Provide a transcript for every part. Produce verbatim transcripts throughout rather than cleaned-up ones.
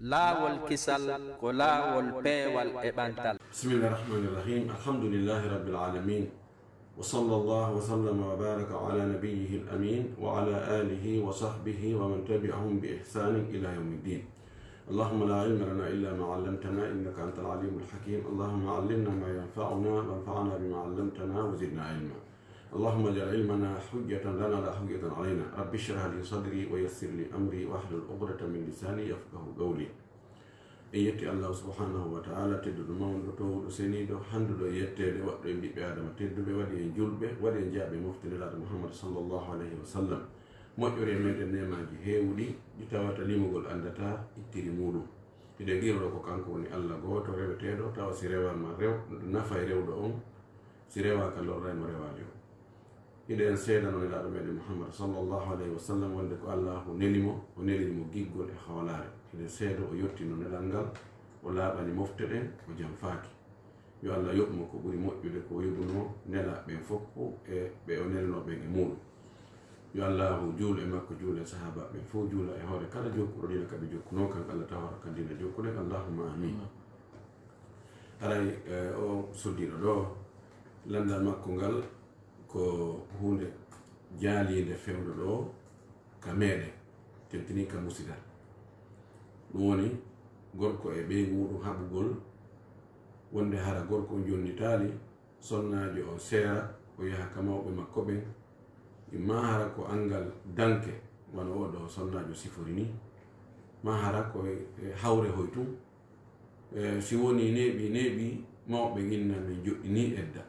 Laawol kisal ko laawol peewal e ɓantal. بسم الله الرحمن الرحيم. الحمد لله رب العالمين. وصلى الله وسلم وبارك على نبيه الأمين وعلى آله وصحبه ومن تبعهم بإحسان إلى يوم الدين. اللهم لا علم لنا إلا ما علمتنا إنك أنت العليم الحكيم. اللهم علمنا ما ينفعنا وانفعنا بما علمتنا وزدنا علما. اللهم اجعل علمنا حجة لنا لا حجة علينا. رب اشرح لي صدري ويسر لي أمري واحلل عقدة من لساني يفقهوا قولي. En yetti Allahu subhanahu wa ta'ala, tedduɗo mawɗo, towuɗo seniiɗo, hannduɗo e yetteede, waɗɗo en ɓiɓɓe Aadama tedduɓe, waɗi en julɓe, waɗi en jaaɓe mofte Nelaaɗo Muhammad sallallahu alayhi wa sallam. Moƴƴori e meɗen neemaaji heewuɗi, ɗi tawata limugol anndataa ittiri muuɗum. Hiɗen qiroo ko kanko woni Allah gooto reweteeɗo, tawa si rewaama rew, nafay rewɗo on, si rewaaka lorray mo rewaajo on. Hiɗen seedano Nelaaɗo meɗen Muhammad sallallahu alayhi wa sallam wonde ko Allahu neli mo, o neliri mo giggol e hoolaare. Hiɗen seedo o yottino nelal ngal, o laaɓani mofte ɗen, o janfaaki. Yo Allah yoɓ mo ko ɓuri moƴƴude ko o yoɓunoo nelaaɓe ɓen fof e ɓe o nelnoo ɓen e muuɗum. Yo Allahu juul e makko, juula e sahaabaaɓe ɓen fof, juula e hoore kala jokkuɗo diina ka ɓe jokkunoo kan, Allah tawara kan diina jokkuɗen. Allahumma amin. Haray, eh, o suddiiɗo ɗo, lanndal makko ngal ko huunde jaaliinde fewndo ɗo ka meɗen, tentinii ka musidal. Ɗum woni gorko e ɓeyngu muuɗum haɓugol wonde hara gorko on jonnitaali sonnaajo on seera, o yaha ka mawɓe makko ɓen, imma hara ko anngal danke, wano o ɗo sonnaajo sifori ni, ma hara ko e, e hawre hoy tun. E, si woni neeɓi, neeɓi, mawɓe inna min joɗɗini edda.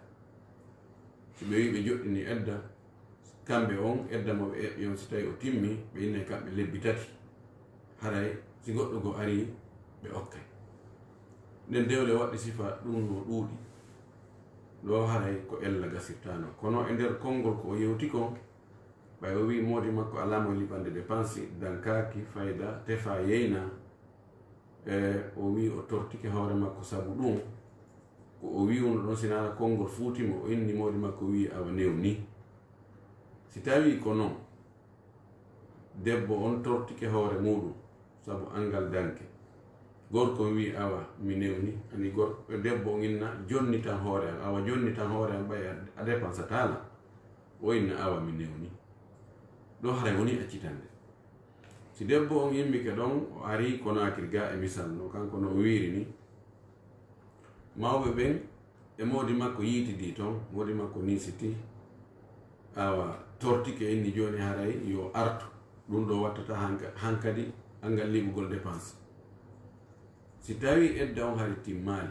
Si ɓe wi ɓe joɗɗini edda, kamɓe on, edda mo ɓe eɓɓi on, si tawi o timmi, ɓe inna kamɓe lebbi tati. Haray, si goɗɗo goo ari, ɓe okkay. Nden dewle waɗɗe sifa ɗum no ɗuuɗi. Ɗo haray ko ella gasirtaano. Kono e nder konngol ko o yewti kon, ɓay o wi moodi makko alaa mo liɓande depansi, dankaaki, fayda, tefa, yeyna. E, o wi o tortike hoore makko sabu ɗum. Ko o wi'uno ɗon, si naana konngol fuuti mo, o inni moodi makko, wi'i, "Awa newni." Si tawii ko non, debbo on tortike hoore muuɗum sabu anngal danke. Gorko on wi'i, "Awa, mi newni." Ani gor-, debbo on inna, "Jonnitan hoore an, awa, jonnitan hoore an, ɓay a, a depansataa lan." O inna, "Awa, mi newni." Ɗo haray woni accitande. Si debbo on immike ɗon, o arii Konaakiri ga e misal no, kanko no o wiiri ni, mawɓe ɓen e moodi makko yiitidi ton, moodi makko niisiti, awa tortike, inni, "Jooni haray yo artu, ɗum ɗo wattata hanka-, hankadi anngal liɓugol depanse." Si tawii edda on hari timmaali,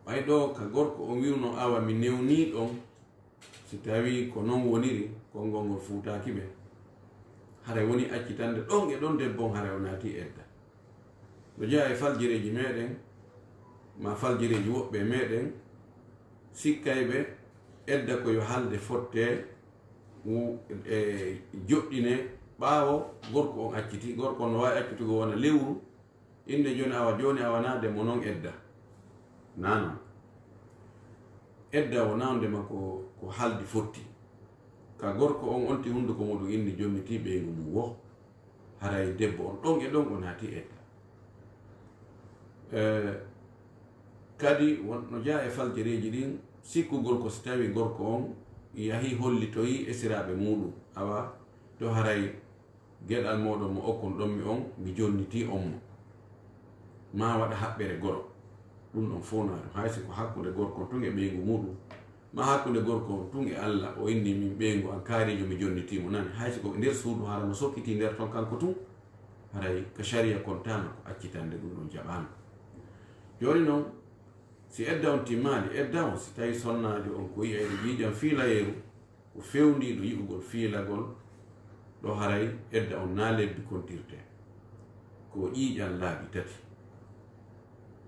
ɓay ɗo ka gorko on wi'uno, "Awa mi newnii ɗon," si tawii ko non woniri, konngol ngol fuutaaki ɓe, haray woni accitande ɗon e ɗon debbo on, haray o naati edda. No jeyaa e faljireeji meɗen, ma faljireeji woɓɓe e meɗen, sikkay ɓe edda ko yo halde fotte, wu-, e joɗɗine ɓaawo gorko on acciti. Gorko on no waawi accutugo wona lewru, inde jooni awa, jooni awa naa demo non edda. Naa non. Edda wonaa ndema ko, ko haldi fotti. Ka gorko on onti hunduko muɗum inni jonniti ɓeyngu mum wo. Haray debbo on ɗon e ɗon o naati edda. Eh, kadi won no jeyaa e faljereeji ɗin, sikkugol ko si tawi gorko on yahi hollitoyi esiraaɓe muɗum, awa to haray geɗal moɗon mo okkon ɗon mi on, mi jonnitii on mo. Ma waɗa haɓɓere goro. Ɗum ɗon fof naa ɗum. Hay si ko hakkunde gorko on tun e ɓeyngu muɗum, ma hakkunde gorko on tun e Allah, o inni min ɓeyngu an kaariijo mi jonnitii mo nani. Hay si ko nder suudu hara mo sokkitii nder ton kanko tun, haray ka sariya kontaama ko accitande, ɗum ɗon jaɓaama. Jooni non, si edda on timmaali, edda on, si tawi sonnaajo on ko yi'ayɗo ƴiiƴan fiilayeeru, ko fewndiiɗo yi'ugol fiilagol, ɗo haray edda on naa lebbi kontirte. Ko ƴiiƴan laabi tati.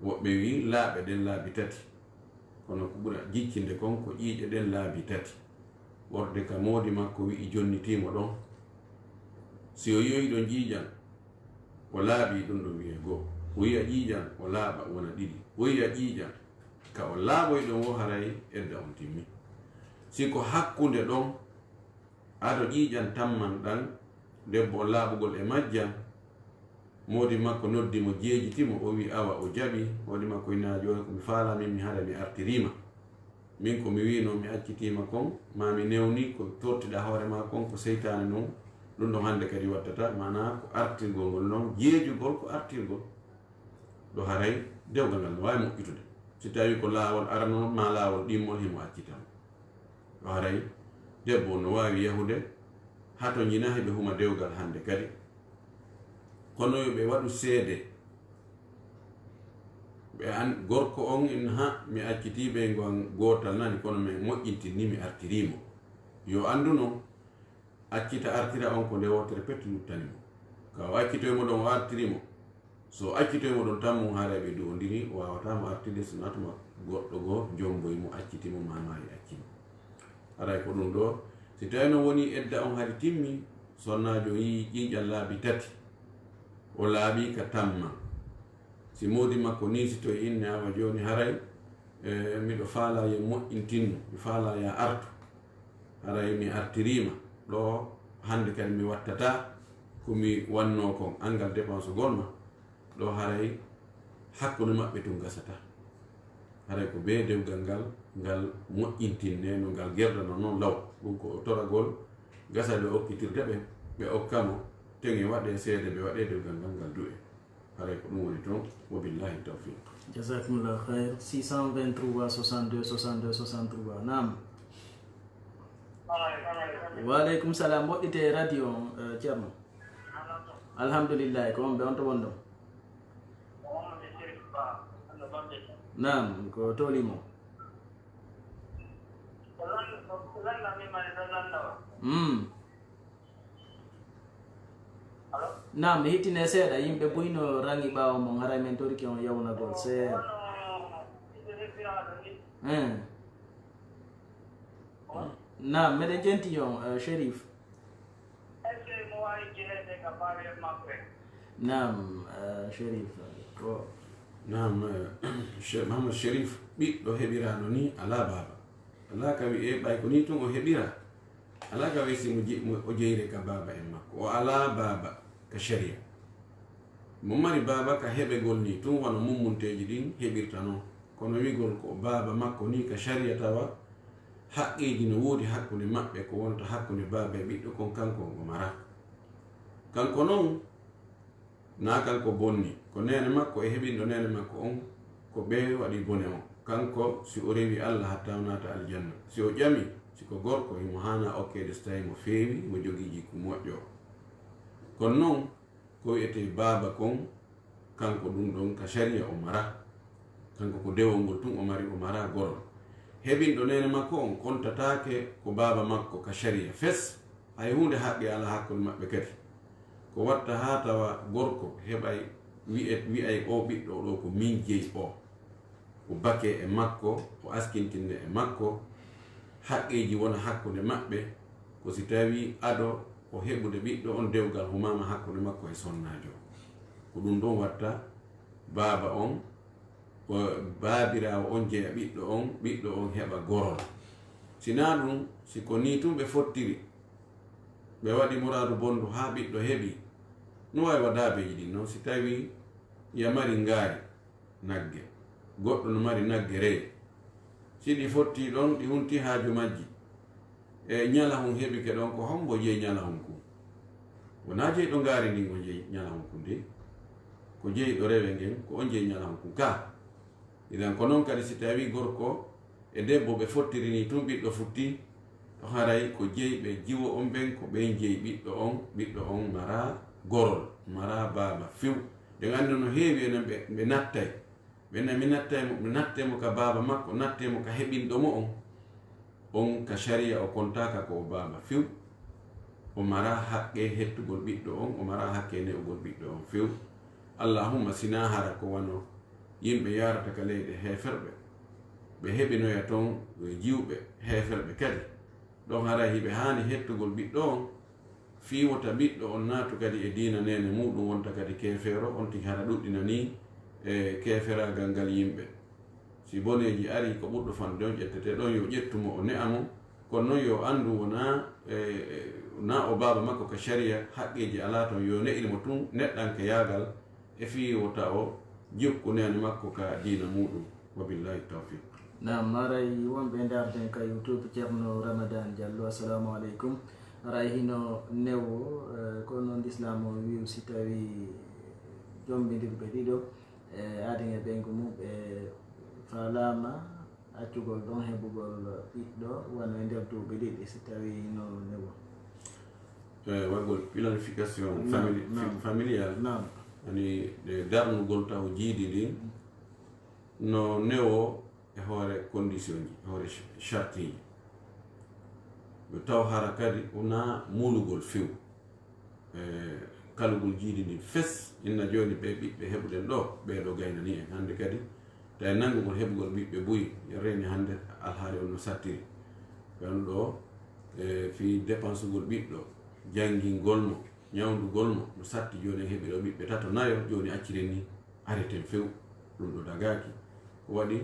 Woɓɓe wi'i laaɓe ɗen laabi tati. Kono ko ɓura jiccinde kon ko ƴiiƴe ɗen laabi tati. Worde ka moodi makko wi'i jonnitii mo ɗon. Si o yi'oyi ɗon ƴiiƴan, o laaɓi, ɗum ɗon wi'ee goo. O yi'a ƴiiƴan, o laaɓa, wona ɗiɗi. O yi'a ƴiiƴan, ka o laaɓoyi ɗon wo haray edda on timmi. Si ko hakkunde ɗon, ado ƴiiƴan tamman ɗan, debbo on laaɓugol e majjan, Moodi makko noddi mo, jeejiti mo, o wi awa, o jaɓi. Moodi makko ina jooni ko mi faalaa min, mi hara mi artiriima. Min ko mi wiinoo mi accitiima kon, maa mi newni ko tortiɗaa hoore maa kon, ko seytaane non. Ɗum ɗon hannde kadi wattata, maanaa ko artirgol ngol non, jeejugol ko artirgol. Ɗo haray dewgal ngal no waawi moƴƴutude. Si tawii ko laawol aranol maa laawol ɗimmol, himo accita mo. Ɗo haray debbo on no waawi yahude, hatonjina heɓe huma dewgal hannde kadi. Kono yo ɓe waɗu seede. Ɓe an, gorko on in ha, mi accitii ɓe ngon gootal nani, kono mi moƴƴintinni, mi artirii mo. Yo anndu non, accita artira on ko nde wootere pet luttani mo. Ka o accitoy mo ɗon, o artiri mo. So o accitoy mo ɗon tan, mum haray ɓe duwondiri, o waawataa mo artirde, so natuma goɗɗo goo jomboy mo, acciti mo, maa maayi acci mo. Haray ko ɗum ɗo, si tawii no woni edda on hari timmi, sonnaajo yii ƴiiƴan laabi tati, o laaɓii ka tamma. Si moodi makko niisitoy inne, awa jooni haray, e, miɗo faalaa yo moƴƴintinno, mi faalaa yo artu. Haray mi artiriima ɗo, hannde kadi mi wattataa ko mi wannoo kon, anngal dépensegol ma. Ɗo haray hakkunde maɓɓe tun gasataa. Haray ko bee dewgal ngal, ngal moƴƴintinne no ngal gerdano non law. Ɗum ko toragol gasal ɓe okkitirta ɓe, ɓe okka mo, teŋe waɗee seede, ɓe waɗee dewgal ngal, ngal du'ee. Haray ko ɗum woni toon. Wa billahi tawfiq. Jazakumullahu khair. Six cent vingt-trois soixante-deux soixante-deux soixante-trois. Naam. Wa aleykum salam. Mboɗɗitee radio on, eh, Ceerno. Alhamdulillahi. Ko on ɓe on to wonɗon? Naam, ko tooli mo. Mm. Naam, mi hittine seeɗa, yimɓe buy no raŋi ɓaawo mon, haray men torike on yawnagol seeɗa. Eh. Naam, meɗen jenti on, eh, Sherif. Naam, eh, Sherif, ko. Naam, eh, Che-, Mahamad Sherif, ɓiɗɗo heɓiraano ni alaa baaba. Alaa ka wi'ee ɓay ko ni tun o heɓira. Alaa ka wi'ee si mo je-, mo o jeyre ka baaba en makko. O alaa baaba ka sharia. Mo mari baaba ka heɓegol ni tun wano mummunteeji ɗin heɓirta non. Kono wi'gol ko baaba makko ni ka sharia tawa haqqeeji no woodi hakkunde maɓɓe, ko wonta hakkunde baaba e ɓiɗɗo kon kanko on o mara. Kanko non, naa kanko bonni, ko neene makko e heɓinɗo neene makko on, ko ɓe waɗi bone on. Kanko, si o rewi Allah hatta o naata aljanna. Si o ƴami, si ko gorko, himo haana okkeede so tawi mo feewi, mo jogii jikku moƴƴo. Kono non, ko wi'etee baaba kon, kanko ɗum ɗon ka sharia o mara. Kanko ko dewol ngol tun o mari, o mara gorol. Heɓinɗo neene makko on kontataake ko baaba makko ka sharia fes. Hay huunde haqqe alaa hakkunde maɓɓe kadi. Ko watta haa tawa gorko heɓay wi'e-, wi'ay o ɓiɗɗo ɗo ko min jeyi o. O bakee e makko, o askintinne e makko, haqqeeji wona hakkunde maɓɓe, ko si tawii ado o heɓude ɓiɗɗo on dewgal humaama hakkunde makko e sonnaajo. Ko ɗum ɗon watta baaba on, o baabiraawo on jeya ɓiɗɗo on, ɓiɗɗo on heɓa gorol. Si naa ɗum, si ko nii tun ɓe fottiri, ɓe waɗi muraadu bondu haa ɓiɗɗo heɓi, no waawi wa daabeeji ɗin non, si tawii ya mari ngaari, nagge. Goɗɗo no mari nagge reyi. Si ɗi fotti ɗon, ɗi hunti haaju majji. E ñalahun heɓike ɗon, ko hombo jeyi ñalahun kun? Wonaa jeyɗo ngaari ndin o jeyi ñalahun kun de. Ko jeyɗo rewe ngen, ko on jeyi ñalahun kun ka. Idan ko non kadi si tawi gorko e debbo ɓe fottiri ni tun ɓiɗɗo futti, to haray ko jeyɓe jiwo on ɓen, ko ɓen jeyi ɓiɗɗo on, ɓiɗɗo on mara gorol, mara baaba few. Ɗen anndi no heewi enen ɓe, ɓe nattay. Ɓe na mi nattay mo, mi nattay mo ka baaba makko, nattay mo ka heɓinɗo mo on. On ka sharia o kontaaka ko o baaba few. O mara haqqe hettugol ɓiɗɗo on, o mara haqqe ne'ugol ɓiɗɗo on few. Allahumma sinaa hara ko wano yimɓe yaarata ka leyɗe heeferɓe. Ɓe heɓinoya ton jiwɓe heeferɓe kadi. Ɗon haray hiɓe haani hettugol ɓiɗɗo on. Fii wota ɓiɗɗo on naatu kadi e diina neene muuɗum, wonta kadi keefeero, on tigi hara ɗuɗɗinanii e keeferaagal ngal yimɓe. Si boneeji arii, ko ɓurɗo fanɗude on ƴettetee ɗon, yo ƴettu mo, o ne'a mo, Kono noon yo anndu wona, e, na o baaba makko ka sharia, haqqeeji alaa toon, yo ne'ir mo tun neɗɗankeyaagal e fii wota o jokku neene makko ka diina muuɗum. Wa billahi tawfiq. Naam, haray wonɓe ndaarden ka YouTube, Ceerno Ramadan Diallo, assalamu aleykum. Haray hino newo, eh, ko noon Lislaam o wi'u si tawii jombindirɓe ɗiɗo, eh, aadin e ɓeyngu mum, ɓe faalaama accugol ɗon heɓugol ɓiɗɗo wano e nder duuɓi ɗiɗi, si tawii hino newo. Eh, waɗgol planification Naam, famili-, naam. Familiale. Naam. Ani, eh, darnugol taw jiidi ndin. No newo e hoore condition ji, e hoore ch-, chartiji. Yo taw hara kadi wona mulugol few. E kalugol jiidi ndin fes, inna jooni ɓe ɓiɓɓe heɓuɗen ɗo, ɓee ɗo gaynani en. Hannde kadi, tawi nanngugol heɓugol ɓiɓɓe buy, reeni hannde alhaali on no sattiri. Kono ɗo, e fii dépensugol ɓiɗɗo, janngingol mo, ñawndugol mo, no satti jooni en heɓi ɗo ɓiɓɓe tato nayo, jooni acciren ni. Areten few, ɗum ɗo dagaaki. Ko waɗi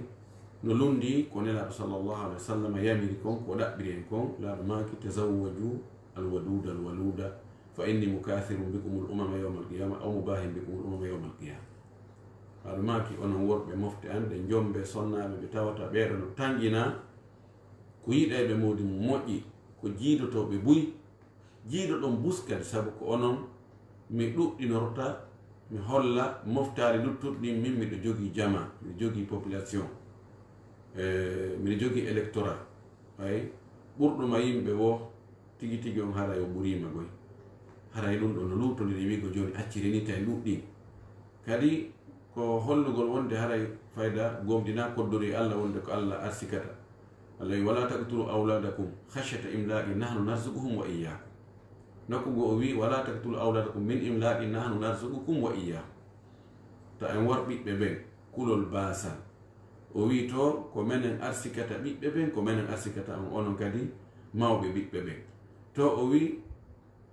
no lundi ko Nelaaɗo sallallahu alaihi wasallam yamiri kon, ko ɗaɓɓiri en kon, Laaɗo maaki, "Tazawwaju alwaduda alwaluda, fa inni mukathirun bikumul umama yawmal qiyama, aw mubahin bikumul umama yawmal qiyama." Laaɗo maaki, "Onon worɓe, mofte an ɗe, njombe sonnaaɓe ɓe tawata ɓeeɗo no tanƴina ko yiɗayɓe moodi mum moƴƴi, ko jiidotooɓe buy." Jiidoɗon bus kadi, sabu ko onon mi ɗuɗɗinorta, mi holla moftaari luttuɗi ɗin, min miɗo jogii jamaa, miɗo jogii population, e, miɗo jogii électorat. Ɓay ɓurɗo ma yimɓe woo, tigi tigi on haray o ɓuriima goy. Haray ɗum ɗon no luutondiri wiigo jooni acciri ni tawi luuɗɗi. Kadi ko hollugol wonde haray fayda gomɗina koddori e Allah wonde ko Allah arsikata. Allah wi, "Wala taqtulu awladakum khashyata imlaqi nahnu narzuquhum wa iyyakum." Nokku goo o wi, "Wala taqtulu awladakum min imlaqi nahnu narzuqukum wa iyyahum." Ta en war ɓiɓɓe ɓen kulol baasal. O wi to ko menen arsikata ɓiɓɓe ɓen, ko menen arsikata on, onon kadi mawɓe ɓiɓɓe ɓen. To o wi,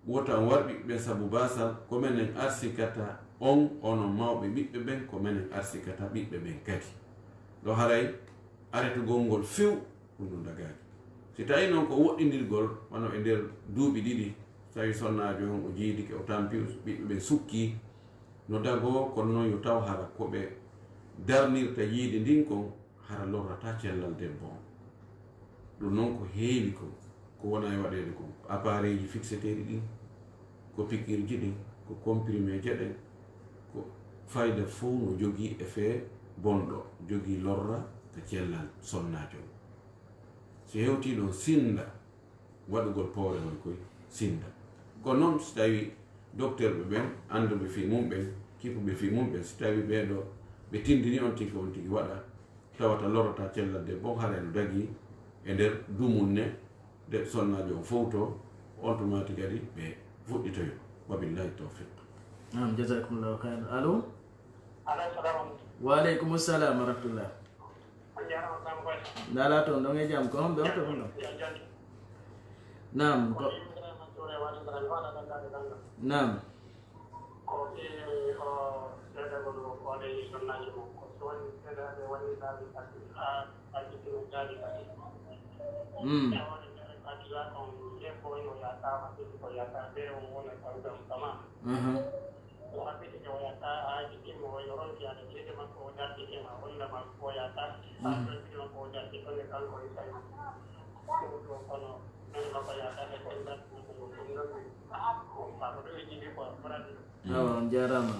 wota on war ɓiɓɓe ɓen sabu baasal, ko menen arsikata on, onon mawɓe ɓiɓɓe ɓen, ko menen arsikata ɓiɓɓe ɓen kadi. Ɗo haray aretugol ngol few, ɗum ɗum dagaaki. Si tawi noon ko woɗɗindirgol, wano e nder duuɓi ɗiɗi, so tawi sonnaajo on o jiidike, o tampi, ɓiɓɓe ɓen sukkii, no dagoo, kono noon yo taw hara ko ɓe darnirta yiide ndin kon, hara lorrata cellal debbo on. Ɗum noon ko heewi kon, ko wona e waɗeede kon, ko appareil ji fixeteeɗi ɗin, ko pikirji ɗin, ko comprimé je ɗen, ko fayda fof no jogii effet bonɗo, jogii lorra ka cellal sonnaajo on. Si hewtii ɗon, sinnda waɗugol poorehol koy, sinnda. Ko noon, si tawii dokterɓe ɓen, annduɓe fii mum ɓen, kippuɓe fii mum ɓen, si tawii ɓee ɗoo ɓe tinndini on tigi, on tigi waɗa, tawata lorrata cellal debbo on, haray no dagii e nder dumunne, de sonnaajo on fowto, on tuma tigi kadi ɓe fuɗɗitoyo. Wa billahi tawfiq. Naam, jazakumullahu khairan. Allo? Allo, salamu aleykum. Wa aleykum salam wa rahmatullah. On njaaraama, Samba Koyta. Ndaa toon ɗon e jam, ko homɓe on to ɗum ɗon? Jam, jam. Naam, ko Ko yimɓe Ibrahima Touré wata dara, wata dara, dara. Naam. Ko ɓe, o seeɗa ko ɗo, o ɗe sonnaaji mum. Ko so woni seeɗa ɓe woni laabi tati, haa, haa jikkino laabi tati. Mm. Ɓe woni nder tati la kon, debbo o yahata, haa ɓe ko yahata, ɓe o wona kawgam kama. Aha. O haɓɓitike o yahata, haa jikkimo o yo ronki ade ceede makko, o dartike ma, wonda makko o yahata, haa Mhm. ronki makko o darti, kono kanko o yahata. Ɗum ɗo kono, men makko yahata, e ko darti makko, ɗum ɗon, ɗum ɗon, ko ɗum ɗon, ko ɗum ɗon. Awa, on jaaraama.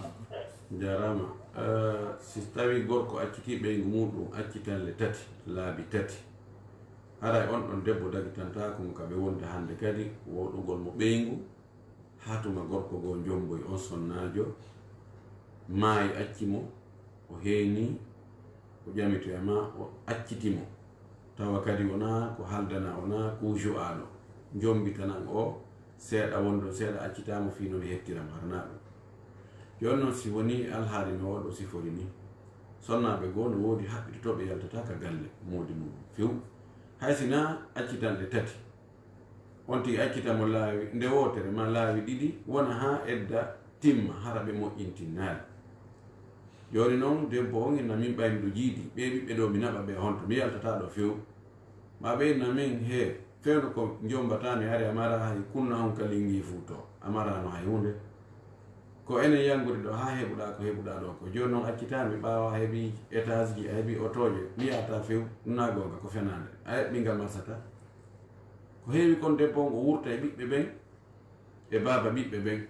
Jaaraama. Eh, si tawii gorko accitii ɓeyngu muuɗum accitanle tati, laabi tati, haray on ɗon debbo dagitantaako mo ka ɓe wonde hannde kadi, woɗugol mo ɓeyngu, haa tuma gorko goo jomboy on sonnaajo, maayi acci mo, o heenii, o ƴamitoya ma, o acciti mo. Tawa kadi wonaa ko haldana, wonaa ko ju'aaɗo. Jombitanan o seeɗa, wondon seeɗa, accitaa mo fii no mi hettira mo, haranaa ɗum. Jooni noon, si wonii alhaali no o ɗo sifori nii, sonnaaɓe goo no woodi haɓɓitotooɓe yaltata ka galle moodi mum few. Hay si naa accitanɗe tati, on tigi accita mo laawi nde wootere maa laawi ɗiɗi, wona haa edda timma, hara ɓe moƴƴintinnaali. Jooni noon, debbo on inna min ɓay miɗo jiidi, ɓee ɓiɓɓe ɗoo mi naɓa ɓe honto, mi yaltataa ɗoo few. Maa ɓe inna min he, Fewndo ko njombata mi hari a mara hay kunna on ka lingi fuuto. A marano hay hunde. Ko enen yanguri ɗo haa heɓuɗa ko heɓuɗa ɗo ko. Jooni noon accitaa mi ɓaawa heɓi étage ji, a heɓi otooje. Mi yahata few, ɗum na goonga ko fenaande. A heɓi ngal marsata. Ko heewi kon debbo on o wurta e ɓiɓɓe ɓen, e baaba ɓiɓɓe ɓen.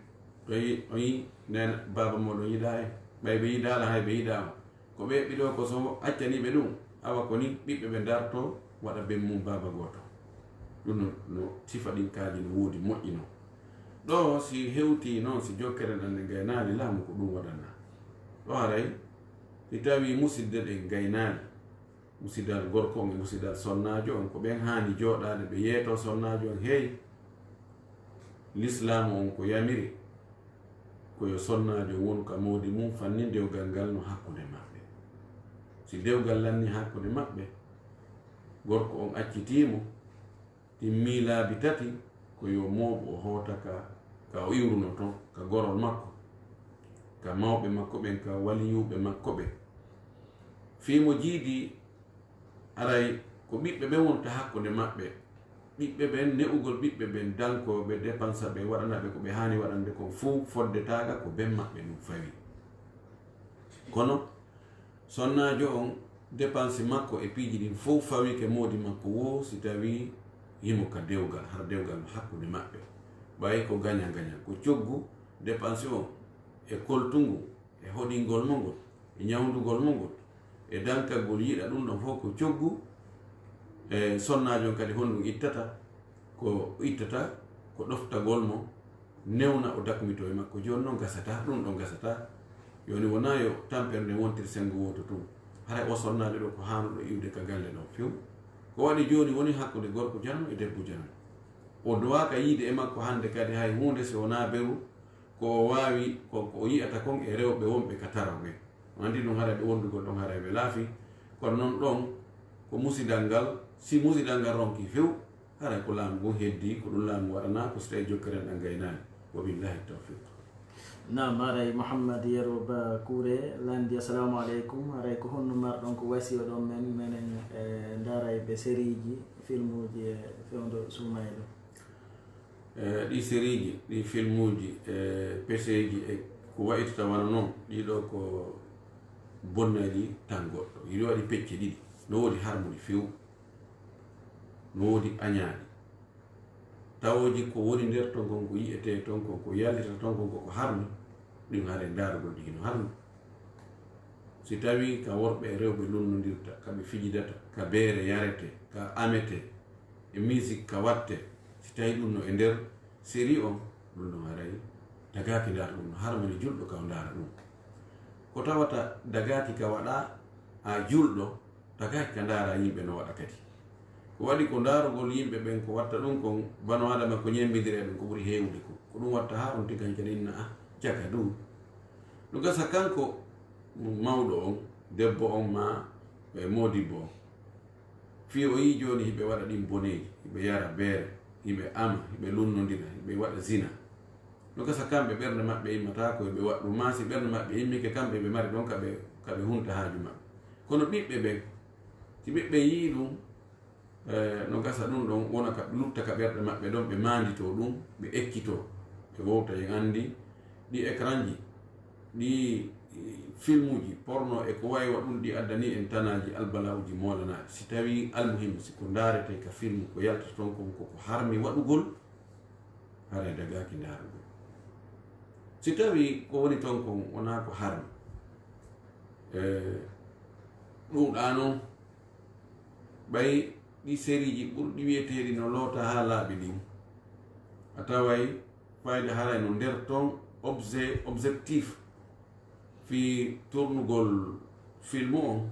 To yi, o yi, nden baaba moɗon yiɗa en. Ɓay ɓe yiɗaala hay ɓe yiɗaama. Ko ɓe ɓiɗo ko so accani ɓe ɗum, awa ko ni ɓiɓɓe ɓe darto waɗa ben mum baaba gooto. Ɗum no, no sifa ɗin kaaji no woodi moƴƴi non. Ɗo si hewti noon, si jokkere ɗan nde gaynaali laamu ko ɗum waɗana. Ɗo haray, si tawi musidde ɗen gaynaali, musidal gorko on e musidal sonnaajo on, ko ɓen haani jooɗaade ɓe yeeto sonnaajo on, hey, lislaamu on ko yamiri, ko yo sonnaajo wonu ka moodi mum fanni dewgal ngal no hakkunde maɓɓe. Si dewgal lanni hakkunde maɓɓe, gorko on accitii mo, timmii laabi tati, ko yo mooɓu o hoota ka, ka o iwruno ton, ka gorol makko, ka mawɓe makko ɓen, ka waliyuɓe makko ɓen. Fii mo jiidi, haray ko ɓiɓɓe ɓen wonta hakkunde maɓɓe. Ɓiɓɓe ɓen, ne'ugol ɓiɓɓe ɓen, dankooɓe, dépensa ɓe, waɗana ɓe ko ɓe haani waɗande kon fow, foddetaaga ko ben maɓɓe ɗum fawi. Kono, sonnaajo on, dépense makko e piiji ɗin fow fawike moodi makko woo, si tawi himo ka dewgal, har dewgal no hakkunde maɓɓe. Ɓay ko gaña gaña, ko coggu dépense on e koltungu, e hoɗingol mo ngol, e ñawndugol mo ngol, e dankagol yiɗa ɗum ɗon fof ko coggu, e sonnaajo on kadi honɗum ittata, ko ittata ko ɗoftagol mo, newna o dakmito e makko. Jooni noon gasata, ɗum ɗon gasata. Jooni wonaa yo tampere nde wontir senngo wooto tun. Haray o sonnaajo ɗo ko haanuɗo iwde ka galle ɗon few. Ko waɗi jooni woni hakkunde gorko janano e debbo janano. O dowaaka yiide e makko hannde kadi hay huunde si wonaa beru ko o waawi, ko, ko o yi'ata kon e rewɓe wonɓe ka taraw ɓen. On anndi ɗum haray ɓe wondugol ɗon haray ɓe laafi. Kono noon ɗon ko musidal ngal, si musidal ngal ronki few, haray ko laamu ngun heddi, ko ɗum laamu waɗanaa, ko si tawi jokkere ɗan gaynaani. Wa billahi tawfiq. Naam, haray Mouhammad Yero Ba Kouré lanndi, assalamu aleykum. Haray ko honno marɗon ko wasiyo ɗon men, menen, e, ndaarayɓe sériiji, filmuuji e fewndo Soumaïla? E, ɗi sériiji, ɗi filmuuji, e, peseeji, e ko wayitata wano noon, ɗii ɗoo ko bonnaaji tan goɗɗo. Hiɗi waɗi pecce ɗiɗi. No woodi harmuɗi few, no woodi añaaɗi. Tawooji ko woni nder ton kon, ko yi'etee ton kon, ko yallitata ton kon, ko ko harmi, ɗin haray ndaarugol ɗi hino harmi. Si tawii ka worɓe e rewɓe lunnondirta, ka ɓe fijidata, ka beere yaretee, ka ametee, e musique ka wattee, si tawii ɗum no e nder série on, ɗum no haray dagaaki ndaara ɗum, no harmani julɗo ka o ndaara ɗum. Ko tawata dagaaki ka waɗaa, a julɗo, tagaaki ka ndaara yimɓe no waɗa kadi. Ko waɗi ko ndaarugol yimɓe ɓen ko watta ɗum kon, bano adama ko ñembindiri e ɗum ko ɓuri heewde kon. Ko ɗum watta haa on tigi kadi inna, ah, jaka du. No gasa kanko mawɗo on, debbo on maa, e moodibbo on. Fii o yii jooni hiɓe waɗa ɗin boneeji, hiɓe yara beere, hiɓe ama, hiɓe lunnondira, hiɓe waɗa zina. No gasa kamɓe ɓernde maɓɓe immataako e ɓe waɗa ɗum, maa si ɓernde maɓɓe immike kamɓe ɓe mari ɗon ka ɓe, ka ɓe hunta haaju maɓɓe. Kono ɓiɓɓe ɓen, si ɓiɓɓe yii ɗum, eh, no gasa ɗum ɗon wona ka, lutta ka ɓerɗe maɓɓe ɗon, ɓe maanditoo ɗum, ɓe ekkitoo, ɓe wowta en anndi ɗi écran ji, ɗi, eh, filmuji, porno e ko wayi wa ɗum, ɗi addani en tanaaji albala'uji moolanaaɗi. Si tawii almuhimmu, si ko ndaaretee ka filmu, ko yaltata ton kon ko ko harmi waɗugol, haray dagaaki ndaarugol. Si tawii ko woni ton kon wonaa ko harmi, eh, ɗum ɗaa non, ɓay ɗi sériiji ɓurɗi wi'eteeɗi no loota haa laaɓi ɗin, a taway fayda haray no nder ton objet, objectif fii tournugol filmu on,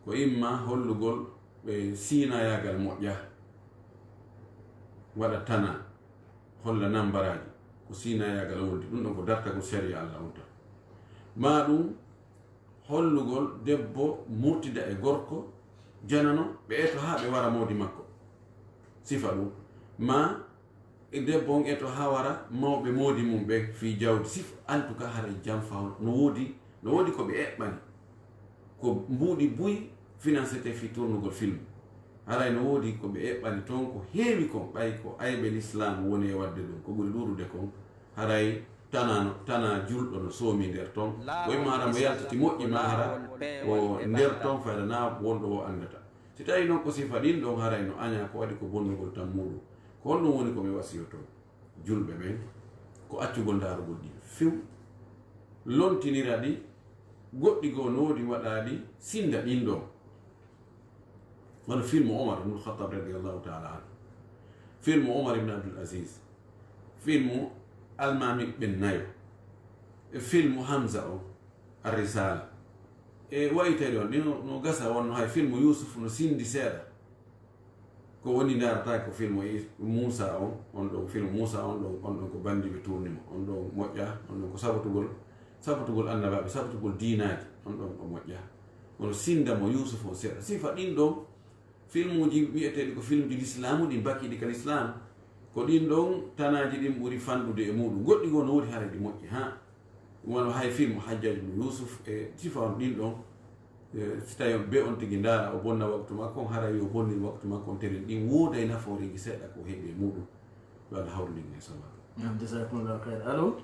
ko imma hollugol ɓe siinayaagal moƴƴa, waɗa tana, holla nambaraaji, ko siinayaagal wondi, ɗum ɗon ko dartagol sariya Alla on tan. Maa ɗum hollugol debbo murtida e gorko, janano, ɓe eto haa ɓe wara moodi makko. Sifa ɗum. Maa e debbo on eto haa wara mawɓe moodi mum ɓe fii jawdi. Sifa, en tout cas, haray janfawol no woodi, no woodi ko ɓe eɓɓani. Ko mbuuɗi buy financete fii tournugol film. Haray no woodi ko ɓe eɓɓani toon ko heewi kon, ɓay ko ayɓe lislaam woni e waɗde ɗum. Ko ɓuri ɗuuɗude kon, haray tana, tana julɗo no soomi nder toon. Ko imma hara mo yaltiti moƴƴi, ma hara ko nder toon fayda na wonɗo o anndata. Si tawii noon ko sifa ɗin ɗon, haray no añaa ko waɗi ko bonnugol tan muuɗum. Ko honɗum woni ko mi wasiyotoo julɓe ɓen? Ko accugol ndaarugol ɗin few, lontinira ɗi, goɗɗi goo no woodi waɗaaɗi, sinnda ɗin ɗon. Wano filmu Omar ibn Khattab radiyallahu ta'ala anhu, filmu Omar ibn Abdul Aziz, filmu almaami ɓen nayo, e filmu Hamza on, Ar-Risala. E wayitayɗi on, ɗi no, no gasa wonno hay filmu Yusuf no sindi seeɗa. Ko woni ndaarata ko filmu Is-, Muusa on, on ɗon filmu Muusa on ɗon, on ɗon ko bandi ɓe tuurni mo, on ɗon moƴƴa, on ɗon ko sabotugol, sabotugol annabaaɓe, sabotugol diinaaji, on ɗon ko moƴƴa. Kono sinda mo Yuusuf on seeɗa. Sifa ɗin ɗon filmuuji wi'eteeɗi ko filmuuji lislaamu, ɗin bakiiɗi ka lislaam, ko ɗin ɗon tanaaji ɗin ɓuri fanɗude e muuɗum. Goɗɗi goo no woodi haray ɗi moƴƴi, haa. Ɗum wano hay film Hajjaj ibn Yusuf e sifa on ɗin ɗon, e, si tawi on be on tigi ndaara o bonna waktu makko on, haray yo bonnir waktu makko on, telen ɗin wooday nafooreeji seeɗa ko heɓi e muuɗum. Yo Allah hawrindin en sababu. Naam, jazakumullahu khair. Allo?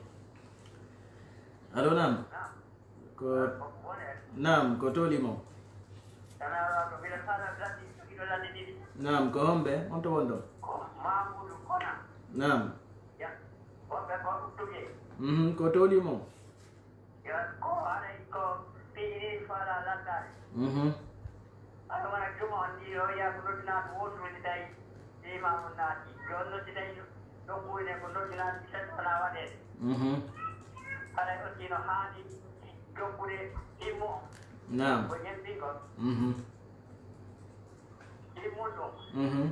Allo, naam. Ko, naam, ko tooli mo? Naam, ko homɓe? On to wonɗon? Naam. Mhm, ko tooli mo? Yo, ko haray ko piiri faala lantaare. Mhm. Aɗa wona juma on ni, yo yaa ko noddinaaɗo wootu woni tawi imamu naati. Yo on noddi tawi ɗo ɓuyne ko noddinaaɗo tati wala waɗeede. Mhm. Haray on tino haani jokkude immo. Naam. Ko ñembingol. Mhm. Immo ɗum. Mhm.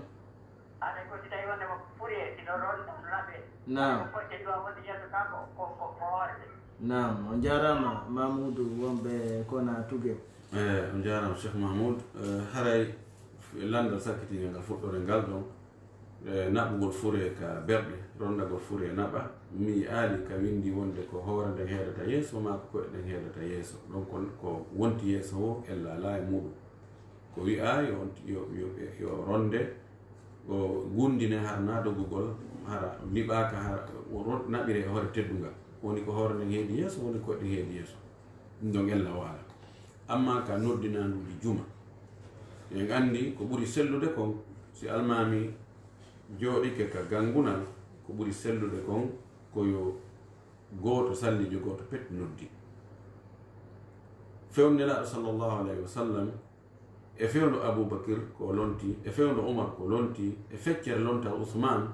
Haɗa ko si tawi wonde mo furi e sino ronta raɓe. Naam. Ko koƴƴe duwa wonde yeeso kanko ko, ko, ko hoore de. Naam, on jaaraama Mamoudou wonɓe Kona Tuge. Eh, on jaaraama Cheikh Mahmoud. Eh, haray f-, lanndal sakkitingal ngal fuɗɗore ngal ɗon. Eh, naɓugol fure ka berɗe, rondagol fure naɓa. Mi aali ka winndi wonde ko hoore nden heedata yeeso, maa ko koƴe ɗen heedata yeeso. Ɗon ko, ko wonti yeeso o, ella alaa e muuɗum. Ko wi'aa yo, yo, yo, yo ronde, o gundine hara na dogugol, hara liɓaaka, hara o ron-, naɓire e hoore teddungal. Woni ko hoore nden heedi yeeso, woni ko koɗɗe heedi yeeso. Ɗum ɗon ella waala. Amma ka noddinaanduuji juma, en anndi ko ɓuri sellude kon, si almaami jooɗike ka gangunal, ko ɓuri sellude kon ko yo gooto sallijo gooto pet noddi. Fewndo Nelaaɗo sallallahu alayhi wa sallam, e fewndo Abubakir ko o lonti, e fewndo Umar ko o lonti, e feccere lontal Usmaan,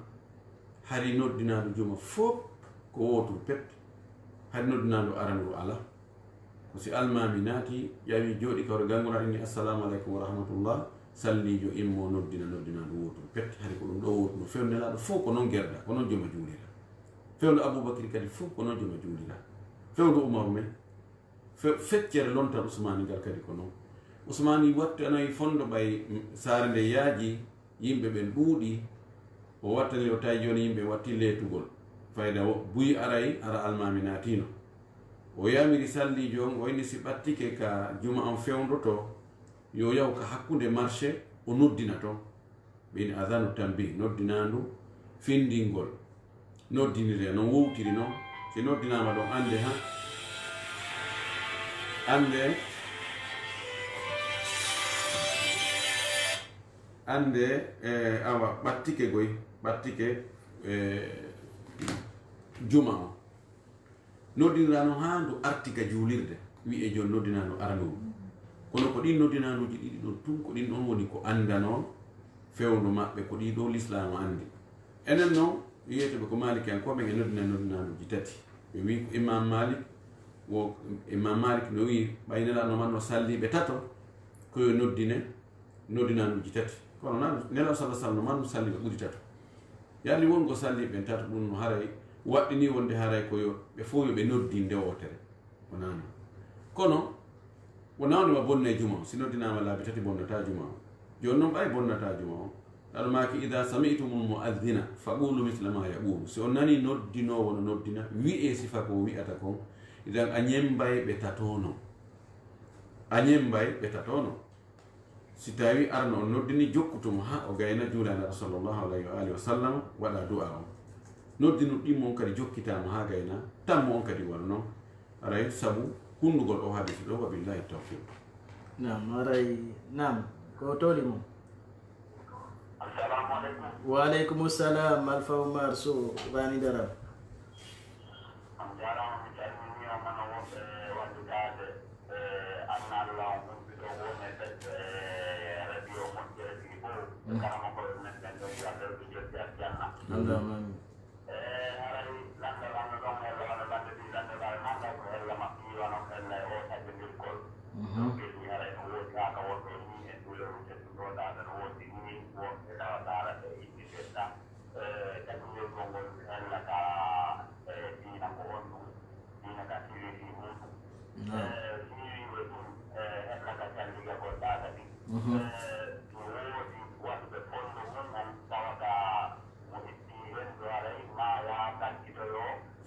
hari noddinaandu juma fof ko wootur pet, hari noddinaandu aranuru ala. Ko si almaami naati, ƴawi jooɗi kawre gangural, inni, "Assalamu aleykum wa rahmatullah," sallijo immo noddina noddinaandu wootur pet, hari ko ɗum ɗo wootuno. Fewndo Nelaaɗo fof ko noon gerda, ko noon juma juulira. Fewndo Abubakir kadi fof ko noon juma juulira. Fewndo Umar men, Fe-, feccere lontal Usmaani ngal kadi ko noon. Usmaani wattanoyi fondo ɓay, mm, saare nde yaaji, yimɓe ɓen ɗuuɗi. O wattani, o tawi jooni yimɓe watti leetugol. Fayda o buy aray, hara almaami naatino. O yamiri sallijo on, o inni si ɓattike ka juma on fewndoto, yo yaw ka hakkunde marché, o noddina ton. Ɓe inni adanu tanbih, noddinaandu findingol. Noddinire noon, wowtiri noon. Si noddinaama ɗon, annde ha, annde, annde, eh, awa, ɓattike goy, ɓattike, eh, juma on. Noddinira noon haa ndu arti ka juulirde, wi'e jooni noddinaandu aranuru. Kono ko ɗiin noddinaanduuji ɗiɗi ɗon tun, ko ɗin ɗon woni ko anndanoo fewndo maɓɓe, ko ɗii ɗoo Lislaamu anndi. Enen noon, wiyeteeɓe ko Maalikiyankooɓe, ɓe noddina noddinaanduuji tati. Ɓe wi'i ko Imaam Maalik, wo Imaam Maalik no wi'i, ɓay Nelaaɗo no manno salliiɓe tato, ko yo noddine, noddinaanduuji tati. Kono nan, Nelaaɗo sallallahu alaihi wasallam no manno salliiɓe ɓuri tato. Yalli wongo salliiɓe ɓen tato, ɗum no haray waɗɗini wonde haray ko yo ɓe fof yo ɓe noddin nde wootere. Wonaa non. Kono, wonaa wonde ma bonna e juma on. Si noddinaama laabi tati, bonnataa juma on. Jooni non ɓay bonnataa juma on. Aɗa maaki, "Idha sami'tumul mu'adhdhina faqulu mithla ma yaqulu." Si on nani noddinoowo no noddina, wi'e sifa ko wi'ata kon. Idan a ñembay ɓe tatono. A ñembay ɓe tatono. Si tawi arano on noddini, jokkutu mo haa o gayna, juula e Naaɓe sallallahu alayhi wa alihi wa sallam, waɗa du'a on. Noddinu ɗimmo on kadi jokkita mo haa gayna, tammo on kadi wano non. Aray sabu hunndugol o hadisi ɗo, wa billahi tawfiq. Naam, aray, naam, ko toli mo. Assalamu alaikum. Wa alaikum salam, Alfa Umar Sow, Bani Dara. On jarama, mi salmini on, hono wonɓe wallitaade. Eh, anna Allah on humpito woni e fedde radio moƴƴere tigi fof. Karama koye men ɓen ɗo, yo Allah ɓe joddi aljanna. Allahumma amin. Eh, haray lanndal Allah ɗon hella wano lannde ɗi lannde ɗa e manda ko hella maɓɓi wano hella e o taƴondirgol. Ɗum ɓe ɗi haray no woodi haa ka wonɗo ni e duulewru tedduɗo ɗa ɓe no woodi ni wonɓe tawa taara ɓe inni fedda. Eh, taƴondirgol ngol hella ka, eh, diina ko on ɗum. Diina ka siwiti muɗum. Naam. Eh, siwiiɓe ɗum, eh, hella ka calligagol ɗa kadi. Eh, no woodi waɗuɓe fondo mum on tawata mo itti hendo haray ma yaa takkitoyo,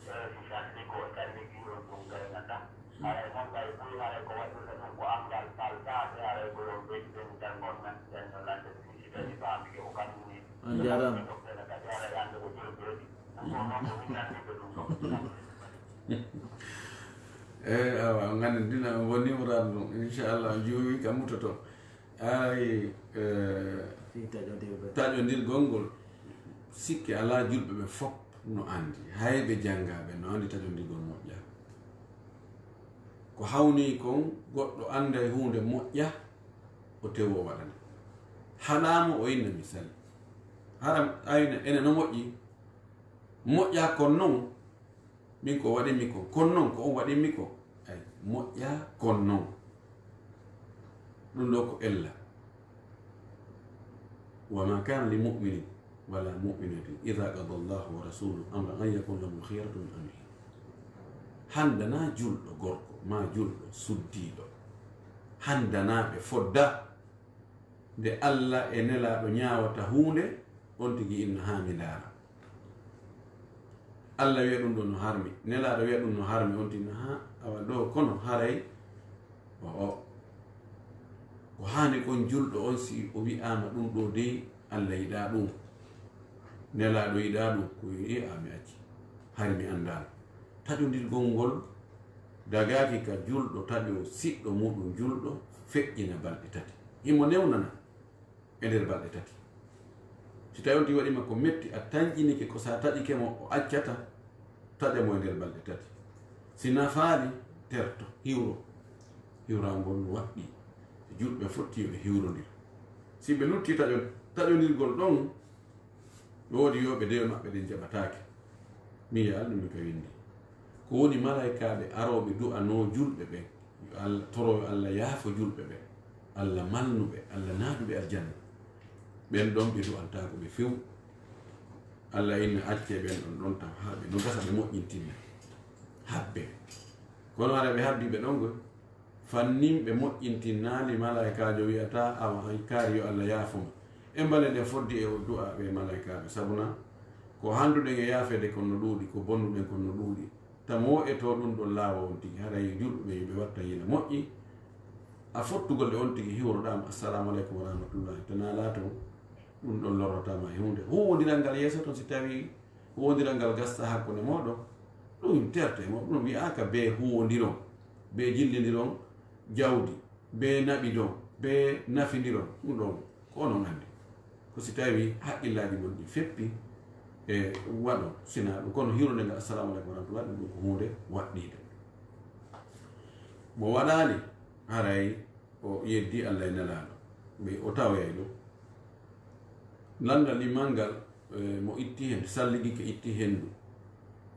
eh, si salli ko o salligi on ɗum gaynata. Haray noon kay buy haray ko waɗirta ɗum ko anngal paltaade haray ko yo ɓeyden janngon men ɓen no lande ɗum si tawi faamike ko kañum ni. On jaaraama. Ɓe tokkere kadi haray hannde ko jolbeeɗi. Ɗum ɗon noon ko winndanndiɓe ɗum ɗon. Eyi, awa, on nganndi dina on woni wuraade ɗum. Inchallah, on juuwi kam mutoto. Ay, eh, fii taƴondirgol. Taƴondirgol ngol, sikke alaa julɓe ɓe fof no anndi. Hay ɓe janngaaɓe no anndi taƴondirgol moƴƴa. Ko hawni kon, goɗɗo annday huunde moƴƴa, o tewo o waɗa nde. Haɗaama o inna misali. Haram ayna ene no moƴƴi. Moƴƴa kon non, min ko waɗimmi kon, kon non ko on waɗimmi kon. Ay, moƴƴa kon non. Ɗum ɗo ko ella. Wa ma kana li mu'minin wala mu'minatin idha qada Allahu wa rasuluhu amran an yakuna lahumul khiyaratu min amrihim. Handana julɗo gorko, ma julɗo suddiiɗo. Handana ɓe fodda. Nde Allah e Nelaaɗo ñaawata huunde, on tigi inna haa mi ndaara. Allah wiya ɗum ɗo no harmi, Nelaaɗo wiya ɗum no harmi, on tigi inna haa awa ɗo kono haray o o. Ko haani kon julɗo on si o wi'aama ɗum ɗo dey Allah yiɗaa ɗum, Nelaaɗo yiɗaa ɗum, ko yo a mi acci, hari mi anndaano. Taƴondirgol ngol dagaaki ka julɗo taƴo siɗɗo muɗum julɗo feƴƴina balɗe tati. Himo newnana e nder balɗe tati. Si tawi on tigi waɗima ko metti, a tanƴinike ko sa taƴike mo, o accata, taƴa mo e nder balɗe tati. Si nafaali, terto, hiwro. Hiwrangol no waɗɗi. Julɓe fotti yo ɓe hiwrondir. Si ɓe lutti taƴo-, taƴondirgol ɗon, no woodi yooɓe dewe maɓɓe ɗen jaɓataake. Min ya Allah, mi ka windi. Ko woni malaykaaɓe arooɓe du'anoo julɓe ɓen, yo Allah, toro yo Allah yaafo julɓe ɓen, Allah malnuɓe, Allah naaduɓe aljanna. Ɓen ɗon ɓe du'antaako ɓe few. Allah inna accee ɓen ɗon ɗon taw haa ɓe no gasa ɓe moƴƴintinna. Habbe. Kono hara ɓe habdi ɓe ɗon goy. Fannin ɓe moƴƴintinnaali, malaykaajo wi'ata, awa, hay kaari yo Allah yaafo ma. E mbale nde foddi e o du'a ɓe malaykaaɓe. Sabuna ko handuɗen e yaafeede kon no ɗuuɗi, ko bonnuɗen kon no ɗuuɗi. Tamo o eto ɗum ɗon laawa on tigi, haray julɓe ɓe yo ɓe watta yila moƴƴi. A fottugol e on tigi hiwroɗaama, "Assalamu aleykum wa rahmatullahi." Tana laato ɗum ɗon lorrataama e huunde. Huuwondiral ngal yeeso ton si tawi huuwondiral ngal gasta hakkunde mooɗon, ɗum terte mo, ɗum wi'aaka bee huuwondiron, bee jillindiron jawdi, bee naɓidon, bee nafindiron, ɗum ɗon ko onon anndi. Ko si tawi haqqillaaji mon ɗi feppi e waɗon, sina ɗum kono hiwronde ngal, "Assalamu aleykum wa rahmatullah," ɗum ɗum ko huunde waɗɗiide. Mo waɗaali, haray o yeddi Allah e Nelaaɗo, ɓe o tawoyay ɗum. Lanndal limangal, eh, mo itti henndu, salligike itti henndu,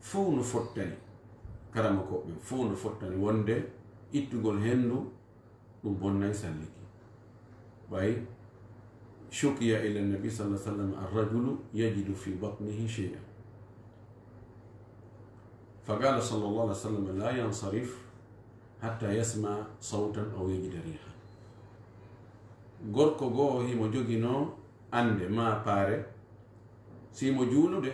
fow no fottani, karamokooɓe ɓen, fow no fottani wonde ittugol henndu, ɗum bonnay salligi. Ɓay, shukiya ila nabi sallallahu alaihi wasallam, "Ar-rajulu yajidu fi batnihi shay'an." Fa qala sallallahu alaihi wasallam, "La yansarif hatta yasma sautan aw yajida rihan." Gorko goo himo joginoo annde maa paare, si mo juulude,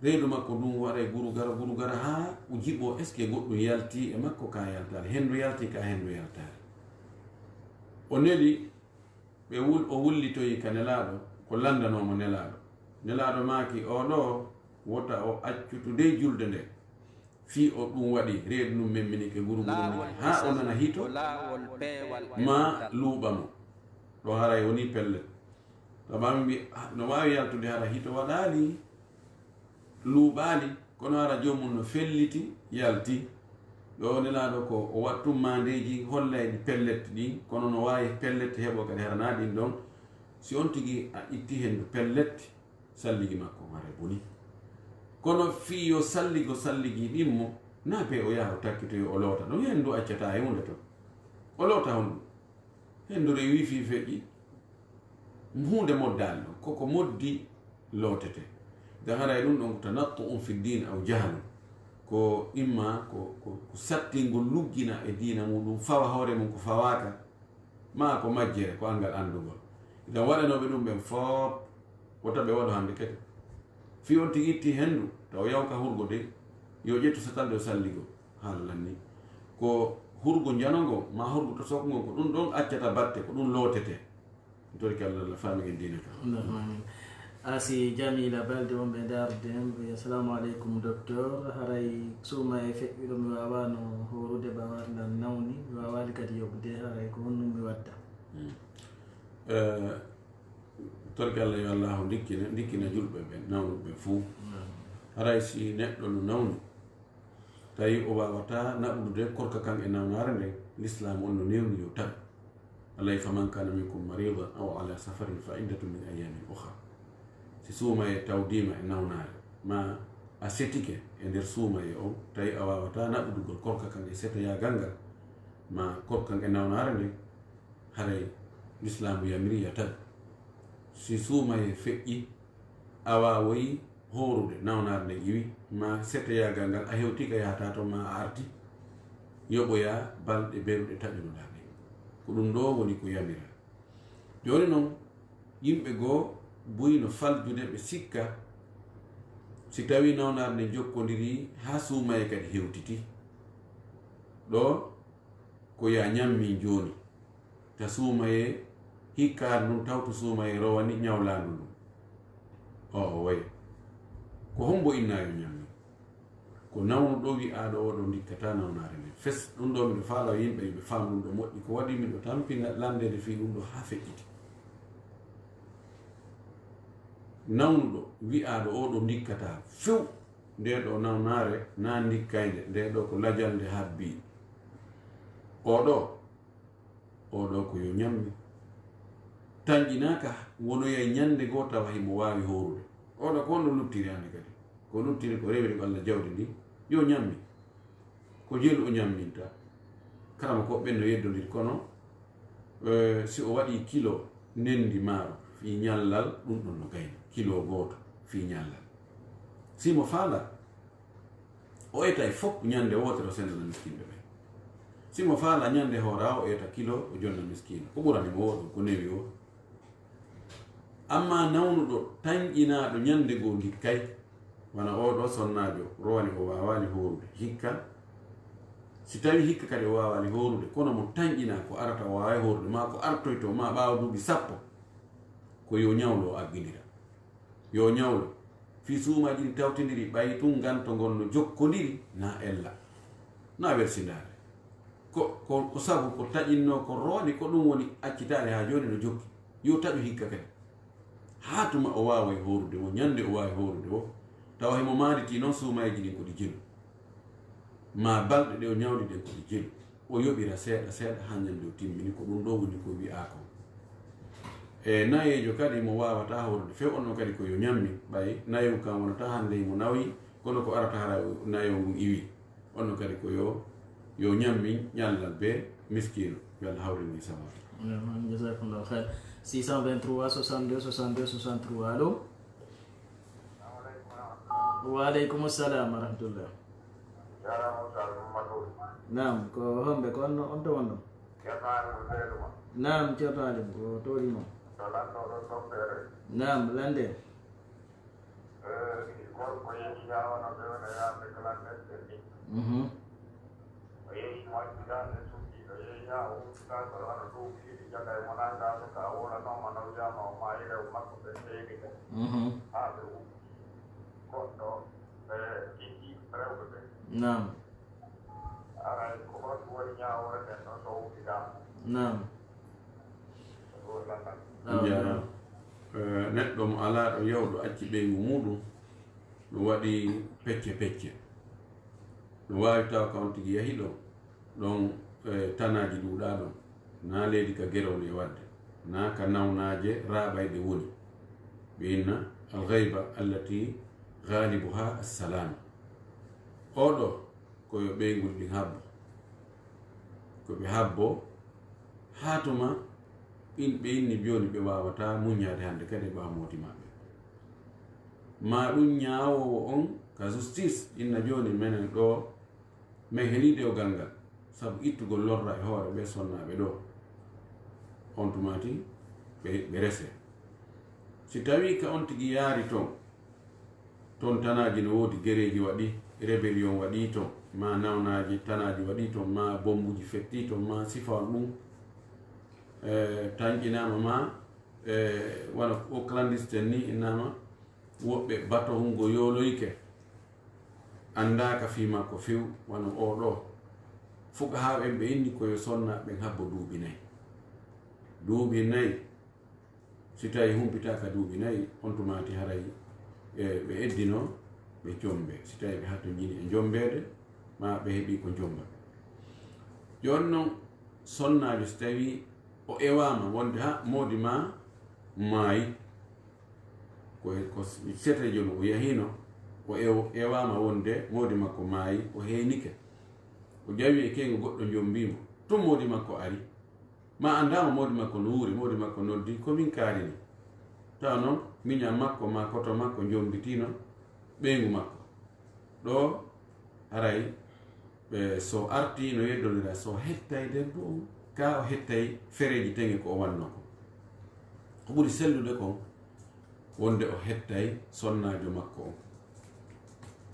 reedu makko ndun waɗay gurugara, gurugara haa o jiɓoo est-ce que goɗɗum yaltii e makko ka yaltaali, henndu yaltii ka henndu yaltaali. O neli ɓe wul-, o wullitoyi ka Nelaaɗo, ko lanndanoo mo Nelaaɗo. Nelaaɗo maaki, "Oo ɗoo, wota o accu to dey julde nde. Fii o ɗum waɗi, reedu ndun memminike guru guru haa o nana hito, ma luuɓa mo. Ɗo haray woni pellet." Tama mbi-, no waawi yaltude hara hito waɗaali, luuɓaali, kono hara joomum no felliti, yalti. Ɗo Nelaaɗo ko o wattu maandeeji hollayɗi pellet ɗin, kono no waawi pellet heɓo kadi hara naa ɗin ɗon. Si on tigi a itti hendu pellet, salligi makko hara boni. Kono fii yo salligo salligi ɗin mo, naa be o yaha o takkitoyo o loota. Ɗon hendu accataa e huunde ton. O loota honɗum? Hendu rewi fii feƴƴi. Huunde moddaali ɗon. Koko moddi lootete. Dan haray ɗum ɗon ko tanattu'un fi diin aw jahalun. Ko imma ko, ko, ko sattingol luggina e diina muɗum, fawa hoore mum ko fawaaka, maa ko majjere, ko anngal anndugol. Idan waɗanooɓe ɗum ɓen foop, wota ɓe waɗu hannde kadi. Fii on tigi itti henndu, taw yawka hurgo dey, yo ƴettu satal ɗo salligo. Haallan ni. Ko hurgo njanongo, maa hurgo to sokngo, ko ɗum ɗon accata batte, ko ɗum lootete. Torki Allah, Allah faami en diina ka. Allahumma amin. Asi Jamila Balde wonɓe ndaarde en, ɓe, "Assalamu aleykum, docteur. Haray suuma e feƴƴuɗo mi waawaano hoorude, ɓawar lan nawni, mi waawaali kadi yoɓude, haray ko honɗum mi watta?" Hmm. Eh, torki Allah, yo Allahu ndikkina, ndikkina julɓe ɓen, nawnuɓe ɓen fuu. Hmm. Haray si neɗɗo no nawni, tawi o waawataa naɓude korka kan e nawnaare nden, Lislaamu on no newni yo tawi. Alla wi, "Faman kana minkum maridan aw ala safarin fa iddatun min ayyamin ukhar." Si suumaye tawdiima e nawnaare, ma a setike e nder suumaye on, tawi a waawataa naɓudugol korka kan e setoyaagal ngal, ma korka kan e nawnaare nden, haray Lislaamu yamiri ya tawi. Si suumaye feƴƴi, a waawoyi hoorude, nawnaare nden iwi, ma setoyaagal ngal a hewti ka yahataa ton, ma a arti, yoɓoyaa balɗe beruɗe taƴunoɗaa ɗen. Ko ɗum ɗoo woni ko yamiraa. Jooni non, yimɓe goo buy no faljude, ɓe sikka si tawii nawnaare nden jokkondirii haa suumaye kadi hewtiti. Ɗoo ko ya ñammin jooni. Ta suumayee hikkaare ndun, tawtu suumayee rowani ñawlaandu ndun. Oo, o wayi. Ko hombo innaa yo ñammin? Ko nawnuɗo wi'aaɗo oo ɗoo ndikkataa nawnaare nden. Fes, ɗum ɗoo miɗo faalaa yimɓe, yimɓe faam ɗum ɗoo moƴƴi. Ko waɗi miɗo tampina landeede fii ɗum ɗoo haa feƴƴiti. Nawnuɗo wi'aaɗo oo ɗoo ndikkataa few. Ndee ɗoo nawnaare naa ndikkaynde, ndee ɗoo ko lajalnde habbii. Oo ɗoo, oo ɗoo ko yo ñammi. Tanƴinaaka, wonoyay ñande goo tawa himo waawi hoorude. Oo ɗoo ko honno luttiri hannde kadi? Ko luttiri ko rewiri ko Alla jawdi ndi, yo ñammi. Ko jelu o ñamminta. Karama ko ɓen no yeddondiri, kono, eh, si o waɗii kilo nendi maaro fii ñallal, ɗum ɗon no gayna. Kilo gooto fii ñallal. Si mo faalaa, o etay fof ñande wootere o sendana miskinɓe ɓen. Si mo faalaa ñande hooraa o eta kilo o jonna miskiino. Ko ɓurani mo woo ɗum, ko newi woo. Ammaa nawnuɗo tanƴinaaɗo ñande goo ndikkay, wano oo ɗoo sonnaajo rowani o waawaali hoorude. Hikka, si tawii hikka kadi o waawaali hoorude, kono mo tanƴinaa ko arata o waaway hoorude, maa ko artoytoo, maa ɓaawo duuɓi sappo, ko yo ñawlo o aggindira. Yo ñawlo. Fii suumaaji ɗin tawtindiri, ɓay tun nganto ngon no jokkondiri, na ella, na welsindaare. Ko, ko, ko sabu ko taƴinnoo ko rowani, ko ɗum woni accitaare haa jooni no jokki. Yo taƴu hikka kadi. Haa tuma o waaway hoorude woo, ñande o waawi hoorude woo, tawa himo maanditii non suumayji ɗin ko ɗi jelu. Maa balɗe ɗe o ñawdi ɗen ko ɗi jelu. O yoɓira seeɗa seeɗa haa ñande o timmini, ko ɗum ɗoo woni ko wi'aa kon. E nayeejo kadi mo waawataa hoorude few, on ɗon kadi ko yo ñammin, ɓay nayewu kan wonataa hannde himo nawi, kono ko arata hara nayewu ngun iwi. On ɗon kadi ko yo, yo ñammin ñallal bee miskiino, yo Allah hawrin en sabaabu. Jazakumullahu khair. Six cent vingt-trois, soixante-deux, soixante-deux, soixante-trois, allo? Wa aleykum salam wa rahmatullah. Jaaraama, Oustaz Mamadou. Naam, ko homɓe, ko on, on to wonno? Ceerno Aliou Seydou ma. Naam, Ceerno Aliou, ko toori mo. To lanɗo ɗo toppere. Naam, lande. Eh, gorko yehi yawano ɓe wona yaade ko lanɗe ɗe ni. Mhm. O yehi mo accidaade suuɗi, o yehi ha Ummitaa ko wano duuɓi ɗiɗi, jaga e mo nanngaa, so ka wonanoo mo, no wiyaama o maayi, rew makko ɓe seedi ɓe. Mhm. Haa ɓe ummi. Goɗɗo, ɓe itti rewɓe ɓe. Naam. Aray, ko honɗum woni ñaawoore nden ɗon so o ummitaa? Naam. Ko ɗum woni lanndal. Naam. Njaaraama. Eh, neɗɗo mo alaa ɗo yawɗo acci ɓeyngu muuɗum, no waɗi pecce pecce. No waawi tawa ka on tigi yahi ɗo. Ɗon, eh, tanaaji ɗuuɗaa ɗon. Naa leydi ka gerowle e waɗde. Naa ka nawnaaje raaɓayɗe woni. Ɓe inna al-ghayba allati ghalibuha as-salam. Oɗo ko yo ɓeynguuli ɗin habbo. Ko ɓe habbo, haa tuma in-, ɓe inni jooni ɓe waawataa muññaade hannde kadi e ɓaawo moodi maɓɓe. Maa ɗum ñaawoowo on ka justice inna jooni menen ɗoo, men heɓii dewgal ngal, sabu ittugol lorra e hoore ɓee sonnaaɓe ɗoo. On tumaati ɓe, ɓe resee. Si tawii ka on tigi yaari ton, ton tanaaji no woodi, gereeji waɗii, rébellion waɗii ton, maa nawnaaji, tanaaji waɗii ton, maa bommbuuji fettii ton, maa sifa on ɗum, eh, tanƴinaama, maa, eh, wano o clandestin ni innaama, woɓɓe bato hungo yooloyke, anndaaka fii makko few, wano oo ɗoo. Fuqahaa en ɓe inni ko yo sonnaaɓe ɓen habbo duuɓi nayi. Duuɓi nayi, si tawii humpitaaka duuɓi nayi, on tumaati haray, e, ɓe eddinoo ɓe jombe. Si tawii ɓe hattonjini e jombeede, maa ɓe heɓii ko jomba. Jooni non, sonnaajo si tawii o ewaama wonde, ha, moodi maa maayi, ko, ko setejo no o yahiino, o ew-, ewaama wonde moodi makko maayi, o heenike. O ƴawi e keyngu goɗɗo jombii mo. Tun moodi makko ari. Ma anndaama moodi makko no wuuri, moodi makko noddi, ko min kaarini. Tawa non, miñan makko, ma koto makko jombitiino ɓeyngu makko. Ɗoo, haray, ɓe, so artii no yeddondira, so hettay debbo on, kaa o hettay fereeji teŋe ko o wannoo kon. Ko ɓuri sellude kon, wonde o hettay sonnaajo makko on.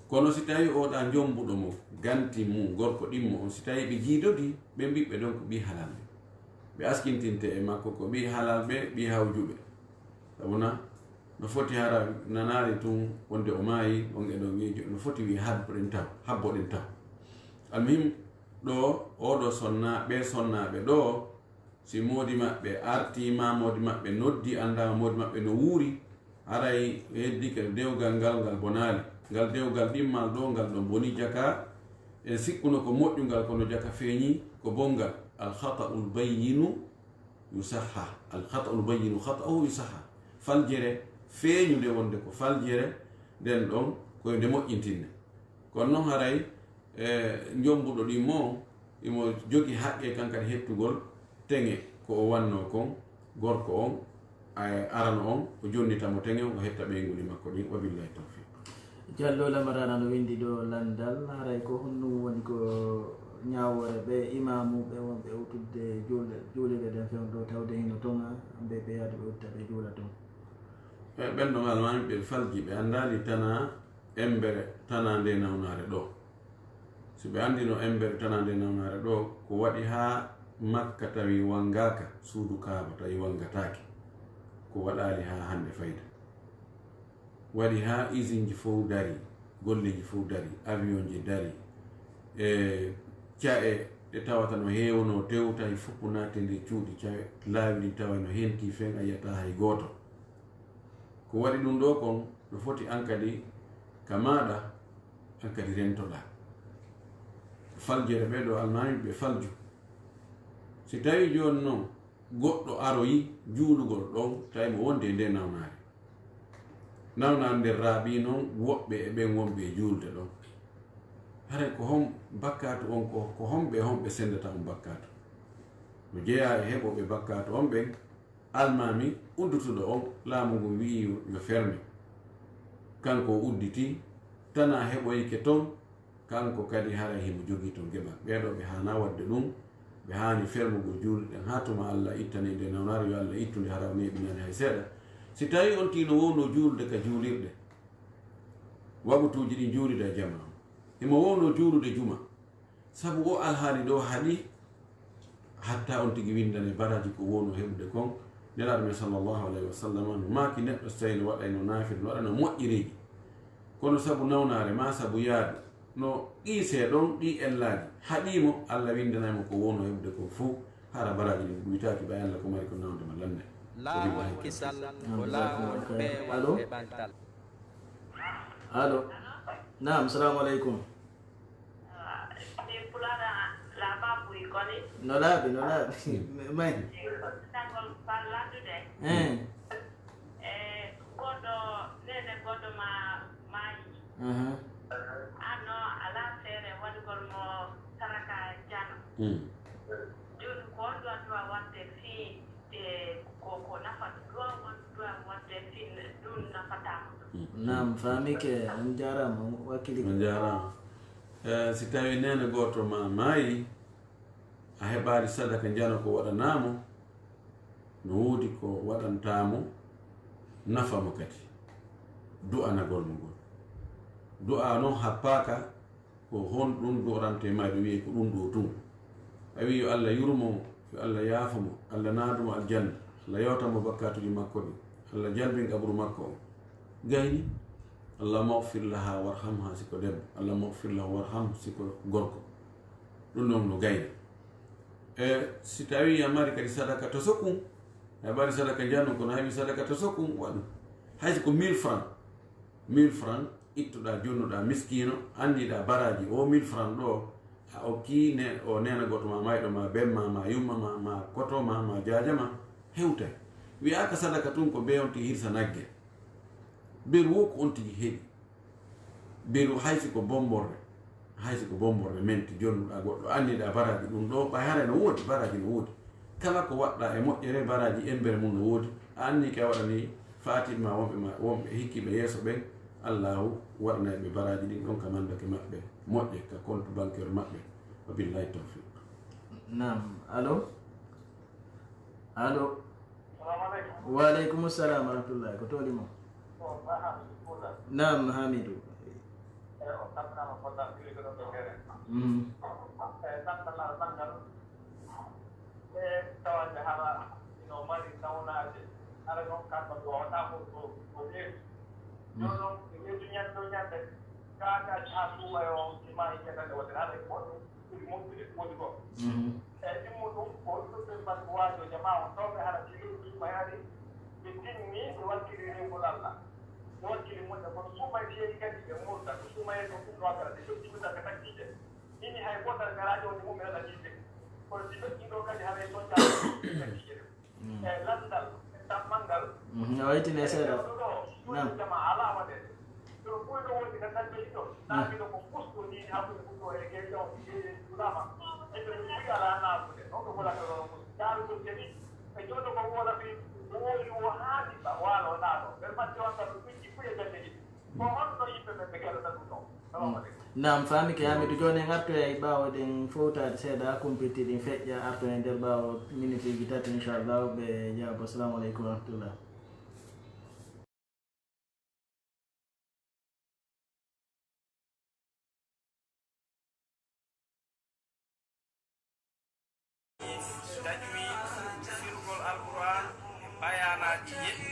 Kono si tawii oo ɗaa jombuɗo mo, ganti mum, gorko ɗimmo on, si tawii ɓe jiidodii, ɓe mbii ɓe ɗon ko ɓii halal ɓe. Ɓe askintinte e makko ko ɓii halal ɓe, ɓii hawjuɓe. Sabu na, no foti hara nanaade tun wonde o maayi, on e ɗon wi'e jo-, no foti wi'e habboɗen taw, habboɗen taw. Almuhim, ɗoo, oo ɗoo sonna-, ɓee sonnaaɓe ɗoo, si moodi maɓɓe artii ma moodi maɓɓe noddi, anndaama moodi maɓɓe no wuuri, haray heddike dewgal ngal, ngal bonaali. Ngal dewgal ɗimmal ɗoo, ngal ɗon boni jaka. En sikkuno ko moƴƴungal, kono jaka feeñi ko bonngal. Al khata'ul bayyinu yusahhah. Al khata'ul bayyinu khata'uhu yusahhah. Faljere feeñunde wonde ko faljere, nden ɗon ko yo nde moƴƴintinne. Kono non haray, e, jombuɗo ɗimmo on, imo jogii haqqe kan kadi hettugol teŋe ko o wannoo kon, gorko on, a-, arano on, o jonnita mo teŋe on, o hetta ɓeynguuli makko ɗin. Wa billahi tawfiq. Jallo Lamarana no winndi ɗoo lanndal, haray ko honɗum woni ko ñaawoore ɓe imaamuɓe wonɓe udditde juulde, juulirɗe ɗen fewndo tawde hino toŋa, ɓe, ɓe yaade ɓe utta ɓe juula ton? E, ɓen ɗon almaami ɓe falji, ɓe anndaali tanaa embere, tanaa ndee nawnaare ɗoo. Si ɓe anndino embere, tanaa ndee nawnaare ɗoo, ko waɗi haa Makka tawi wanngaaka, suudu Kaaba tawi wanngataake, ko waɗaali haa hannde fayda. Waɗi haa isinji fow darii, golleeji fow darii, avion ji darii, e ca'e ɗe tawata no heewunoo tew, tawi foppu naati nder cuuɗi, ca'e laawi ɗin tawa no hentii fen, a yi'ataa hay gooto. Ko waɗi ɗum ɗoo kon, no foti an kadi ka maaɗa, an kadi rentoɗaa. Faljere ɓee ɗoo almaami ɓe falju. Si tawii jooni non goɗɗo aroyi juulugol ɗon, tawi mo wondi e ndee nawnaare. Nawnaare nden raaɓii non woɓɓe e ɓen wonɓe e juulde ɗon. Haray ko hon bakkaatu on, ko, ko homɓe e homɓe senndata on bakkaatu? No jeyaa e heɓooɓe bakkaatu on ɓen, almaami uddutuɗo on, laamu ngun wi'i yo, yo ferme. Kanko o udditi, tanaa heɓoyike ton, kanko kadi haray himo jogii ton geɓal. Ɓee ɗoo ɓe haanaa waɗde ɗum, ɓe haani fermugol juulɗe ɗen haa tuma Alla ittani nde nawnaare, yo Alla ittu nde, hara o neeɓinaani hay seeɗa. Si tawii on tigi no wownoo juulude ka juulirɗe, waɓutuuji ɗin juulida e jamaa, himo wownoo juulude juma, sabu oo alhaali ɗoo haɗi hatta on tigi winndane baraaji ko wonno heɓude kon. Nelaaɗo men sallallahu alayhi wa sallam no maaki neɗɗo so tawi no waɗayno naafila, no waɗano moƴƴereeji, kono sabu nawnaare maa sabu yaadu no qiisee ɗon ɗii ellaaji haɗii mo, Alla winndanay mo ko wonno heɓude kon fow, hara baraaji ɗin ɗuytaaki ɓay Alla ko mari ko nawde ma lannde. Laamu kisal ko laamu peewal e ɓantal. Allo. Naam, salamu aleykum. Min pulaar laaɓaa buy koni? No laaɓi, no laaɓi. May. Tagol far landude. Eh. E goɗɗo nene goɗɗo ma maayi. Aha. Anno alaa feere waɗugol mo saraka jano. Jooni ko on ɗon duwa waɗde fii e ko ko nafata ɗon on duwa waɗde fii ɗum nafata mo ɗum. Naam, faamike, on jaaraama, wakkili. On jaaraama. Eh, si tawi neene gooto ma maayi, a heɓaali sadaka njano ko waɗanaa mo, no woodi ko waɗantaa mo, nafa mo kadi. Du'anagol mo ngol. Du'a non happaaka ko honɗum du'orantee ma, ɓe wi'ay ko ɗum ɗoo tun. A wi'i yo Alla yurmo mo, yo Alla yaafo mo, Alla naadu mo aljanna, Alla yewta mo bakkaatuuji makko ɗin, Alla jalbin qabru makko on. Gayni, Allahumma ighfir laha warhamha si ko debbo, Allahumma ighfir lahu warhamhu si ko gorko. Ɗum ɗon no gayna. E si tawi a mari kadi sadaka to sokun, a heɓaali sadaka njano kono a heɓi sadaka to sokun, waɗu. Hay si ko mille francs, mille francs ittuɗaa jonnuɗaa miskiino, anndiɗaa baraaji o mille francs ɗoo, a okkii ne, o neene gooto ma, mayɗo ma, bemma ma, yumma ma, ma koto ma, ma jaaja ma, hewtay. Wi'aaka sadaka tun ko bee on tigi hirsa nagge. Beru wo ko on tigi heɓi. Beru hay si ko bomborde, hay si ko bomborde menti jonnuɗaa goɗɗo, anndiɗaa baraaji ɗum ɗoo, ɓay haray no woodi, baraaji no woodi. Kala ko waɗɗaa e moƴƴere, baraaji embere mum no woodi. A anni kay a waɗani faatiɓe ma, wonɓe ma, wonɓe hikkiiɓe yeeso ɓen, Allaahu waɗanay ɓe baraaji ɗin ɗon ka mandake maɓɓe moƴƴe, ka compte bancaire maɓɓe. Wa billahi tawfiq. Naam, allo? Allo? Salamu aleykum. Wa aleykum salam wa rahmatullahi. Ko tooli mo? Ko Ba Hamidu Fuuta. Naam, Hamidu. E o salminaama Fodda Siri ko ɗon ɗo Kere. Mhm. E nanngal nanngal e tawande hara ino mari nawnaaje. Hara noon kamɓe ko wawata ko ko ko yeesu. Jooni noon ko yeesu ñande o ñande. Kaaka haa suuɓa e o ima e ñande wonde hara e moƴƴo. Ɗum moƴƴude ko woni ko. Eeyi, ɗum ɗum ko holɗum ɓe mbaɗi waajooje ma on tawɓe hara si leydi ma yaari ɓe tinni ɓe wakkili rewgol Allah ɓe wakkili moƴƴa kono suumayteeri kadi ɓe murta ko suumayee ɗo ɗum ɗo gara ɓe ƴetti ɓe tan ɓe takkiije ini hay gootal garaaji wonde mum ɓe waɗa jiiɓe kono si ɓeɗɗi ɗo kadi haray soñjaɓe takkiije ɗe e lanndal e tammal ngal Mhm, o waytini e seeɗa. Naam. Jama alaa waɗeede. Ɗo fof no woodi ko dañɓe ɗo. Naami ɗo ko pusto ni hakkunde ɗum ɗo e gey ɗo e lama. E ɓe ɗum wiya alaa naagude. Ɗon ɗo wala ɗo ɗo. Daarugol kadi. E joɗo ko wola ɓe wooli o haali ba wala o naano. Ɓe matti on tan ɗum ɗi fuye dañɓe ɗi. Ko honno yimɓe ɓe ɓe kelata ɗum ɗo. Salamu aleykum. Naam, faami ke Hamidu. Jooni en artoyay ɓaawo ɗen fowtaade seeɗa, kumpitti ɗin feƴƴa, artoyay nder ɓaawo minitiiji tati, inchallah, ɓe jaabo. Assalamu aleykum wa rahmatullah. Tajwid, firugol Alqur'an e bayaanaaji yeɗɗi,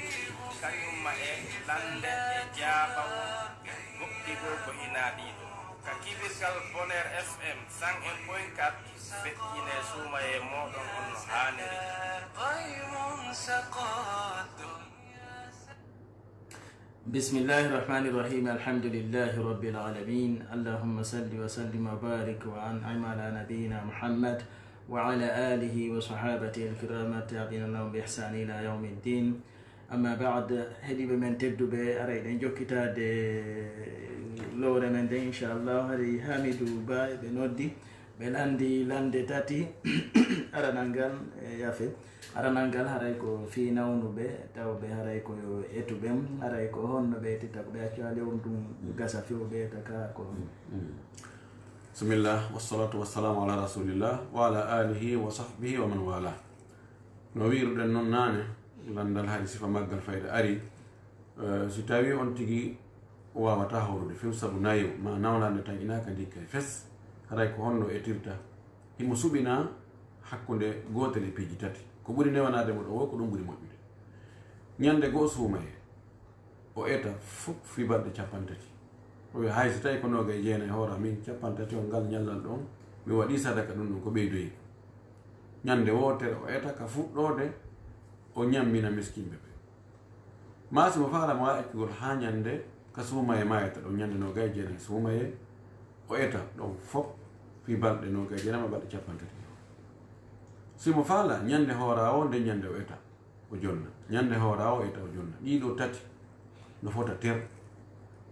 kañumma e lannde e jaabawol goɗɗigol ko hinaa ɗiɗo. Ka kibirgal Bonheur F M cent un point quatre, feƴƴinee suumayee mooɗon on no haaniri. بسم الله الرحمن الرحيم. الحمد لله رب العالمين. اللهم صل وسلم وبارك وأنعم على نبينا محمد وعلى آله وصحابته الكرام التابعين لهم بإحسان إلى يوم الدين. أما بعد, heɗiiɓe men tedduɓe, aray ɗen jokkitaade lowre men nden, inchallah. Hari Hamidou Ba ɓe noddi. Ɓe lanndi lannde tati, aranal ngal, e, yaafe, aranal ngal haray ko fii nawnuɓe, tawɓe haray ko yo etuɓe, haray ko honno ɓe etita ko ɓe accu haa lewru ndun gasa few ɓe eta ka ko. Bismillah, wassalatu wassalamu ala rasulillah wa ala alihi wa sahbihi wa man wala. No wiiruɗen non naane, lanndal hari sifa maggal fayda ari, eh, si tawi on tigi wawata hawrude few sabu nayo ma nawnaande tan ina ka ndikka e fes, haray ko honno etirta? Himo suɓina hakkunde gootel e piiji tati. Ko ɓuri newanaade mo ɗo woo, ko ɗum ɓuri moƴƴude. Ñande goo suumayee, o eta fof fii balɗe cappanɗe tati. O wiya, hay so tawii ko noogay e jeenay hoora min, cappanɗe tati on ngal ñallal ɗon, mi waɗii sadaka ɗum ɗon ko ɓeydoyi. Ñande wootere o eta ka fuɗɗoode, o ñammina miskinɓe ɓe. Maa si mo faala mo waawi accugol haa ñande ka suumayee maayata ɗon, ñande noogay e jeenay suumayee, o eta ɗon fof fii balɗe noogay e jeenay ma balɗe cappanɗe tati. Si mo faala ñande hoora o, nde ñande o eta, o jonna. Ñande hoora o eta, o jonna. Ɗii ɗoo tati no fota ter.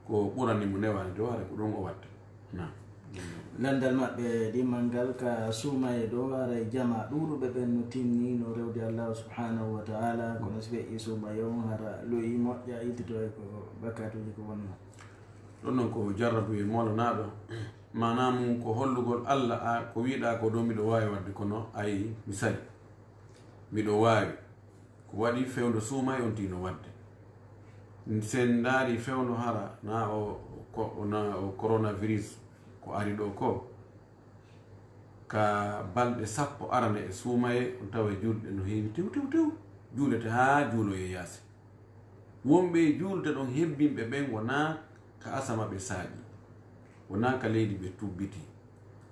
Ko ɓurani mo newaade ɗoo, hara ko ɗum o watta. Naam. Lanndal maɓɓe ɗimmal ngal ka suumayee ɗoo, haray jamaa ɗuuɗuɓe ɓen no tinni no rewde Allaahu subhaanahu wa ta'aala, kono si feƴƴii suumayee on, hara loyi moƴƴa, ittitoo e ko bakkatuuji ko wonnoo. Ɗum noon ko jarrabu e moolanaaɗo. Maanaa mum ko hollugol Alla, a, ko wiiɗaa ko ɗoo miɗo waawi waɗde, kono ayi mi sali. Miɗo waawi. Ko waɗi fewndo suumayee on tino waɗde. Sen ndaari fewndo hara na o, ko, na o coronavirus ko ari ɗoo ko, ka balɗe sappo arane e suumayee, on tawa juulɗe no heewi tew, tew, tew. Juulete haa juuloyee yaasi. Wonɓe e juulde ɗon hebbinɓe ɓen wonaa ka asama ɓe saaƴi, wonaa ka leydi ɓe tubbiti.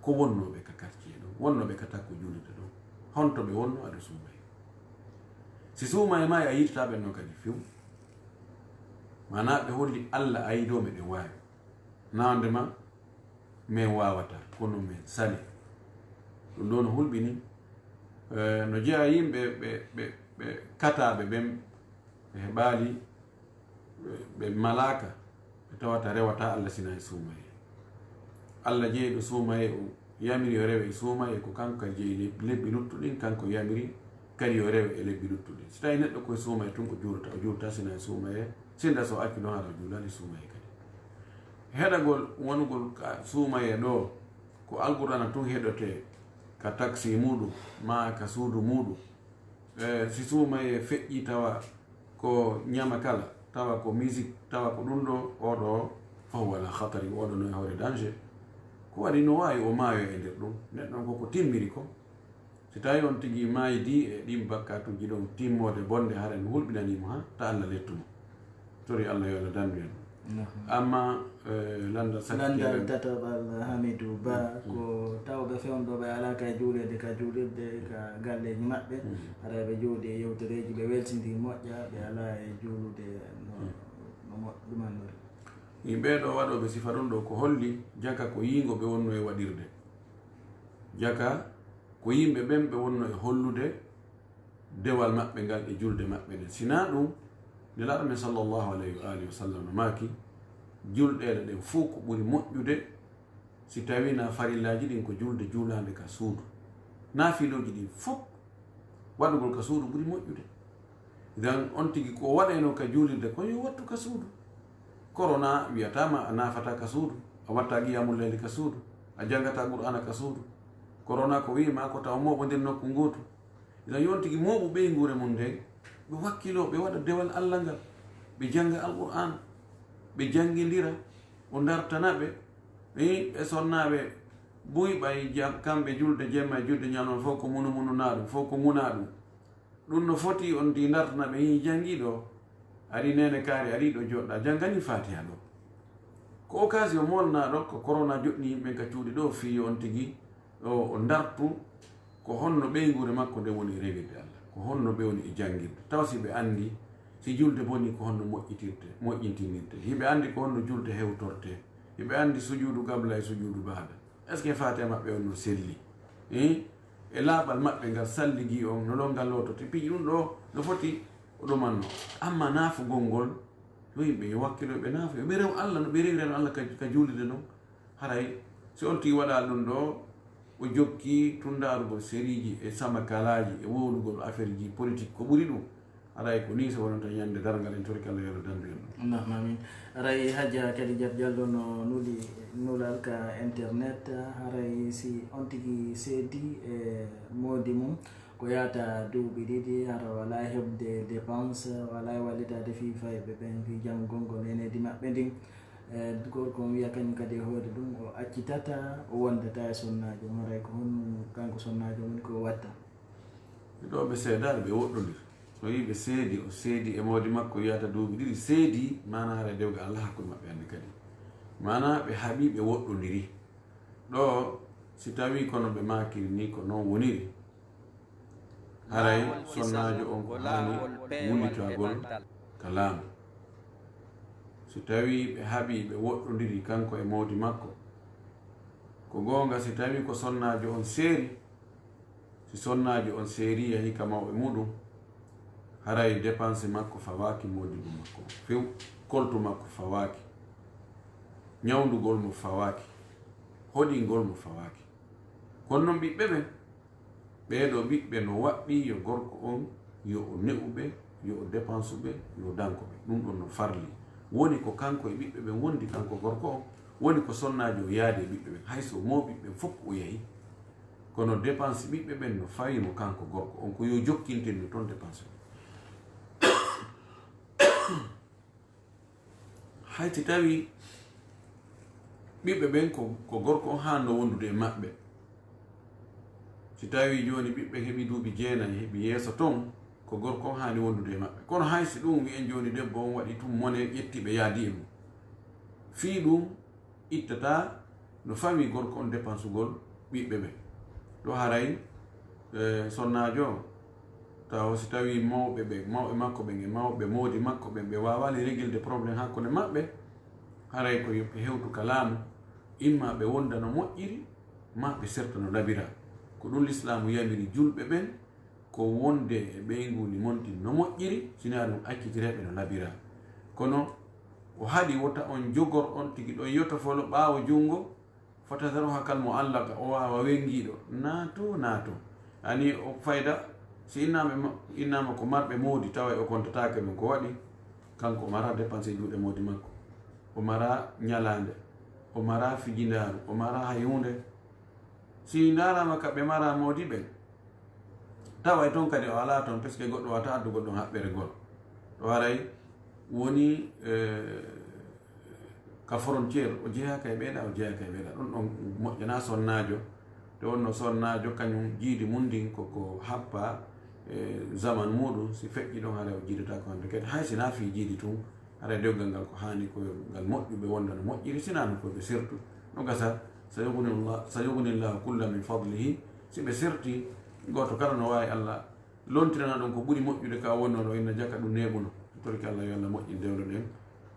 Ko wonnooɓe ka quartier ɗon, wonnooɓe ka takko juulirde ɗon. Honto ɓe wonnoo ado suumayee? Si suumayee maayi, a yiitataa ɓen non kadi few. Maanaa ɓe holli Alla ayi ɗoo meɗen waawi. Nawande ma, men waawataa, kono men sali. Ɗum ɗoo no hulɓini, eh, no jeyaa yimɓe ɓe, ɓe, ɓe kataaɓe ɓen, ɓe heɓaali, ɓe, ɓe malaaka, ɓe tawata rewataa Alla sinaa e suumayee. Alla jeyi ɗo suumayee, o yamiri yo rewe e suumayee, ko kanko kadi jeyi leb-, lebbi luttuɗin, kanko yamiri kadi yo rewe e lebbi luttuɗin. Si tawii neɗɗo ko e suumayee tun o juulata, o juulata sinaa e suumayee, sinda so accu ɗon hara o juulaali suumayee kadi. Heɗagol wonugol ka suumayee ɗoo, ko Alqur'aana tun heɗotee ka taksi muuɗum, maa ka suudu muuɗum. E, si suumayee feƴƴii tawa ko ñama kala, tawa ko musique, tawa ko ɗum ɗoo, oo ɗoo, fahuwa ala khatari, oo ɗoo no e hoore danger. Ko waɗi no waawi o maayoya e nder ɗum. Neɗɗo on ko ko timmiri ko. Si tawii on tigi maayidii e ɗin bakkatuuji ɗon timmoode bonde, hara no hulɓinanii mo haa ta Alla lettu mo. Tori Alla yo Alla dandu en. Na'am. Amma, eh, lanndal sakkitiiɗo. Lanndal tataɓal, Hamidou Ba, mm, ko tawɓe fewnɗooɓe alaa ka juuleede ka juulirde, ka galleeji maɓɓe. Mm. Haray ɓe jooɗii e yewtereeji, ɓe weltindii moƴƴa, ɓe alaa e juulude no, mm, no mo-, ɗumannori. Yimɓe ɗoo waɗooɓe sifa ɗum ɗoo ko holli jaka ko yiingo ɓe wonnoo e waɗirde. Jaka ko yimɓe ɓen ɓe wonnoo e hollude dewal maɓɓe ngal e julde maɓɓe nden. Sinaa ɗum, Nelaaɗo men sallallahu alayhi wa alihi wa sallam no maaki, julɗeele ɗen fow ko ɓuri moƴƴude si tawii na farillaaji ɗin ko julde juulaande ka suudu. Naafilooji ɗin fow waɗugol ka suudu ɓuri moƴƴude. Idan on tigi ko waɗaynoo ka juulirde kon yo wattu ka suudu. Korona wiyataama a naafataa ka suudu, a wattaa qiyamul layli ka suudu, a janngataa Qur'aana ka suudu. Korona ko wi'i ma ko taw mooɓondir nokku ngootu. Idan yo on tigi mooɓu ɓeynguure mum nden, ɓe wakkiloo, ɓe waɗa dewal Alla ngal, ɓe jannga Alqur'aana, ɓe janngindira, o dartana ɓe. Ɓe, ɓe sonnaaɓe buy ɓay jam-, kamɓe julde jemma e julde ñalawma fow ko munu-mununaa ɗum, fow ko ŋunaa ɗum. Ɗum no foti on tigi dartana ɓe, hii janngiiɗo ari neene kaari, ari ɗo jooɗɗaa, janngani Faatiha ɗo. Ko occasion moolnaaɗo, ko korona joɗɗini yimɓe ɓen ka cuuɗi ɗo, fii yo on tigi o, o dartu ko honno ɓeynguure makko nden woni e rewirde Alla, ko honno ɓe woni e janngirde. Tawa si ɓe anndi si julde bonii ko honno moƴƴitirte, moƴƴintinirte. Hiɓe anndi ko honno julde hewtorte. Hiɓe anndi sujuudu gabla e sujuudu baada. Est-ce que Faatiha maɓɓe on no selli? Hein? E laaɓal maɓɓe ngal salligi on, no ɗon ngal lootote. Piiji ɗum ɗo no foti o ɗumanno. Amma naafugol ngol, yo yimɓe yo wakkilo ɓe naafo, yo ɓe rew Alla no ɓe rewirano Alla ka, ka juulirde non. Haray si on tigi waɗaali ɗum ɗo, o jokki tun ndaarugol seriiji e samakalaaji e wowlugol affaire ji politique ko ɓuri ɗum. Haray ko nii so wonanta ñande darngal en torki Alla yo Alla dandu en ɗum. Allahumma amin. Haray Hajja Kadijat Jallo no nuli nulal ka internet, haray si on tigi seedi e moodi mum, ko yaata duuɓi ɗiɗi, hara wala heɓde dépense, wala e wallitaade fii fayɓe ɓen, fii janngol ngol e needi maɓɓe ndin. E, gorko on wiya kañum kadi e hoore ɗum, o accitata, o wondata e sonnaajo. Haray ko honno kanko sonnaajo woni ko o watta? Ɗo ɓe seedaade, ɓe woɗɗondiri. So yii ɓe seedi, o seedi e moodi makko, wiyata duuɓi ɗiɗi, seedi, maanaa haray dewgal alaa hakkunde maɓɓe hannde kadi. Maanaa ɓe haɓi, ɓe woɗɗondiri. Ɗo, si tawii kono ɓe maakiri ni ko noon woniri, haray sonnaajo on ko haani wullitagol ka laamu. Si tawii ɓe haɓii, ɓe woɗɗondiri kanko e moodi makko, ko goonga, si tawii ko sonnaajo on seeri, si sonnaajo on seeri, yahi ka mawɓe muɗum, haray dépense makko fawaaki, moodibbo makko few, koltu makko fawaaki, ñawndugol mo fawaaki, hoɗingol mo fawaaki. Kono noon ɓiɓɓe ɓen, ɓee ɗoo ɓiɓɓe no waɗɗii yo gorko on, yo o ne'u ɓe, yo o dépense ɓe, yo o danko ɓe. Ɗum ɗon no farli. Woni ko kanko e ɓiɓɓe ɓen wondi, kanko gorko on, woni ko sonnaajo o yaadi e ɓiɓɓe ɓen. Hay so moo ɓiɓɓe ɓen fof o yahi, kono dépense ɓiɓɓe ɓen no fawii mo kanko gorko on, ko yo jokkintinno toon dépense ɓe. Hay si tawii ɓiɓɓe ɓen ko, ko gorko on haanno wondude e maɓɓe, si tawii jooni ɓiɓɓe heɓi duuɓi jeenayi, heɓi yeeso toon, ko gorko on haani wondude e maɓɓe. Kono hay si ɗum wi'en jooni debbo on waɗi tun mone, ƴetti ɓe yaadi e mum, fii ɗum ittataa no fawii gorko on dépensugol ɓiɓɓe ɓen. Ɗo haray, e, sonnaajo on, tawa si tawii mawɓe ɓe, mawɓe makko ɓen e mawɓe moodi makko ɓen, ɓe waawaali réglude problème hakkunde maɓɓe, haray ko yo ɓe hewtu ka laamu, imma ɓe wonda no moƴƴiri, maa ɓe serta no labiraa. Ko ɗum Lislaamu yamiri julɓe ɓen, ko wonde e ɓeynguuli mon ɗin no moƴƴiri, sinaa ɗum accitireeɓe no labiraa. Kono o haɗi wota on jogor on tigi ɗon yotofolo ɓaawo junngo, fatadharuha kal mu'allaqa, o waawa wenngiiɗo, naato, naato. Ani o fayda, si innaama ma-, innaama ko marɓe moodi, tawa o kontataake ɗum, ko waɗi? Kanko o maraa dépense e juuɗe moodi makko, o maraa ñalaande, o maraa fijindaaru, o maraa hay huunde. Si ndaaraama ka ɓe maraa moodi ɓen, tawa e toon kadi o alaa toon, parce que goɗɗo waawata addu goɗɗum haɓɓere ngol. Ɗo haray woni, eh, ka frontière, o jeyaaka e ɓeeɗa, o jeyaaka e ɓeeɗa. Ɗum ɗon moƴƴanaa sonnaajo. Nde wonnoo sonnaajo, kañum jiidi mum ndin ko, ko happa, eh, zaman muuɗum, si feƴƴi ɗon, haray o jiidataa ko hannde kadi. Hay si naa fii jiidi tun, haray dewgal ngal ko haani ko yo ngal moƴƴu, ɓe wonda no moƴƴiri, sinaa no ko ɓe sertu. No gasa, sayughnillah-, sayughnillahu kulla min fadlihi, si ɓe serti, gooto kala no waawi Allah lontirana ɗum ko ɓuri moƴƴude ka wonnoo ɗo, inna jaka ɗum neeɓuno. Torki Allah yo Allah moƴƴin dewle ɗen,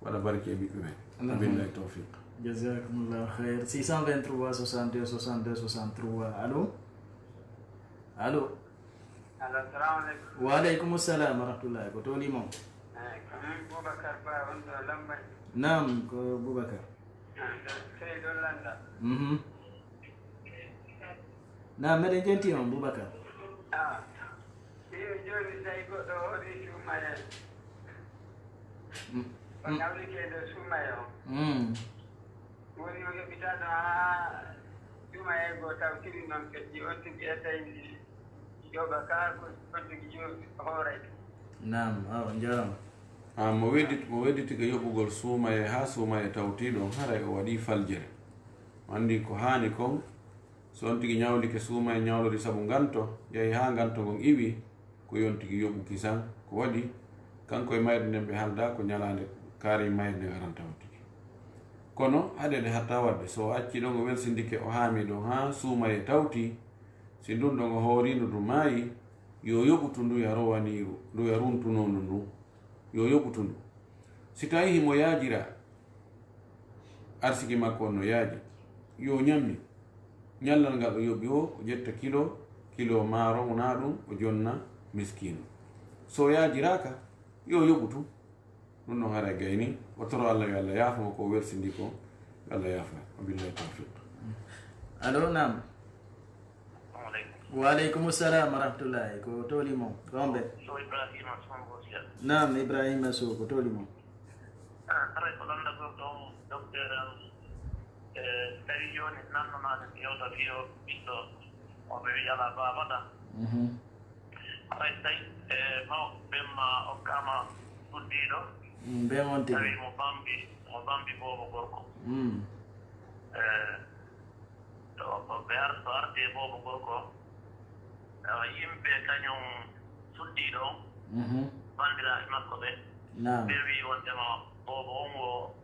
waɗa barke e ɓiɓɓe ɓen. Allahumma. Billahi tawfiq. Jazakumullahu khair. Six cent vingt-trois, soixante-deux, soixante-deux, soixante-trois. Allô? Allô? Allô, assalamu aleykum. Wa aleykum salam wa rahmatullahi. Ko toli mo? Eh, ko min Boubacar Ba, on ɗo Lambaye. Naam, ko Boubacar. Ah, ɗo, sey ɗo landa. Mhm. Naam, meɗen jenti on, Boubacar. Ah, iyo, jooni tawi goɗɗo hoori suumaye. Mm, o mm. Nawlike nder suumaye o. Mm. Woni o yoɓitaano haa suumaye goo tawtiri noon feƴƴi, on tigi e tawi yoɓa kaa ko on tigi jo-, hooray. Naam, awa, on njaaraama. Ah, mo weddit-, mo wedditike yoɓugol suumaye haa suumaye tawti ɗon, haray o waɗii faljere. O anndi ko haani kon, so on tigi ñawlike suumaye ñawlori sabu nganto, yahi haa nganto ngon iwi, ko yo on tigi yoɓu kisan. Ko waɗi, kanko e mayre nden ɓe haalda ko ñalaande kaari mayre nden aranta on tigi. Kono haɗe nde hatta waɗde, so o acci ɗon, o welsindike, o haami ɗon haa suumaye tawti, si ndun ɗon o hooriino ndu maayi, yo yoɓutu ndu ya rowaniiru, ndu ya runtunoondu ndu, yo yoɓutu ndu. Si tawii himo yaajira, arsiki makko on no yaaji, yo ñammi. Ñallal ngal o yoɓi o, o ƴetta kilo, kilo maaro wonaa ɗum, o jonna miskiino. So o yaajiraaka, yo yoɓu tun. Ɗum ɗon haray gayni, o toro Allah yo Allah yaafo mo ko o welsindi ko, yo Allah yaafo mo. Wabillahi tawfiq. Allo, naam. Assalamu aleykum. Wa aleykum salam wa rahmatullahi. Ko toli mo, ko on ɓe? Ko Ibrahima Sow Bosiya. Naam, Ibrahima Sow, ko toli mo. Ah, haray ko lanndagol ɗon, docteur am, e, tawi jooni nannomaade mi yewta fii o ɓiɗɗo, o ɓe wi'i alaa baaba ɗa. Mhm. Haray tawi, e, mawɓe ɓen ma okkaama ɗuddiiɗo. Mm, ɓen on tigi. Tawi mo bambi, mo bambi boobo gorko. Mm. Eh, to, to ɓe ar-, to ardi e boobo gorko, awa, yimɓe kañum suddi ɗon, Mhm. banndiraaɓe makko ɓe, Naam. ɓe wi'i wondema boobo on wo,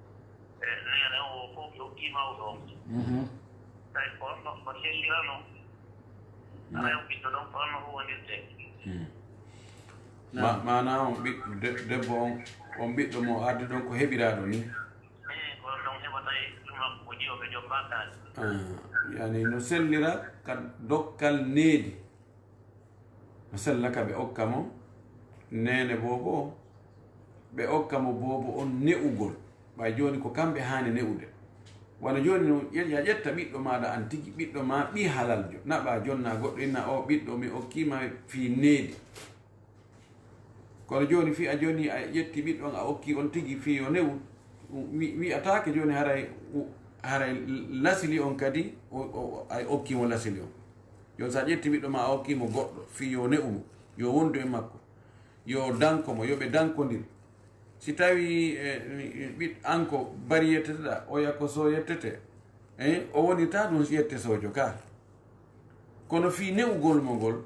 e neene on wo fof yo okkii mawɗo on. Mhm. Tawi ko on ɗon ko sellira non. Naam. Awa, ɓiɗɗo ɗon ko on no huwondirte. Hmm. Ma-, Naam. maanaa on ɓiɗɗo de-, debbo on, on ɓiɗɗo mo ardi ɗon ko heɓiraaɗo ni? Eh, ko on ɗon heɓata e ɗum makko ko jiwo ɓe jom bakkaari. Ah, yani no sellira ka dokkal needi. No sella ka ɓe okka mo neene boobo on, ɓe okka mo boobo on ne'ugol. Ɓay jooni ko kamɓe haani ne'ude. Wano jooni no, ye-, ya ƴetta ɓiɗɗo maaɗa an tigi, ɓiɗɗo maa ɓii halaljo. Naɓa jonna goɗɗo inna o ɓiɗɗo mi okkii ma fii needi. Kono jooni fii a jonni a ƴetti ɓiɗɗo on a okki on tigi fii yo ne'u, wi-, wi'ataake jooni haray, haray lasili on kadi o, o, a okki mo lasili on. Jooni so a ƴetti ɓiɗɗo ma a okki mo goɗɗo fii yo ne'u mo, yo wondu e makko, yo danko mo, yo ɓe dankondir. Si tawi, eh, ɓiɗ-, an ko bari yetteteɗaa, oya ko so yettete, eh, o woni taa ɗum yette sojo ka. Kono fii ne'ugol mo ngol,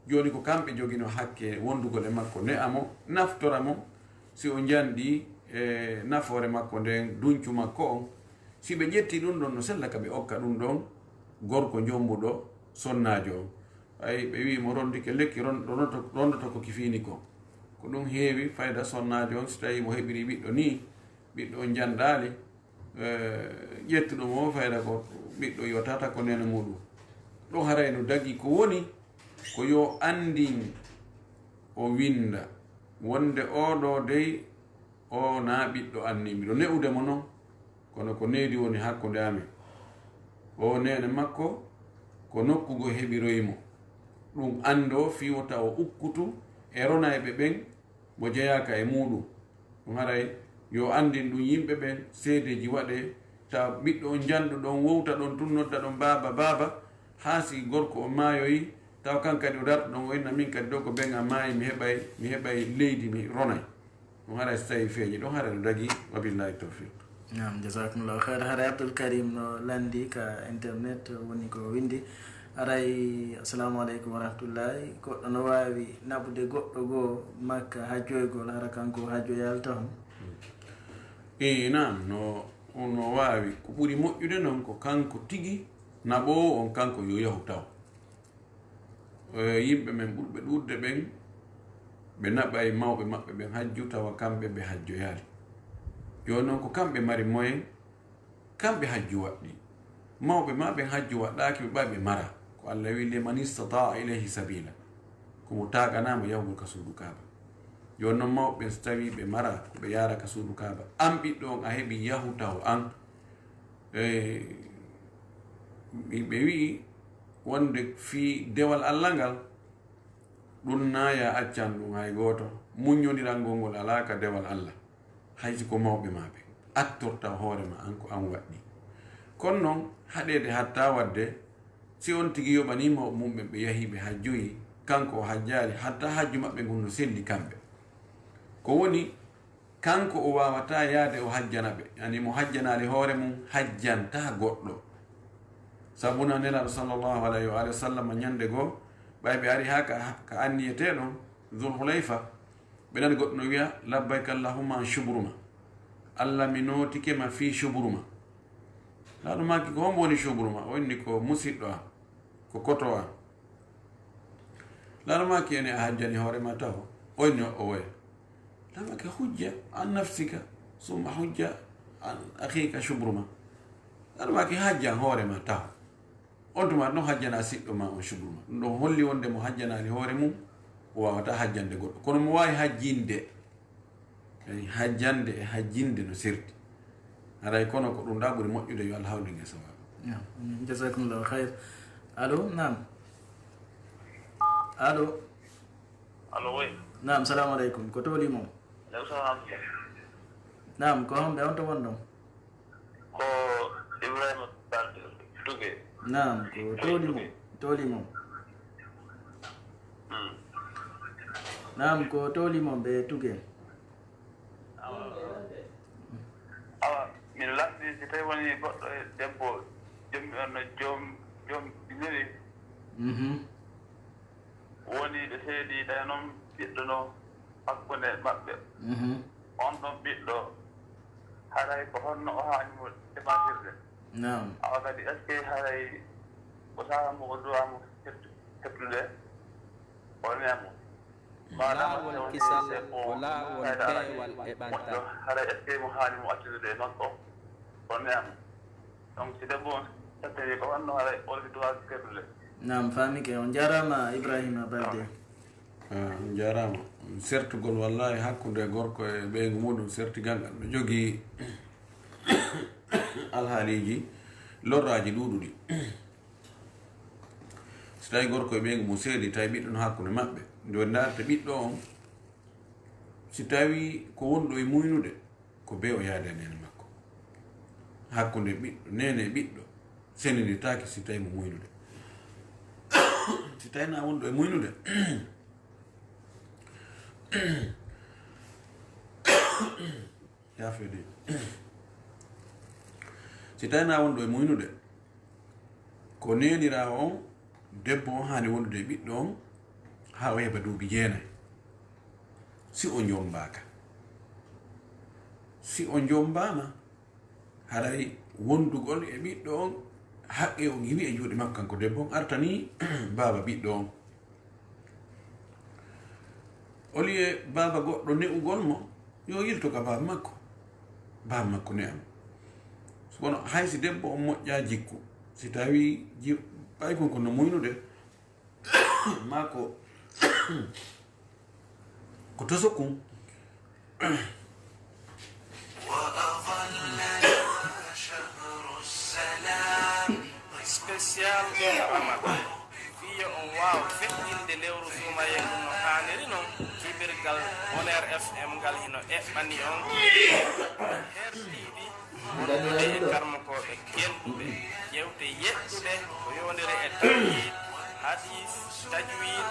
jooni ko kamɓe jogino hakke wondugol e makko, ne'a mo, naftora mo, si o njanɗi e nafoore makko nden, duncu makko on. Si ɓe ƴetti ɗum ɗon, no sella ka ɓe okka ɗum ɗon gorko jombuɗo sonnaajo on. Ay, ɓe wi'i mo rondike lekki, ron-, rondoto, rondoto ko ki fiini kon. Ko ɗum heewi fayda sonnaajo on, si tawi mo heɓiri ɓiɗɗo nii, ɓiɗɗo on janɗaali, eh, ƴettuɗo mo fayda ko ɓiɗɗo yo tata ko neene muɗum. Ɗo haray no dagi ko woni ko yo anndin o winnda wonde oo ɗoo dey o naa ɓiɗɗo an nii. Miɗo ne'ude mo non, kono ko needi woni hakkunde amen. Oo neene makko ko nokku goo heɓiroyi mo. Ɗum anndoo fii wota o ukkutu e ronayɓe ɓen mo jeyaaka e muuɗum. Ɗum haray yo anndin ɗum yimɓe ɓen, seedeeji waɗee, tawa ɓiɗɗo on njanɗu ɗon, wowta ɗon tun, nodda ɗon baaba, baaba, haa si gorko on maayoyi, tawa kan kadi o darto ɗon, o inna min kadi ɗoo ko ben an maayi, mi heɓay, mi heɓay leydi, mi ronay. Ɗum haray so tawi feeñi, ɗum haray no dagii, wa billahi tawfiq. Naam, jazakumullahu khair. Haray Abdul Karim no lanndi ka internet, woni ko winndi. Haray, assalamu aleykum wa rahmatullahi. Goɗɗo no waawi naɓude goɗɗo goo makka hajjoygol, hara kanko hajjoyaali taho? Ee, naam, no, no waawi. Ko ɓuri moƴƴude non ko kanko tigi naɓoowo on, kanko yo yahu taw. Eh, yimɓe men ɓurɓe ɗuuɗde ɓen, ɓe naɓay mawɓe maɓɓe ɓen hajju, tawa kamɓe ɓe hajjoyaali. Jooni non ko kamɓe mari moyen, kamɓe hajju waɗɗii. Mawɓe maa ɓen hajju waɗɗaaki, ɓe ɓay ɓe mara. Ko Alla wi'i, "Liman istata'a ilayhi sabila." Ko mo taaganaa mo yahugol ka suudu Kaaba. Jooni non mawɓe ɓen so tawii ɓe mara, ko ɓe yaara ka suudu Kaaba. An ɓiɗɗo on a heɓi yahu taw an. Eh, ɓe wi'i wonde fii dewal Alla ngal, ɗum naa ya accan ɗum hay gooto, muññondirangol ngol alaa ka dewal Alla, hay si ko mawɓe maa ɓe, attorta hoore ma an ko an waɗɗii. Kono non, haɗeede hatta waɗde, si on tigi yoɓanii mawɓe mum ɓen ɓe yahii ɓe hajjoyi, kanko o hajjaali, hatta hajju maɓɓe ngun no selli kamɓe. Ko woni, kanko o waawataa yaade o hajjana ɓe. Yani mo hajjanaali hoore mum, hajjantaa goɗɗo. Sabu na Nelaaɗo sallallahu alayhi wa alihi wa sallam ñande goo, ɓay ɓe ari haa ka, ka anniyetee ɗon, Dhul Hulayfa, ɓe nani goɗɗo no wi'a, "Labbayka Allahumma an Shubruma." Alla, mi nootike ma fii Shubruma. Nelaaɗo maaki, "Ko hombo woni Shubruma?" O inni, "Ko musiɗɗo am, ko koto am." Nelaaɗo maaki, "Ene a hajjani hoore ma taho?" O inni, "O woya." Nelaaɗo maaki, "Hujja an nafsika, summa hujja an akhiika Shubruma." Nelaaɗo maaki, "Hajjan hoore ma taho." On tuma ɗon hajjana siɗɗo ma on Shubruma. Ɗum ɗon holli wonde mo hajjanaali hoore mum, o waawataa hajjande goɗɗo. Kono mo waawi hajjinde, yani hajjande e hajjinde no serti. Haray kono ko ɗum ɗa ɓuri moƴƴude, yo Allah hawnu en e sawaabu. Naam. Jazakumullahu khair. Allo, naam. Allo. Allo, oui. Naam, salamu aleykum. Ko tooli mo? Aleykum salam. Naam, ko homɓe on to wonɗon? Ko Ibrahima Balde Duge. Naam, ko tooli mo? Duge. Tooli mo. Hmm. Naam, ko tooli mo ɓe Tuge. Awa. Awa, Tawi woni goɗɗo e debbo, jommi on no joom, joom ɗi neli. Mhm. Woni ɓe seedi, tawi noon ɓiɗɗo no hakkunde maɓɓe. Mhm. On ɗon ɓiɗɗo, haray ko honno o haani mo demantirde? Naam. Awa kadi, est-ce que haray ko saha mo o duwa mo hettu-, hettude? O neemo. Laawol kisal ko laawol peewal e ɓantal. Haray est-ce que mo haani mo accude e makko? O neemo. Donc, si debbo on ƴettanii ko honno haray o waɗi droit kerdude? Naam, faamike. On njaaraama, Ibrahima Balde. Ah, on njaaraama. Sertugol, wallaahi, hakkunde gorko e ɓeyngu muuɗum, sertigal ngal no jogii alhaaliiji, lorraaji ɗuuɗuɗi. Si tawii gorko e ɓeyngu mum seedi, tawi ɓiɗɗo no hakkunde maɓɓe, nde woni ndaarete ɓiɗɗo on, si tawii ko wonɗo e muynude, ko bee o yaada e neene makko. Hakkunde ɓiɗɗo, neene e ɓiɗɗo, seninditaake si tawii mo muynude. Si tawii na wonɗo e muynude, yaafeede. Si tawii na wonɗo e muynude, ko neeniraawo on, debbo on haani wondude e ɓiɗɗo on haa o heɓa duuɓi jeenay. Si o njombaaka. Si o njombaama, haray wondugol e ɓiɗɗo on, haqqe on ini e juuɗe makko kanko debbo on, artanii baaba ɓiɗɗo on. Au lieu baaba goɗɗo ne'ugol mo, yo yilto ka baaba makko. Baaba makko ne'a mo. Kono hay si debbo on moƴƴaa jikku, si tawii ji-, ɓay kon ko no muynude, maa ko, ko tosokun. Spécial Omar Amat. Fii yo on waaw feƴƴinde lewru suumayee ndun no haaniri non, kibirgal Bonheur F M ngal hino eɓɓani on hertiiɗi wondude e karmokooɓe kelɗuɓe, jewte yeɗɗuɗe ko yowondiri e tawhiid, hadiis, tajwiid,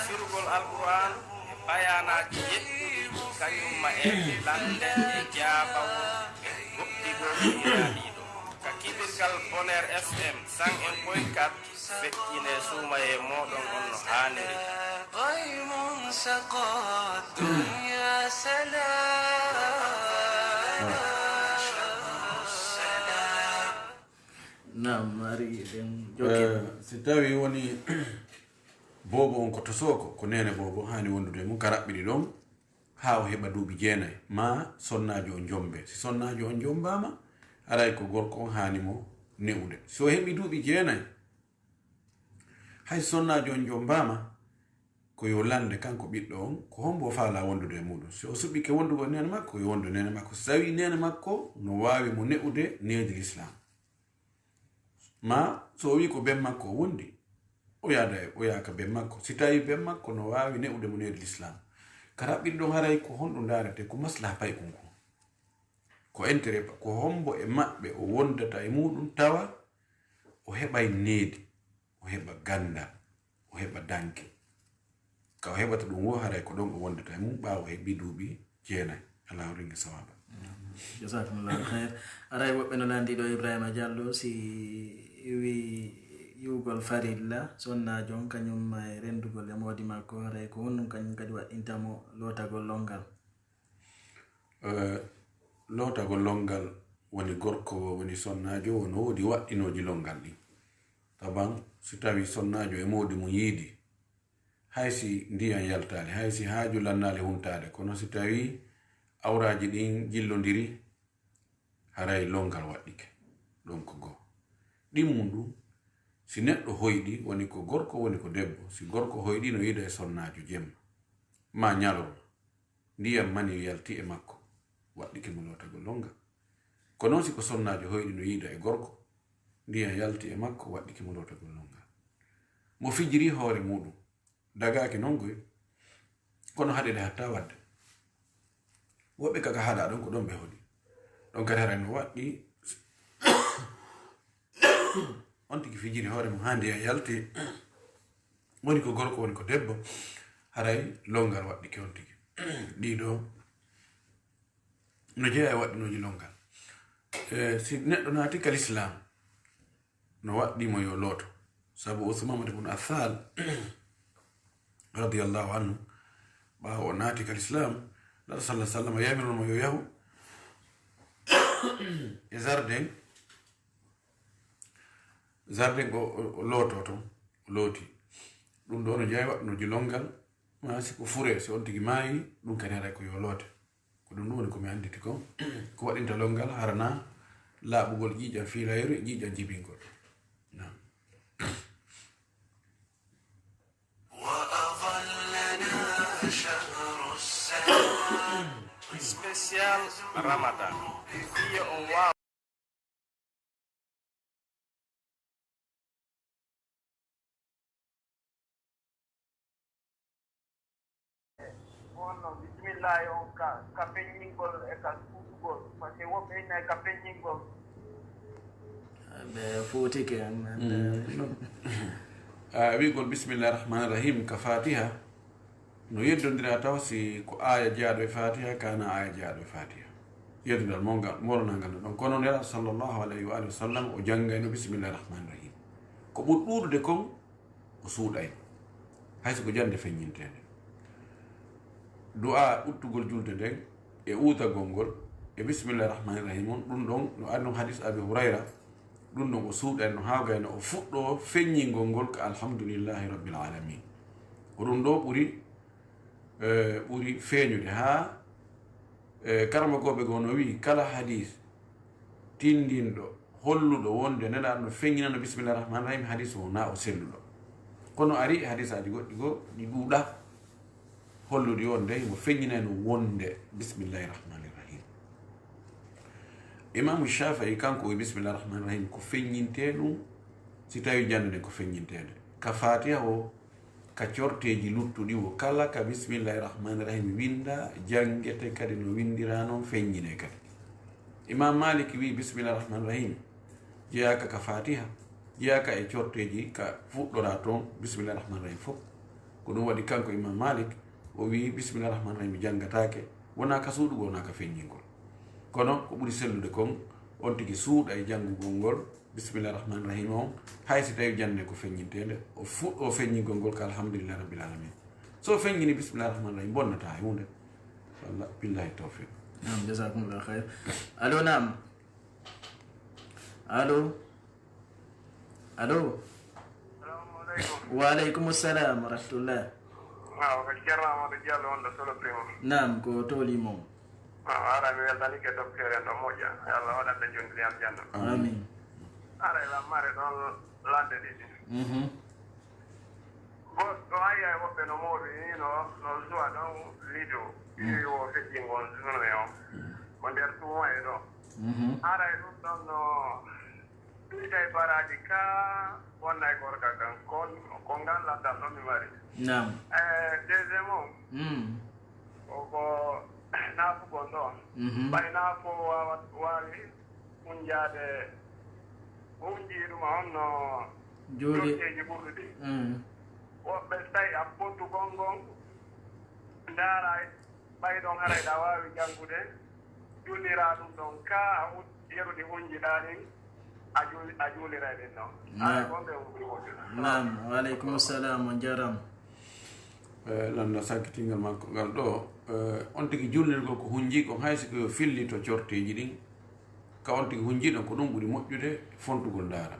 firugol Alqur'aan, e bayaanaaji yeɗɗuɗi, kañumma e lannde e jaabawol e goɗɗigol e laaɗiiɗo. Ka kibirgal Bonheur F M cent un point quatre, feƴƴinee suumayee mooɗon on no haaniri. Naam, ari eɗen jokki. Eh, si tawii woni boobo on ko tosooko, ko neene boobo haani wondude e mum ka raɓɓiɗi ɗon, haa o heɓa duuɓi jeenay, maa sonnaajo on jombee. Si sonnaajo on jombaama, haray ko gorko on haani mo ne'ude. Si o heɓii duuɓi jeenay, hay sonnaajo on jombaama, ko yo lannde kanko ɓiɗɗo on, ko hombo o faalaa wondude e muuɗum. Si o suɓike wondugol neene makko, yo wondu neene makko. Si tawii neene makko no waawi mo ne'ude needi Lislaam. Maa so o wii ko ben makko o wondi, o yaada e, o yaaka ben makko. Si tawii ben makko no waawi ne'ude mo needi Lislaam. Ka raɓɓiɗi ɗon haray ko honɗum ndaarete? Ko maslaha paykun kun. Ko intérêt pa-, ko hombo e maɓɓe o wondata e muuɗum tawa o heɓay needi, o heɓa ganndal, o heɓa danke. Ka o heɓata ɗum woo, haray ko ɗon o wondata e mum ɓaawo o heɓi duuɓi jeenay. Allahu ringi sawaaba. Jazakumullahu khair. Aray woɓɓe no lanndi ɗo Ibrahima Diallo, si wi yiwgol farilla, sonnaajo on kañum e renndugol e moodi makko, haray ko honɗum kañum kadi waɗɗinta mo lootagol lonngal? Eh, lootagol lonngal woni gorko woo, woni sonnaajo woo, no woodi waɗɗinooji lonngal ɗin. Taban, si tawii sonnaajo e moodi mum yiidi, hay si ndiyan yaltaali, hay si haaju lannaali huntaade, kono si tawii awraaji ɗin jillondiri, haray lonngal waɗɗike. Ɗon ko goo. Ɗimmun ɗum, si neɗɗo hoyɗi, woni ko gorko, woni ko debbo, si gorko hoyɗi no yiida e sonnaajo jemma, maa ñalorma, ndiyan mani yalti e makko, waɗɗike mo lootagol lonngal. Ko non si ko sonnaajo hoyɗi no yiida e gorko, ndiyan yalti e makko, waɗɗike mo lootagol lonngal. Mo fijiri hoore muuɗum, dagaaki non koy, kono haɗede hatta waɗde. Woɓɓe kaka haɗa ɗon ko ɗon ɓe hoɗi. Ɗon kadi haray no waɗɗi, on tigi fijiri hoore mum haa ndiyan yalti, woni ko gorko, woni ko debbo, haray lonngal waɗɗike on tigi. Ɗiɗo no jeyaa e waɗɗinooji lonngal. E, si neɗɗo naati ka lislaam, no waɗɗii mo yo looto. Sabu Usmaamata ibn Affaan, radiyallahu anhu, ɓaawo o naati ka lislaam, Nulaaɗo sallallahu alaihi wasallam yamiri mo yo yahu e jardin, jardin o, o, o looto ton, o looti. Ɗum ɗo no jeyaa e waɗɗunooji lonngal, maa si ko fure, si on tigi maayi, ɗum kadi haray ko yo loote. Ko ɗum ɗum woni ko mi annditi kon. Ko waɗɗinta lonngal harana laaɓugol ƴiiƴam fiilayru e ƴiiƴam jibingol. Naam. Spécial Ramadan. Wiye on waaw. On no bisimillahi on ka, ka feññingol e ka suuɗugol, parce que woɓɓe ina e ka feññingol. Ɓe fuutike en, en, Mm. A wi'gol bisimillahi rahmaani rahim ka Fatiha, no yeddondira taw si ko aaya jeyaaɗo e Fatiha, kana aaya jeyaaɗo e Fatiha. Yeddondira mo ngal, moronangal no ɗon. Kono Nelaaɗo sallallahu alayhi wa alihi wa sallam, o janngayno bisimillahi rahmaani rahim. Ko ɓuri ɗuuɗude kon, o suuɗay. Hay so ko jannde feññinteende. Du'a uttugol julde nden, e uutagol ngol, e bisimillahi rahmaani rahim on, ɗum ɗon no ari non hadis Abi Hurayra, ɗum ɗon o suuɗay no haagayno o fuɗɗo feññingol ngol ka alhamdulillahi rabbil alamin. Ko ɗum ɗo ɓuri, eh, ɓuri feeñude haa, eh, karamokooɓe goo no wi'i kala hadis tinndinɗo, holluɗo wonde Nelaaɗo no feññinano bisimillahi rahmaani rahim, hadis o na o selluɗo. Kono ari hadisaaji goɗɗi goo ɗi ɗuuɗa hollude wonde himo feññinano wonde bisimillahi rahmaani rahim. Imaamu Shaafi'i kanko o wi'i bisimillahi rahmaani rahim ko feññintee ɗum, si tawi jannde nden ko feññinteende. Ka Fatiha o, ka corteeji luttuɗi wo kala ka bisimillahi rahmaani rahim winnda, janngete kadi no winndiraa non, feññinee kadi. Imam Malik wi'i bisimillahi rahmaani rahim jeyaaka ka Fatiha, jeyaaka e corteeji ka fuɗɗoraa ton bisimillahi rahmaani rahim fof. Ko ɗum waɗi kanko Imam Malik o wi'i bisimillahi rahmaani rahim janngataake, wonaa ka suuɗugol, wonaa ka feññingol. Kono ko ɓuri sellude kon, on tigi suuɗa e janngugol ngol, bisimillahi rahmaani rahim on, hay si tawi jannde ko feññinteende, o fuɗɗo feññingol ngol ka alhamdulillahi rabbil alamin. So o feññini bisimillahi rahmaani rahim, bonnataa e huunde. Walla, billahi tawfiq. Naam, jazakumullahu khayr. Allo, naam. Allo? Allo? Salamu aleykum. Wa aleykum salam wa rahmatullah. Waaw, ko Ceerno Amadou Diallo wonɗo Solo Primo. Naam, ko tooli mon. Waaw, ara mi weltanike docteur en ɗo moƴƴa. Yo Allah waɗan ɓe jonɗini aljanna. Amin. Ara e lammare ɗon lande ɗiɗi. Mhm. Goɗɗo ayi ay woɓɓe no moori ni no, no suwa ɗon lido. Mm. Yo feƴƴingol journée o. Mm. Ko nder suuma e ɗo. Mhm. Ara e ɗum ɗon no Ɗum tawi baraaji ka wonnay gorka kan. Kon, ko ngal lanndal ɗon mi mari. Naam. Eh, deuxième on, Mm. ko, ko naafugol ɗon. Mhm. Ɓay naafo waawa, waawi hunjaade, hunjii ɗum on no Jooli. Jotteeji ɓurɗi. Mm. Woɓɓe tawi a pottugol ngon, ndaara ɓay ɗon haray ɗa waawi janngude, juulira ɗum ɗon ka a yeru ɗi hunjiɗaa ɗin, a juuli, a juulira e ɗin ɗon. Naam. Haray ko on ɓe on ɓuri moƴƴude. Naam, wa aleykum salam, on jaaraama. Eh, lannda sakkitingal makko ngal ɗo, eh, on tigi juulnirgol ko hunji kon, hay si ko yo fillito corteeji ɗin, ka on tigi hunji ɗon, ko ɗum ɓuri moƴƴude fontugol ndaara.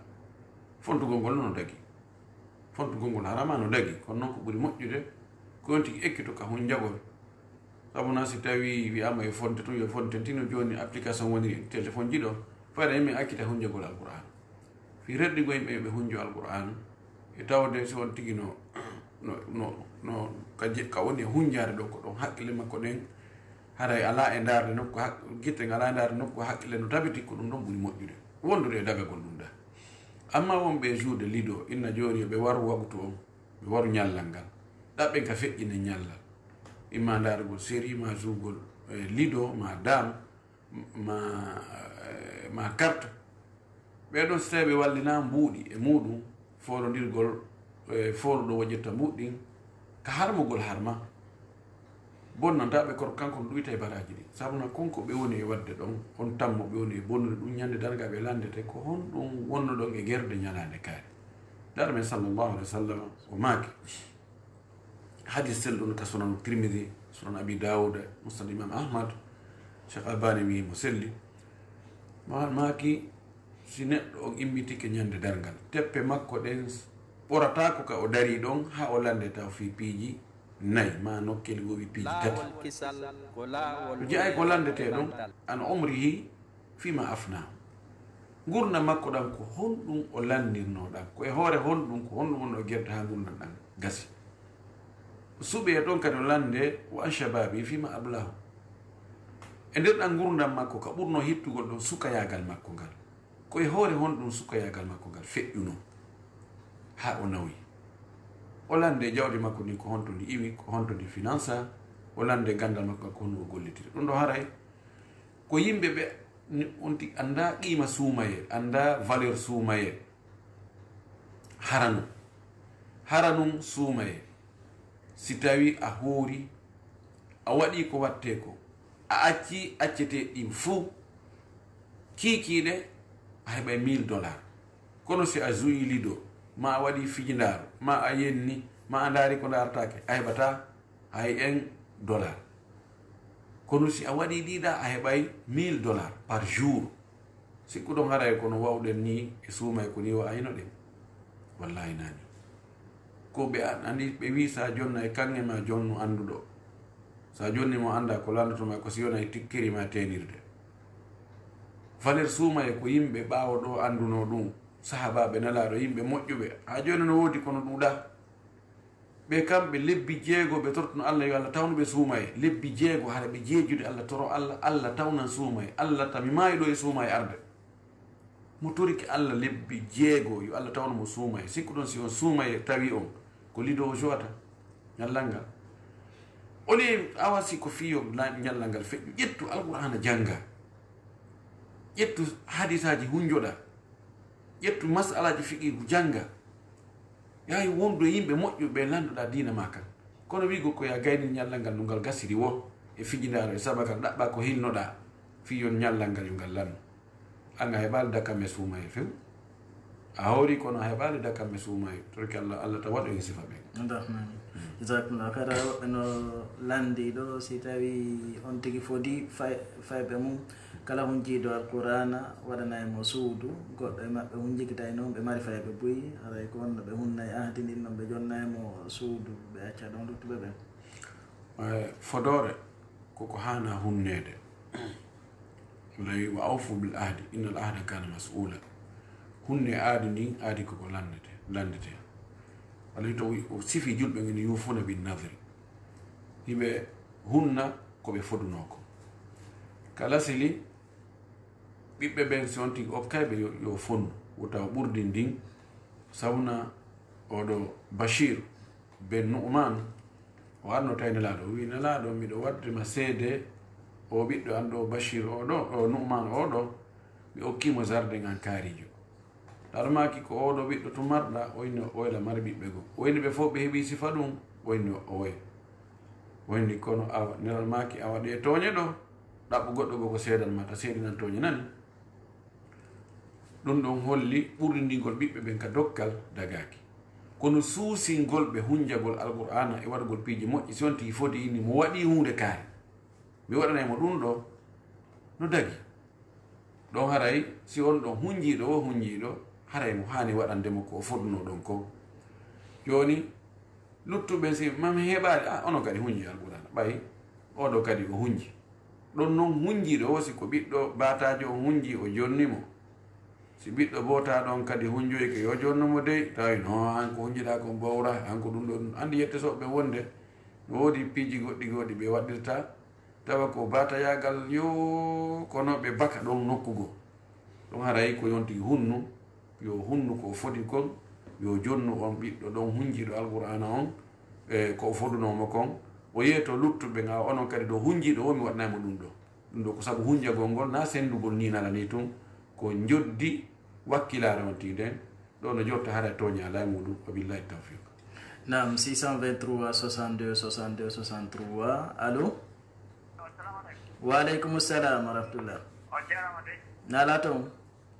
Fontugol ngol no dagi. Fontugol ngol harama no dagi, kono noon ko ɓuri moƴƴude ko on tigi ekkito ka hunjagol. Sabu na si tawi wi'aama yo fonte tun, yo fonte tino jooni application woniri e téléphone ji ɗo, fayda yimɓe accita hunjagol Alqur'aan. Fii rerɗigol yimɓe yo ɓe hunjo Alqur'aan, e tawde si on tigi no, no, no, no ka je-, ka woni e hunjaade ɗo, ko ɗon hakkille makko ɗen haray alaa e ndaarde nokku hak-, gite ngal alaa e ndaarde nokku hakkille no tabiti, ko ɗum ɗon ɓuri moƴƴude. Wondude e dagagol ɗum da. Amma wonɓe e juude lido, inna jooni yo ɓe waru wagtu on, ɓe waru ñallal ngal. Ɗaɓɓen ka feƴƴinen ñallal. Imma ndaarugol série, ma juugol, eh, lido, ma dam, ma, eh, ma carte. Ɓee ɗon, so tawii ɓe wallina mbuuɗi e muuɗum, foorondirgol, eh, fooruɗo waɗirta mbuuɗi ɗin, ka harmugol harma. Bonnanta ɓe, kono kanko no ɗuyta e baraaji ɗi. Sabu na kon ko ɓe woni e waɗde ɗon, on tammo ɓe woni e bonnude ɗum, ñande darga ɓe lanndete ko honɗum wonno ɗon e gerde ñalaande kaari. Dara men sallallahu alaihi wa sallam o maaki. Hadis selluɗo ka Sunan Tirmidhi, Sunan Abi Dawud, Musnad Imam Ahmad, Cheikh Albani wi mo selli. Ma-, maaki, si neɗɗo on immitike ñande darngal, teppe makko ɗen ɓorata ko ka o dari ɗon, ha o lande taw fii piiji nayi, ma nokkel goo wi piiji tati. Lawol kisal ko lawol. Jeyaay ko landete ɗon, an umrihi fima afna. Ngurndan makko ɗan ko honɗum o lanndirnoo ɗan? Ko e hoore honɗum, ko honɗum wonno o gerde haa ngurndan ɗan gasi? O suɓee ɗon kadi o lande, wa an shababi fima ablahu. E nder ɗan ngurndan makko ka ɓurnoo hittugol ɗon sukayaagal makko ngal. Ko e hoore honɗum sukayaagal makko ngal feƴƴunoo haa o nawi? O lande jawdi makko ndin ko honto ndi iwi, ko honto ndi finansa, o lande gandal makko ngal ko honno o gollitiri. Ɗum ɗo haray ko yimɓe ɓe ni on ti annda qiima suumayee, annda valeur suumayee. Haranum, haranum suumayee. Si tawi a hoori, a waɗi ko wattee ko, a acci accetee ɗin fow, kiikiiɗe a heɓay mille dollars. Kono si a zuyi lido, ma a waɗi fijindaaru, ma a yenni, ma a ndaari ko ndaarataake, a heɓataa hay un dollar. Kono si a waɗi ɗiɗa, a heɓay mille dollars par jour. Sikkuɗon haray kono wawɗen ni e suumay ko ni wa'ayno ɗen? Wallahi nani. Ko ɓe an-, andi ɓe wi sa jonna e kanŋe ma jonnu anduɗo. Sa jonni mo anda ko landoto ma ko si yona e tikkiri ma tenirde. Valeur suumay ko yimɓe ɓaawo ɗo anduno ɗum. Sahabaɓe nalaɗo yimɓe moƴƴuɓe. Ha joni no wodi kono ɗuɗa. Ɓe kamɓe lebbi jeego ɓe tortuno Allah yo Allah tawnu ɓe suumaye. Lebbi jeego hara ɓe jeejude Allah toro Allah, Allah tawnan suumaye. Allah tami maayi ɗo e suumaye arde. Mo toriki Allah lebbi jeego yo Allah tawnu mo suumaye. Sikkuɗon si on suumaye tawi on ko lido o jowata ñallal ngal. Oli awa si ko fiyo na-, ñallal ngal feƴƴu. Ƴettu Alqur'aana jannga. Ƴettu hadisaaji hunjoɗa. Ƴettu masalaaji fiqihu jannga. Yahi wondu e yimɓe moƴƴuɓe landuɗa diina ma kan. Kono wi'go ko ya gayni ñallal ngal no ngal gasiri wo e fijindaaro e sabakal ɗaɓɓa ko hilnoɗa fii yon ñallal ngal yo ngal lannu. An a heɓaali dakamme suumaye few. A hawri kono a heɓaali dakamme suumaye. Torki Allah, Allah ta waɗo en sifa ɓen. Rahmani. Jazakumullah khaira. Woɓɓe no landi ɗo, si tawi on tigi fodi fay-, fayɓe mum, kala hunjiiɗo Alqur'aana waɗanay mo suudu, goɗɗo e maɓɓe hunjikitay noon, ɓe mari fayɓe buy, haray ko wonno ɓe hunnay ahdi ndin noon, ɓe jonnay mo suudu, ɓe acca ɗon luttuɓe ɓen. Eh, fodoore koko haana hunneede. Lay wa awfu bil ahdi, innal ahda kana mas'ula. Hunne aadi ndin, aadi koko landete, landete. Walla to o sifi julɓe ngeni yufuna bin nadri. Hiɓe hunna ko ɓe fodunoo ko. Kala sili, ɓiɓɓe ɓen si on tigi okkay ɓe yo, yo fonnu. Wota o ɓurdi ndin, sawna oɗo Bashir ben Nu'man, o arno tawi Nelaaɗo, o wi, "Nelaaɗo, miɗo waɗde ma seede, o ɓiɗɗo an ɗo Bashir o ɗo, o Nu'man o ɗo, mi okkii mo zarden an kaarijo." Taɗo maaki ko oɗo ɓiɗɗo tun marɗa, o inni o oyla mari ɓiɓɓe goo. O inni ɓe fof ɓe heɓi sifa ɗum, o inni o oya. O inni kono awa, Nelal maaki awa ɗe tooñe ɗo, ɗaɓɓu goɗɗo goo ko seedan ma, ta seedinan tooñe nani. Ɗum ɗon holli ɓurdindingol ɓiɓɓe ɓen ka dokkal dagaaki. Kono suusingol ɓe hunjagol Alqur'aana e waɗugol piiji moƴƴi, si on tigi foti inni mo waɗi huunde kaari, mi waɗanay mo ɗum ɗo, no dagi. Ɗon haray, si on ɗon hunjiiɗo o hunjiiɗo, haray mo haani waɗande mo ko o fodunoo ɗon ko. Jooni, luttuɓe si mami heɓaali, a, onon kadi hunji Alqur'aana, ɓay oɗo kadi o hunji. Ɗon non hunjiiɗo o, si ko ɓiɗɗo baataajo on hunji, o jonni mo. Si ɓiɗɗo bootaaɗo on kadi hunjoyke, yo jonno mo dey, tawi no, an ko hunjiɗaa kon bowra, an ko ɗum ɗon. Anndi yette soɓɓe wonde, no woodi piiji goɗɗi goɗɗi ɓe waɗirta, tawa ko baatayaagal yo, kono ɓe baka ɗon nokku goo. Ɗum haray ko yonti hunnu, yo hunnu ko o fodi kon, yo jonnu on ɓiɗɗo ɗon hunjiiɗo Alqur'aana on, e ko o fodunoo mo kon, o yeeto luttuɓe nga onon kadi ɗo hunjiiɗo o mi waɗanay mo ɗum ɗo. Ɗum ɗo ko sabu hunjagol ngol, na senndugol ni nala ni tun, ko njoddi wakkilaare on tigi nden, ɗo no jotta hara e tooña ala e muɗum, wa billahi tawfiq. Naam, six cent vingt-trois soixante-deux soixante-deux soixante-trois. Allo? Assalamu aleykum. Wa aleykum salam wa rahmatullah. On jarama de. Nala ton?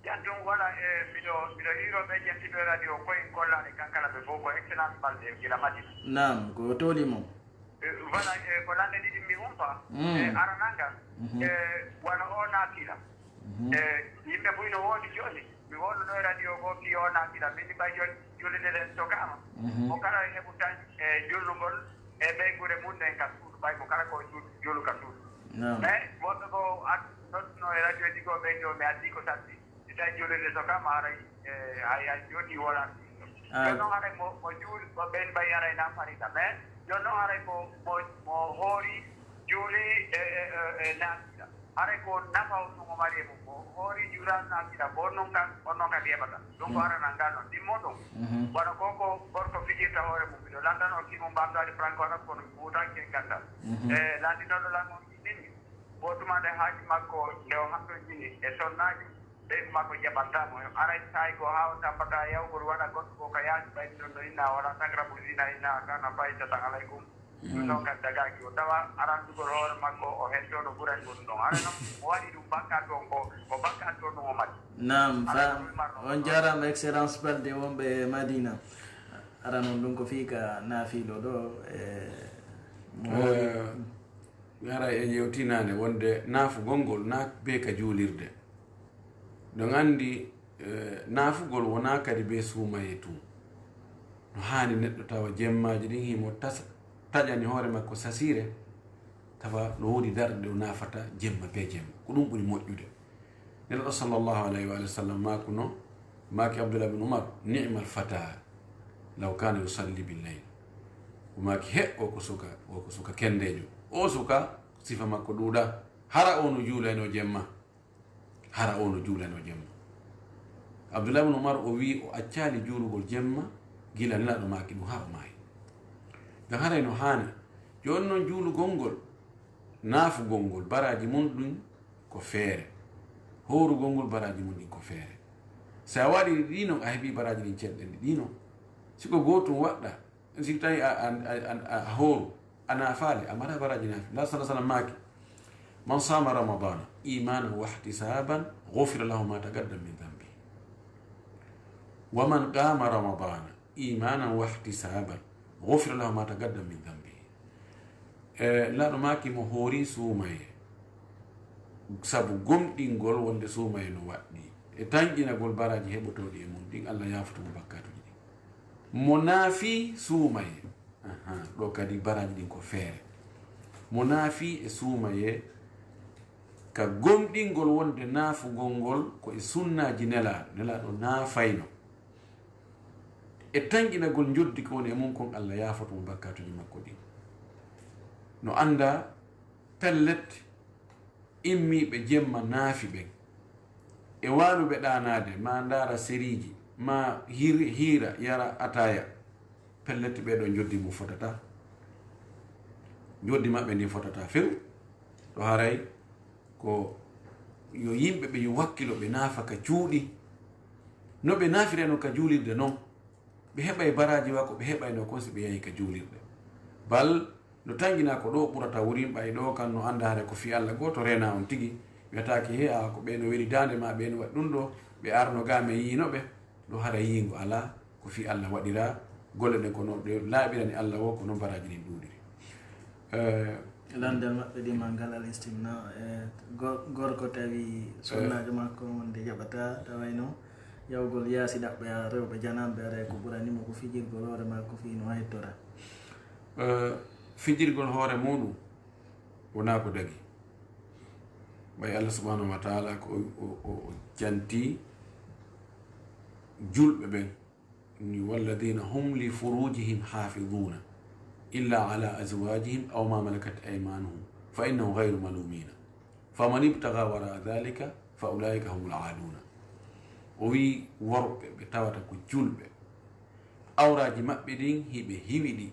Jan ɗum wala e miɗo miɗo hiiro ɓe ƴettiɓe radio koye kollaɗe kankala ɓe fof ko excellence balɗe gila madina. Naam, ko toli mo. Eh, voilà, eh, ko lande ɗiɗi mi umpa. Mm. Eh, arananga. Mhm. Eh, wano o naatira. Mhm. Eh, yimɓe buy no woodi jooni. Mi wonno no e radio goo ki o naatira. Min mbayi jooni julinde ɗen to kama. Mhm. Mo kala e heɓu tan e julnugol e ɓeygure mum ɗen ka suudu. Ɓay mo kala ko jul- julu ka suudu. Naam. Mais woɓɓe goo at nodduno e radio ji goo ɓen ɗo mi addi ko satti. Si tawi julirde so kam haray, eh, hay, hay jooɗi wala. Ah. Jooni noon haray mo, mo juul-, mo ɓen mbayi haray na farida. Mais jooni noon haray mo, mo, mo hoori juuli e, e, e, e naafila. Haray ko nafa o ɗum o mari e mum. Mo hoori juula naafila, ko on noon kan, on noon kan yeɓata. Ɗum ko Mm. arana ngal noon. Ɗimmo ɗum. Mhm. Wano ko, ko gorko fijirta hoore mum. Miɗo lanndano ki mum mbaamdaade franco arab kono mi huutaaki e ganndal. Mhm. E lanndinooɗo lan on ɗinɗinmi. Ko tuma nde haaju makko nde o hanndonjini e sonnaajo, ɓeygu makko jaɓantaa mo. Aray saa'i goo haa o tampata yawgol waɗa goɗɗo goo ka yaasi ɓayri ɗon no inna wala takrabu zina inna kana fahishatan alaykum. Ɗum Mm. ɗon kadi dagaaki o tawa arandugol hoore makko o hetto no ɓurani mo ɗum ɗon. Aray noon o waɗi ɗum bakkaatu on ko, ko bakkaatu on ɗum o mari. Naam, Aray fam. ko ɗum marno On on. Jaaraama excellence Balde wonɓe e Madina. Ara noon ɗum ko fii ka naafiilo ɗo e mo Eh, Mi ara e yewtinaande wonde naafugol ngol na be ka juulirde. Ɗon anndi, eh, naafugol wonaa kadi be suumaye tun. No haani neɗɗo tawa jemmaaji ɗin himo tas-, taƴani hoore makko sasiire, tawa no woodi darɗe ɗe o naafata jemma be jemma. Ko ɗum ɓuri moƴƴude. Nelaaɗo sallallahu alayhi wa sallam maakuno, maaki Abdullah bin Umar, "Ni'mal fata law kana yusalli bil layl." O maaki, "He, o ko suka, o ko suka kendeejo." O suka, sifa makko ɗuuɗa. Hara o no juulayno jemma. Hara o no juulayno jemma. Abdullah bin Umar o wi o accali juulugol jemma gila Nelaaɗo maaki ɗum haa o maayi. Ngam haray no haani. Jooni noon juulugol ngol, naafugol ngol, baraaji mum ɗum ko feere. Hoorugol ngol baraaji mum ɗin ko feere. Si a waɗi ɗi non, a heɓi baraaji ɗin ceɗɗen ɗi non. Si ko gootum waɗɗa, si tawi a, a, a, a, a hooru, a naafaali, a mara baraaji naafi. Nelaaɗo sallallahu alayhi wa sallam maaki, "Man sama Ramadana imanan wa ihtisaban, ghufira lahu ma taqaddama min dhanbi. Wa man qama Ramadana imanan wa ihtisaban, ghufira lahu ma taqaddama min dhanbi." E, Nelaaɗo maaki mo hoori suumaye, sabu gomɗingol wonde suumaye no waɗɗi, e tanƴinagol baraaji heɓotooɗi e mum ɗin, Allah yaafoto mo bakkaatuuji ɗin. Mo naafi suumaye, aha, ɗo kadi baraaji ɗin ko feere. Mo naafi e suumaye ka gomɗingol wonde naafugol ngol ko e sunnaaji Nelaaɗo, Nelaaɗo naafayno. E tanƴinagol njoddi ko woni e mum kon, Allah yaafoto mo bakkaatuuji makko ɗin. No annda pellet, immiiɓe jemma naafi ɓen, e waaluɓe ɗaanaade, ma ndaara seriiji, ma hir-, hiira, yara ataaya, pellet ɓee ɗoo njoddi mum fotata. Njoddi maɓɓe ndin fotata few. Ɗo haray ko yo yimɓe ɓe yo wakkilo ɓe naafa ka cuuɗi. No ɓe naafirayno ka juulirde non, ɓe heɓay baraaji wa ko ɓe heɓayno kon si ɓe yahi ka juulirde. Bal no tanƴinaa ko ɗo ɓurata wurin, ɓay ɗo kan no annda hare ko fii Alla gooto reena on tigi. Wiyataake he, a, ko ɓe no weli daande ma, ɓe no waɗi ɗum ɗo, ɓe arno ga men yiino ɓe. Ɗo hara yiingo alaa, ko fii Alla waɗiraa, golle ɗen ko no ɗe laaɓirani Alla wo, ko non baraaji ɗin ɗuuɗiri. Eh, Lanndal maɓɓe ɗi ma ngal al istimna, e go-, gorko tawi sunnaajo makko wonde jaɓata, tawayno yawgol yaasi ɗaɓɓoya rewɓe jananɓe, aray ko ɓurani mo ko fijirgol hoore makko fii no a hettora. Eh, fijirgol hoore muɗum wonaa ko dagi. Ɓay Allah subhanahu wa ta'ala ko o, o, o, o janti julɓe ɓen. Ni, "Walladina hum li furujihim hafiduna illa ala azwajihim aw ma malakat aymanuhum fa innahum ghayru malumina. Faman ibtaga wara dhalika fa ulaika humul aduna." O wi, worɓe ɓe tawata ko julɓe, awraji maɓɓe ɗin hiɓe hiwiɗi,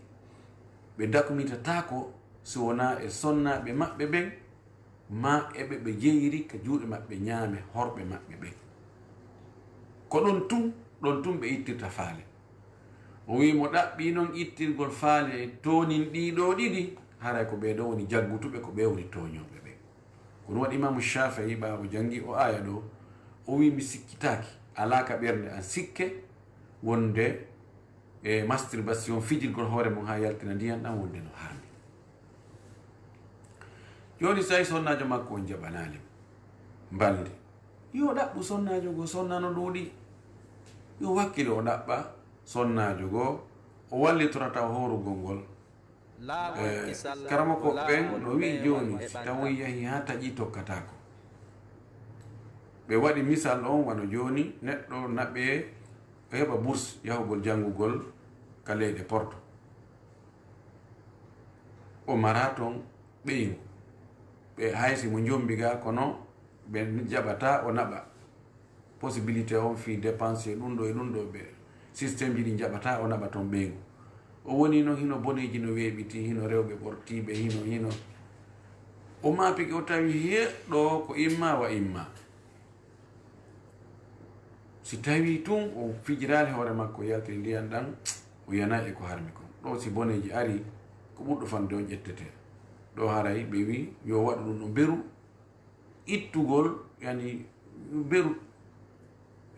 ɓe dakmitataako si wonaa e sonnaaɓe maɓɓe ɓen, ma e ɓe ɓe jeyiri ka juuɗe maɓɓe ñaame horɓe maɓɓe ɓen. Ko ɗon tun, ɗon tun ɓe ittirta faale. O wi'i mo ɗaɓɓii noon ittirgol faale toonin ɗii ɗoo ɗiɗi, haray ko ɓee ɗoo woni jaggutuɓe, ko ɓee woni tooñooɓe ɓe. Ko ɗum waɗi Imaamu Shaafi'i, ɓaawo janngi o aaya ɗoo, o wi'i, mi sikkitaaki, alaa ka ɓernde an sikke wonde e masturbation, fijirgol hoore mum haa yaltina ndiyan ɗan, wonde no harmi. Jooni, so tawi sonnaajo makko on jaɓanaali mo mbalndi, yo ɗaɓɓu sonnaajo goo, sonna no ɗuuɗi. Yo wakkilo o ɗaɓɓa sonnaajo goo, o wallitora taw hoorugol ngol. Eh, karamoko ɓen no wi'i jooni, si tawi yahi haa taƴi tokkataako. Ɓe waɗi misal on wano jooni, neɗɗo naɓee, o heɓa bourse yahugol janngugol ka leyɗe Porto. O maraa ton ɓeyngu. Ɓe hay si mo njombi ga, kono ɓe jaɓataa o naɓa possibilité on fii dépense e ɗum ɗo e ɗum ɗo, ɓe système ji ɗi jaɓataa o naɓa ton ɓeyngu. O woni noon hino boneeji no weeɓiti, hino rewɓe ɓortiiɓe, hino, hino. O maapike o tawi heɗɗo ko imma wa imma. Si tawii tun o fijiraali hoore makko, yaltiri ndiyan ɗan, o yanay e ko harmi kon. Ɗoo si boneeji arii, ko ɓurɗo fanɗude on ƴettetee. Ɗoo haray ɓe wi'i, yo waɗu ɗum no beru, ittugol, yani, beru,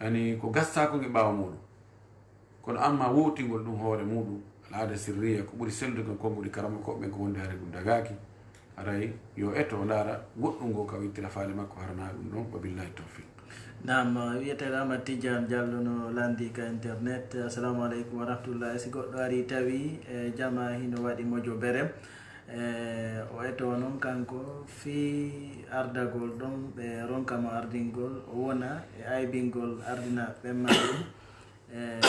yani, ko gastaa kon e ɓaawo muuɗum. Kono amma wowtingol ɗum hoore muuɗum, al'aada sirriya, ko ɓuri sellude kon, konguɗi karamokooɓe ɓen, ko wonde haray ɗum dagaaki, haray yo eto o ndaara goɗɗum ngoo ka o ittira faale makko, hara hinaa ɗum ɗon. Wa billahi tawfiq. Naam, wiyeteeɗo Amadou Tidiane Diallo no lanndii ka internet. Assalamu aleykum wa rahmatullahi. Si goɗɗo arii tawi, e, jamaa hino waɗi mojobere, e, o etoo non kanko fii ardagol ɗon, ɓe ronka mo ardingol, o wona e aybingol ardinaaɓe ɓen maa ɗum. E,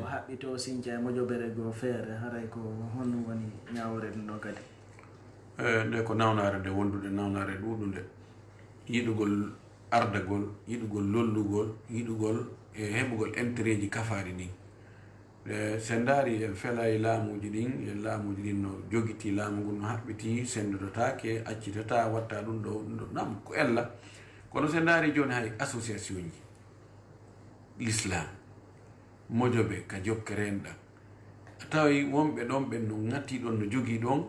o haɓɓitoo sinca e mojobere goo feere, haray ko honɗum woni ñaawoore ɗum ɗon kadi? E, nde ko nawnaare nde wondude, nawnaare ɗuuɗunde. Yiɗugol ardagol, yiɗugol lollugol, yiɗugol e heɓugol intérêt ji kafaaɗi ɗin. E, si en ndaari, en felay laamuuji ɗin, e laamuuji ɗin no jogitii laamu ngun, no haɓɓitii, senndodotaake, accitataa, watta ɗum ɗo, ɗum ɗo. Naam, ko ella. Kono si en ndaari jooni hay association ji, l'islam, mojobe ka jokkere enɗan. A taway wonɓe ɗon ɓen no ŋattii ɗon, no jogii ɗon,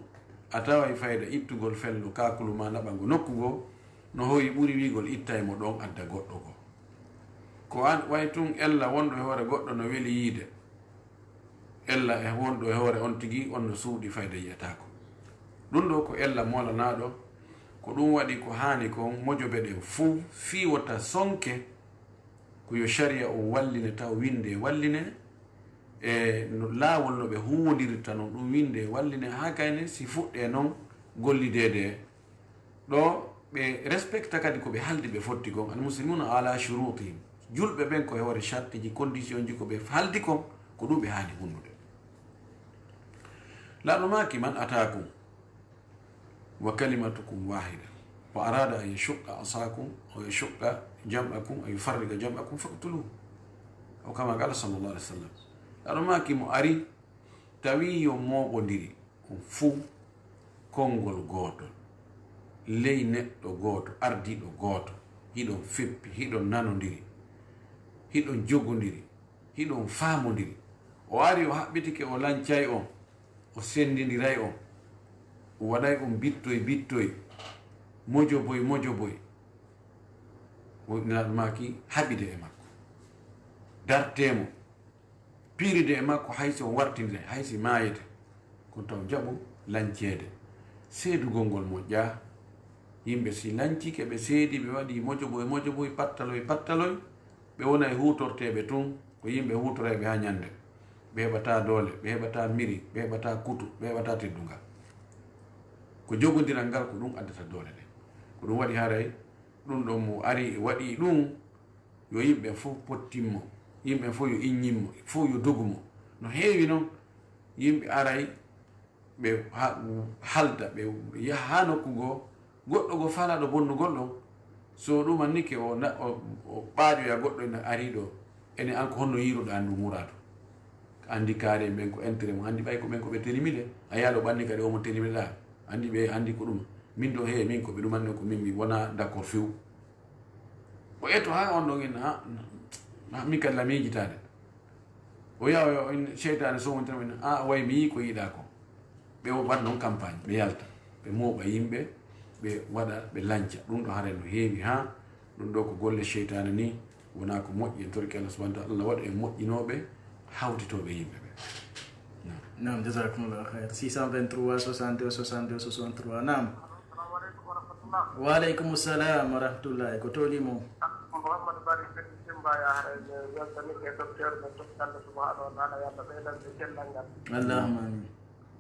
a taway fayda ittugol fello kaakulu maa naɓa ngo nokku goo, no hoyi ɓuri wi'ugol ittay mo ɗon adda goɗɗo goo. Ko an way tun ella wonɗo e hoore goɗɗo no weli yiide, ella e wonɗo e hoore on tigi on no suuɗi fayda yi'ataako. Ɗum ɗo ko ella moolanaaɗo, ko ɗum waɗi ko haani kon mojobe ɗen fuu fii wota sonke. Ko yo sariya on walline, taw winde e walline, e no laawol no ɓe huwondirta non, ɗum winde e walline, haa kayne si fuɗɗee non gollideede. Ɗo ɓe respecta kadi ko ɓe haldi ɓe fotti kon. Al muslimuna ala shurutihim. Julɓe ɓen ko e hoore shartiji, condition ji, ko ɓe haldi kon, ko ɗum ɓe haani hunnude. Laɗo maaki man ataakum wa kalimatukum wahida, wa arada an yashuqqa asakum, aw yashuqqa jam'akum, aw yufarriqa jam'akum, faqtuluhu. Aw kama qala sallallahu alaihi wasallam. Aɗo maaki mo ari, tawi yo mooɓondiri on fuu konngol gootol, ley neɗɗo gooto, ardiiɗo gooto, hiɗon feppi, hiɗon nanondiri, hiɗon jogondiri, hiɗon faamondiri. O ari, o haɓɓitike, o lancay on, o senndindiray on, o waɗay on bittoy bittoy, mojoboy mojoboy. Wonɗinaaɗo maaki haɓide e makko, dartee mo, piiride e makko, hay si on wartindira, hay si maayete, kono taw jaɓu lanceede. Seedugol ngol moƴƴaa. Yimɓe si lancike, ɓe seedi, ɓe waɗi mojoboy mojoboy, pattaloy pattaloy, ɓe wona e huutorteeɓe tun, ko yimɓe huutorayɓe haa ñannde. Ɓe heɓataa doole, ɓe heɓataa miri, ɓe heɓataa kutu, ɓe heɓataa teddungal. Ko jogondiral ngal, ko ɗum addata doole ɗen. Ko ɗum waɗi haray ɗum ɗon mo ari waɗi ɗum, yo yimɓe fof pottin mo, yimɓe fof yo iññin mo, fof yo dogu mo. No heewi noon, yimɓe aray, ɓe ha-, halda, ɓe yaha haa nokku goo, goɗɗo goo faalaaɗo bonnugol ɗon, so ɗum annike o na-, o, o ɓaaƴoya goɗɗo ene ari ɗo, ene an ko honno yiiruɗaa ndu muraadu? Anndi kaari en ɓen ko intérêt mum, anndi ɓay ko ɓen ko ɓe tenimi de, a yaha ɗo ɓanni kadi omo tenimi ɗaa, anndi ɓe, anndi ko ɗum. Min ɗo, hee, min ko ɓe ɗumanno ko min, mi wonaa d'accord few. O eto haa on ɗon en, ha, ha, min kadi la miijitaade. O yaha, o yaha, o inna, seytaane sowontina mo, inna, "A, a wayi mi yii ko yiɗaa ko." Ɓe o waɗa noon campagne, ɓe yalta, ɓe mooɓa yimɓe, ɓe waɗa, ɓe lanca. Ɗum ɗo haray no heewi, haa ɗum ɗo ko golle seytaane ni, wonaa ko moƴƴi. En torike Allah subhanahu wa ta'ala, Allah waɗa en moƴƴinooɓe, hawtitooɓe yimɓe ɓe. Naam. Naam, jazakumullahu khair. Six cent vingt-trois, soixante-deux, soixante-deux, soixante-trois. Naam. Assalamu aleykum wa rahmatullah. Wa aleykum salam wa rahmatullahi. Ko tooli mo? Mouhamadou Bari Fenni Simba, ya haray, mi weltanike e docteur men, totti Allah subhanahu wa ta'ala, yo Allah ɓeydan ɓe cellal ngal. Allahumma amin.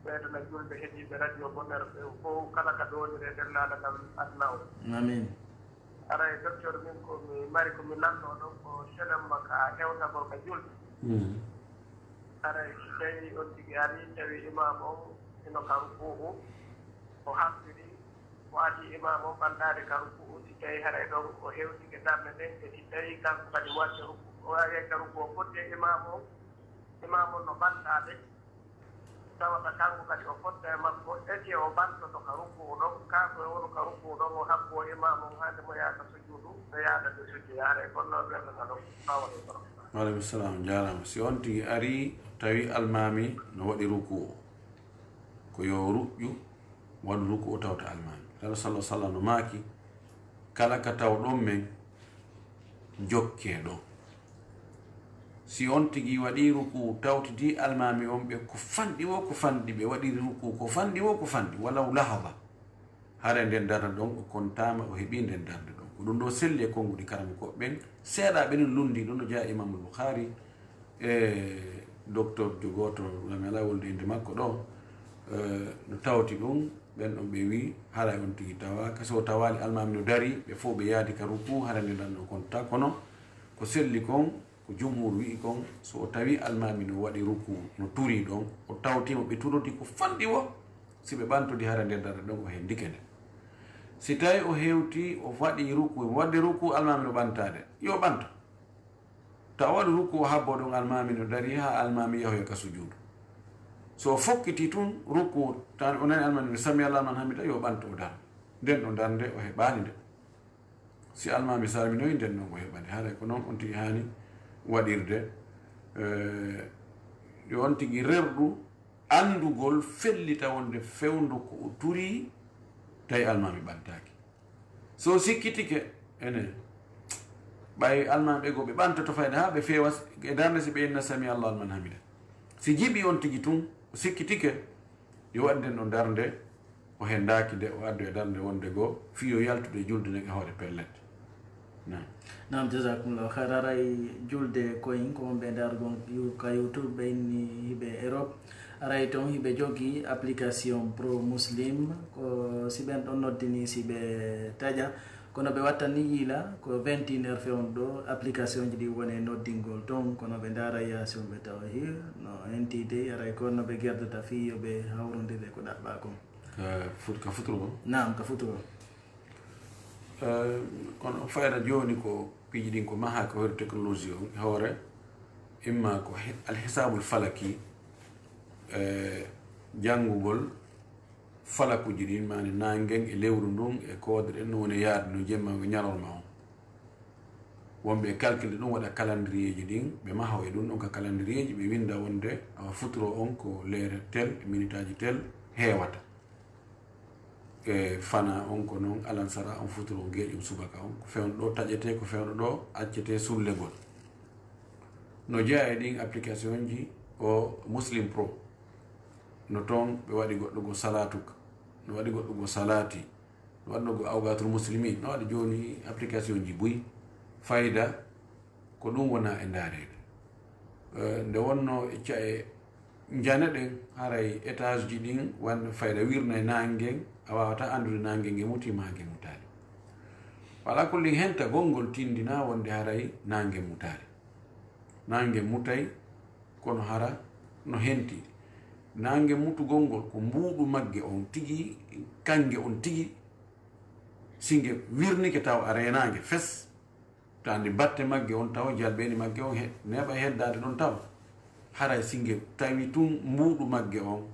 Ɓeydana julɓe heɗiiɓe radio Bonheur ɓe fof, kala ka ɗooniri e nder laana ngal aduna o. Amin. Haray, docteur, min ko mi mari ko mi lanndoo ɗon ko selemma ka hewtagol ka julde. Mm. Haray, si tawii on tigi arii, tawi imaam on hino ka rukuu'u, o haɓɓirii, o adii imaam on ɓantaade ka rukuu'u, si tawii haray ɗon o hewtike darnde nden, e si tawii kanko kadi mo addi rukuu'u, o ari ka rukuu'u, o fotti e imaam on, imaam on no ɓantaade, tawata kanko kadi o fotta e makko, eke o ɓantoto ka rukuu'u ɗon, kaa ko e wonu ka rukuu'u ɗon, o habbo imaam on haa nde mo yaha ka sujuudu, ɓe yaada ɓe sujjoya, haray kono noon wiyata ka ɗon. Assalamu aleykum wa rahmatullah. Wa aleykum salam, jaaraama. Si on tigi arii, tawi almaami no waɗi rukuu'u, ko yo ruƴƴu, waɗu rukuu'u tawta almaami. Tan sallallahu sallam no maaki, kala ka tawɗon men, jokkee ɗon. Si on tigi waɗii rukuu'u, tawtitii almaami on ɓe ko fanɗi woo ko fanɗi, ɓe waɗiri rukuu'u ko fanɗi woo ko fanɗi, walaw lahaba. Haray nden darnde ɗon o kontaama, o heɓii nden darnde ɗon. Ko ɗum ɗo selli e konnguɗi karamokooɓe ɓen. Seeɗaaɓe nun lunndii ɗum, no jeyaa Imaamul Bukhaari e docteur jo gooto, mi alaa wonde innde makko ɗo, eh, no tawti ɗum, ɓen ɗon ɓe wi'i, haray on tigi tawaaka. So o tawaali almaami no darii, ɓe fof ɓe yaadi ka rukuu'u, haray nden darnde ɗon o kontataa. Kono ko selli kon, ko jumhuur wi'i kon, so o tawii almaami no waɗi rukuu'u, no turii ɗon, o tawtii mo ɓe turodi ko fanɗi woo, si ɓe ɓantodii haray nden darnde ɗon o hendike nde. Si tawii o hewtii, o waɗii rukuu'u, mo waɗde rukuu'u, almaami no ɓantaade, yo ɓanto. Tawa o waɗi rukuu'u, o habboo ɗon almaami no darii haa almaami yahoya ka sujuudu. So o fokkitii tun rukuu'u, tan o nani almaami no sami Allahu liman hamidah, yo ɓanto o daro. Nden ɗon darnde o heɓaali nde. Si almaami salminoyi, nden non o heɓani. Haray ko non on tigi haani waɗirde. Eh, yo on tigi rerɗu anndugol fellita wonde fewndo ko o turii, tawi almaami ɓantaaki. So sikkitike, ene, ɓay almaami ɓe goo ɓe ɓantoto fayda haa ɓe feewa e darnde si ɓe inna sami Allahu liman hamidah. Si jiɓi on tigi tun, o sikkitike, yo waɗ nden ɗon darnde, o hendaaki nde, o addu e darnde wonde goo, fii yo yaltude e julde nden e hoore pellet. Naam. Naam, jazakumullahu khair. Haray julde koyin ko wonɓe ndargol yu-, ka YouTube, ɓe inni hiɓe Europe. Haray ton hiɓe jogi application Pro Muslim, ko si ɓen ɗon noddini si ɓe taƴa. Kono ɓe wattani yiila ko vingt et une heures fewndo ɗo, application ji ɗi woni e noddingol ton, kono ɓe ndaara yaasi on ɓe tawa hi no henti dey, haray ko no ɓe gerdata fii yo ɓe hawrondire ko ɗaɓɓaa kon. Ka fut-, ka futuro on? Naam, ka futuro. Eh, kono fayda jooni ko piiji ɗin ko mahaa ko hoore technologie on, e hoore imma ko he-, alhisabul falaki, eh, janngugol falakuji ɗin, maani naangen e lewru ndun e koode ɗen, no woni e yaade no jemma e ñalorma on. Wonɓe e calcul ɗum waɗa calendrier ji ɗin, ɓe maha e ɗum ɗon ka calendrier ji, ɓe winda wonde awa futuro on ko leere tel, e minitaaji tel heewata. E fana on ko non alansara on futuro on geeƴum subaka on. Ko fewndo ɗo taƴete, ko fewndo ɗo accete sullegol. No jeyaa e ɗin application ji o Muslim Pro. No toon ɓe waɗi goɗɗo go Salaatuk, no waɗi goɗɗo go Salaati, no waɗi goɗɗo go Awgaatul Muslimin, no waɗi jooni application ji buy. Fayda ko ɗum wona e ndaareede. Eh, nde wonno e ca-, e njane ɗen, haray étage ji ɗin wonde fayda wirna e naangen, a waawata anndude naangen nge muti maa nge mutaali. Wala kulli henta gonngol tindina wonde haray naangen mutaali. Naange mutay, kono hara no henti. Naange mutugol ngol ko mbuuɗu magge on tigi, kannge on tigi, si nge wirnike taw a reenaange fes, ta andi batte magge on taw, jalbeeni magge on he-, neeɓa heddaade ɗon taw. Haray si nge tawi tun mbuuɗu magge on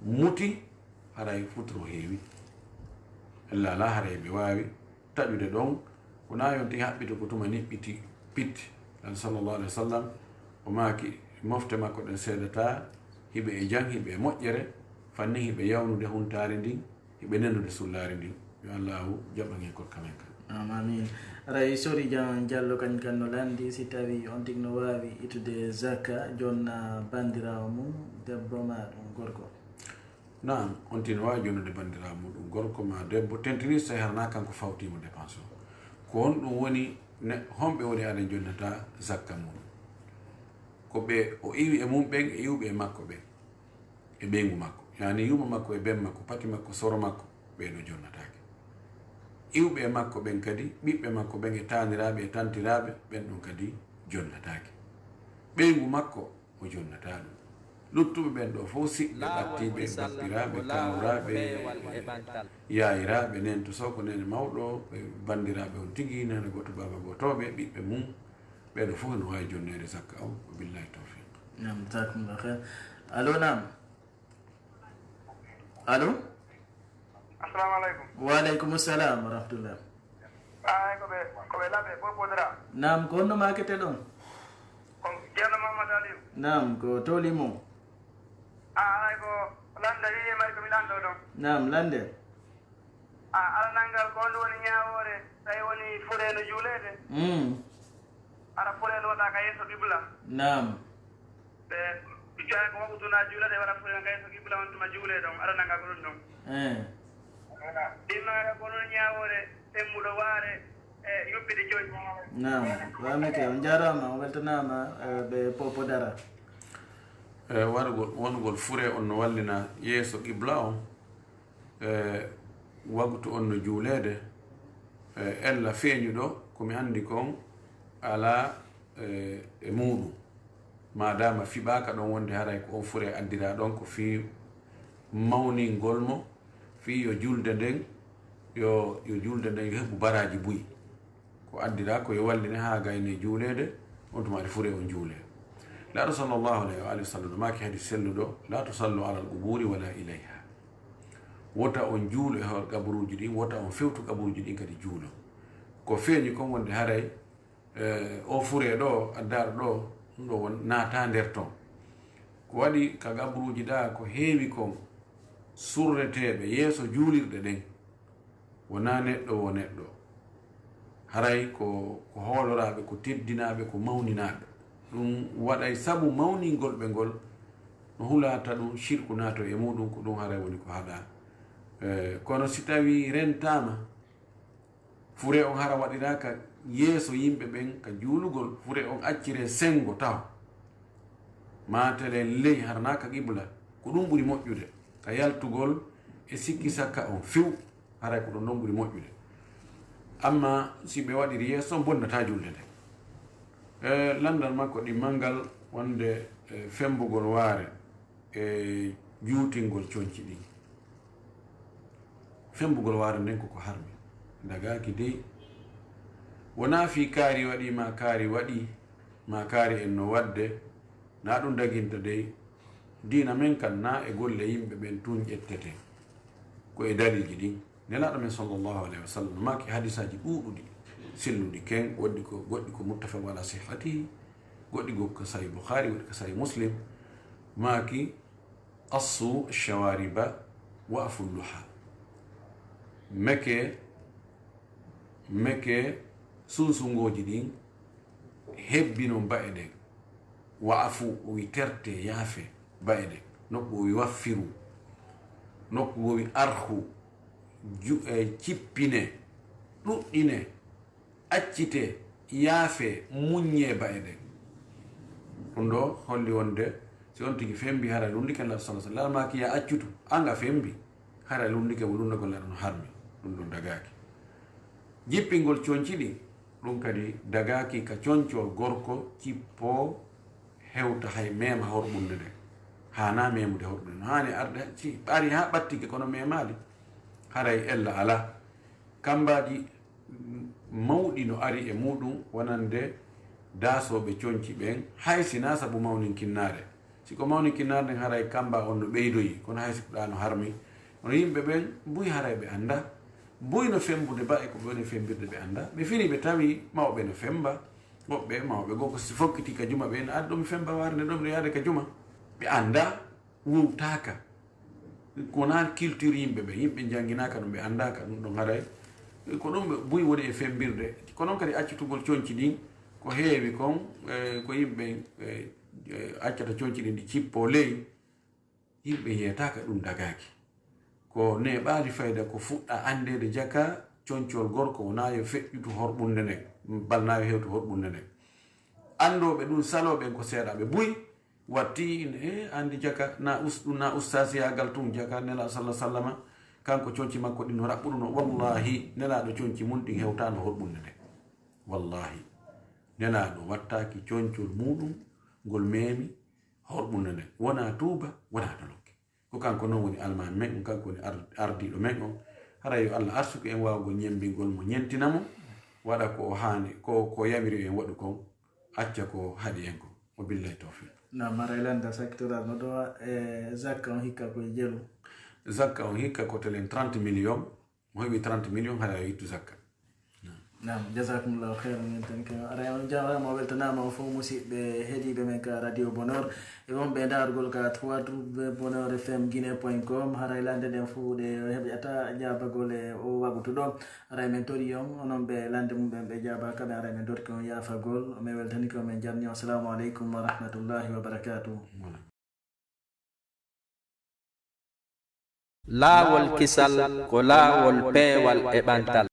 muti, haray futuro heewi. Ella alaa haray ɓe waawi taƴude ɗon, wonaa yonti haɓɓito ko tuma niɓɓiti pit. Tan sallallahu alaihi wasallam, o maaki, Mofte makko ɗen seedataa, hiɓe e jam, hiɓe e moƴƴere, fannin hiɓe yawnude huntaari ndin, hiɓe nenude sullaari ndin. Yo Allaahu jaɓan en kokka men kan. Am-, amiin. Aray, Sori Jan Jallo kañ kan no lanndi, si tawii on tigi no waawi ittude zakka, jonna banndiraawo mum, debbo maa ɗum gorko. Naam, on tigi no waawi jonnude banndiraawo muɗum gorko maa debbo, tentinii so tawii hara hinaa kanko fawtii mo dépense o. Ko honɗum woni ne, honɓe woni aɗa jonnata zakka muɗum? Ko ɓe o iwi e mum ɓen e iwɓe e makko ɓen, e ɓeyngu makko. Yaani yumma makko e ben makko, pati makko, soro makko, ɓee ɗoo jonnataake. Iwɓe e makko ɓen kadi, ɓiɓɓe makko ɓen e taaniraaɓe e tantiraaɓe, ɓen ɗon kadi jonnataake. Ɓeyngu makko, o jonnataa ɗum. Luttuɓe ɓen ɗoo fof, siɓɓe, ɓattiiɓe, bappiraaɓe, kaawraaɓe, yaayiraaɓe, neentu sow ko neene mawɗo, ɓe banndiraaɓe on tigi, neene gooto, baaba gootooɓe, ɓiɓɓe mum, ɓee ɗoo fof no waawi jonneede zakka on. Wa billahi tawfiq. Naam, jazakumullahu khair. Allo, naam. Allo? Assalamu alaikum. Wa alaikum salam wa rahmatullah. Ay, ko ɓe, ko ɓe laɓe, ko Podra. Naam, ko honno maaketen ɗon? Ko Ceerno Mamadou Aliou. Naam, ko toli mo? Ah, ay, ko lande, wiye may ko mi lando ɗon. Naam, lande. Ah, aranal ngal, ko honɗum woni ñaawoore, tawi woni fure no juuleede? Mm. Ara fure no waɗa ka yeeso qibla. Naam. Ɓe, ɓe joya ko waktu na juulata, e waɗa fure no ka yeeso qibla, on tuma juule ɗon, aranal ngal ko ɗum ɗon. Eh. Ɗimmaare ko non ñaawoore, temmuɗo waare, e yuɓɓiɗi coñɗi. Naam, faamike, on jaaraama, on weltanaama, eh, ɓe Popo Dara. Eh, warugol, wonugol fure on no wallina yeeso qibla on, eh, waktu on no juuleede, eh, ella feeñuɗo, ko mi anndi kon alaa, eh, e muuɗum. Maadaama fiɓaaka ɗon wonde haray ko on fure addira ɗon ko fii mawningol mo, fii yo julde nden, yo, yo julde nden yo heɓu baraaji buy. Ko addira ko yo walline haa gayne juuleede, on tuma adi fure on juule. Laaɗo sallallahu alayhi wa alihi wa sallam no maaki hadis selluɗo, "La tusallu ala al-quburi wala ilayha." Wota on juulu e hoore qaburuuji ɗin, wota on fewtu qaburuuji ɗin kadi juulon. Ko feeñi kon wonde haray, eh, o fure ɗo, addaɗo ɗo, ɗum ɗo won naata nder ton. Ko waɗi ka qaburuuji ɗa ko heewi kon surreteeɓe yeeso juulirɗe ɗen. Wonaa neɗɗo wo neɗɗo. Haray ko, ko hooloraaɓe, ko teddinaaɓe, ko mawninaaɓe. Ɗum waɗay sabu mawningol ɓe ngol, no hulaata ɗum, shirku naato e muuɗum, ko ɗum haray woni ko haɗaa. Eh, kono si tawii rentaama, fure on hara waɗiraaka yeeso yimɓe ɓen ka juulugol, fure on acciree senngo taho. Maatelee ley, hara naa ka qibla, ko ɗum ɓuri moƴƴude ka yaltugol e sikki sakka on few. Haray ko ɗon ɗon ɓuri moƴƴude. Amma si ɓe waɗiri yeeso, bonnataa julde nde. E lanndal makko ɗimmal ngal wonde, e, femmbugol waare e juutingol conci ɗin. Femmbugol waare nden koko harmi. Dagaaki dey. Wonaa fii kaari waɗi ma kaari waɗi ma kaari en no waɗde, na ɗum daginta dey. Diina men kan na e golle yimɓe ɓen tun ƴettete. Ko e daliiji ɗin. Nelaaɗo men sallallahu alayhi wa sallam maaki hadisaaji ɗuuɗuɗi, selluɗi ken, woɗɗi ko, goɗɗi ko muttafaqun ala sihhatihi, goɗɗi goo ko Sahih Bukhari, woɗɗi ko Sahih Muslim, maaki, "Qassu shawariba wa afu luha." Meke, meke sunsungooji ɗin, hebbinon ba'e ɗen. Wa afu, o wi terte, yaafe, ba'e ɗen. Nokku o wi waffiru. Nokku o wi arhu, ju-, e cippine, ɗuɗɗine, accite, yaafe, muññe ba'e ɗen. Ɗum ɗo holli wonde si on tigi fembi, hara lunndike Nulaaɗo sallallahu alayhi wa sallam, maaki ya accutu, an a fembi, hara lunndike mo lunndagol Nulaaɗo no harmi, ɗum ɗon dagaaki. Jippingol conci ɗin, ɗum kadi dagaaki ka conco gorko cippoo hewta hay meema horɓunde nden. Haanaa meemude horɓunde. No haani arde, si ɓari haa ɓattike kono meemaali, haray ella alaa. Kammbaaji mawɗi no ari e muuɗum wonande daasooɓe conci ɓen, hay si naa sabu mawninkinnaare. Si ko mawninkinnaare nden, haray kammbaa on no ɓeydoyi, kono hay si ko ɗaa no harmi. Kono yimɓe ɓen buy haray ɓe anndaa. Buy no femmbude ba'e ko ɓe woni femmbirde ɓe anndaa. Ɓe fini ɓe tawi mawɓe no femmba. Woɓɓe mawɓe goo ko si fokkiti ka juma, ɓe ina adda ɗum femba waare nde ɗum ɗo yaade ka juma. Ɓe annda, wowtaaka. Ko wonaa culture yimɓe ɓe, yimɓe njannginaaka ɗum, ɓe anndaaka ɗum ɗon haray. Ko ɗum buy woni e femmbirde. Ko noon kadi accitugol conci ɗin, ko heewi kon, eh, ko yimɓe, eh, eh, accata conci ɗin ɗi cippoo ley. Yimɓe yeetaaka ɗum dagaaki. Ko neeɓaali fayda ko fuɗɗa anndeede jaka, concol gorko wonaa yo feƴƴutu horɓunde nden, bal naa yo hewtu horɓunde nden. Anndooɓe ɗum saloo ɓen ko seeɗaaɓe buy, watti ina, e, anndi jaka, na us-, ɗum na ustaasiyaagal tun, jaka Nelaaɗo salla sallama, kanko conci makko ɗin no raɓɓuɗuno. Wallaahi, Nelaaɗo conci mun ɗin hewtaano horɓunde nden. Wallaahi, Nelaaɗo wattaaki concol muuɗum ngol meemi horɓunde nden. Wonaa tuuba, wonaa dolokke. Ko kanko noon woni almaami men on, kanko woni ar-, ardiiɗo men on. Haray yo Allah arsuku en waawgol ñemmbingol mo, ñentina mo, waɗa ko o haani, ko, ko yamiri en waɗu kon, acca ko haɗi en kon. Wa billahi tawfiq. Naam, haray lannda sakkitoɗaa no ɗo, e, zakka on hikka ko e jelu? Zakka on hikka ko telen trente millions, mo heɓi trente millions haray yo ittu zakka. Naam. Naam, jazakumullahu khairan, min tan ko aray on jaaraama, o weltanaama on fof musidɓe heɗiiɓe men ka Radio Bonheur. E wonɓe e ndaarugol ka trois w bonheur f m guinée point com, haray lannde ɗen fof ɗe heɓata jaabagol e o waɓutu ɗo. Haray men tori on, onon ɓe lannde mum ɓen ɓe jaabaaka ɓe, haray men torki on yaafagol. Men weltani ko men jarni on. Assalamu aleykum wa rahmatullahi wa barakatuh. Laawol kisal ko laawol peewal e ɓantal.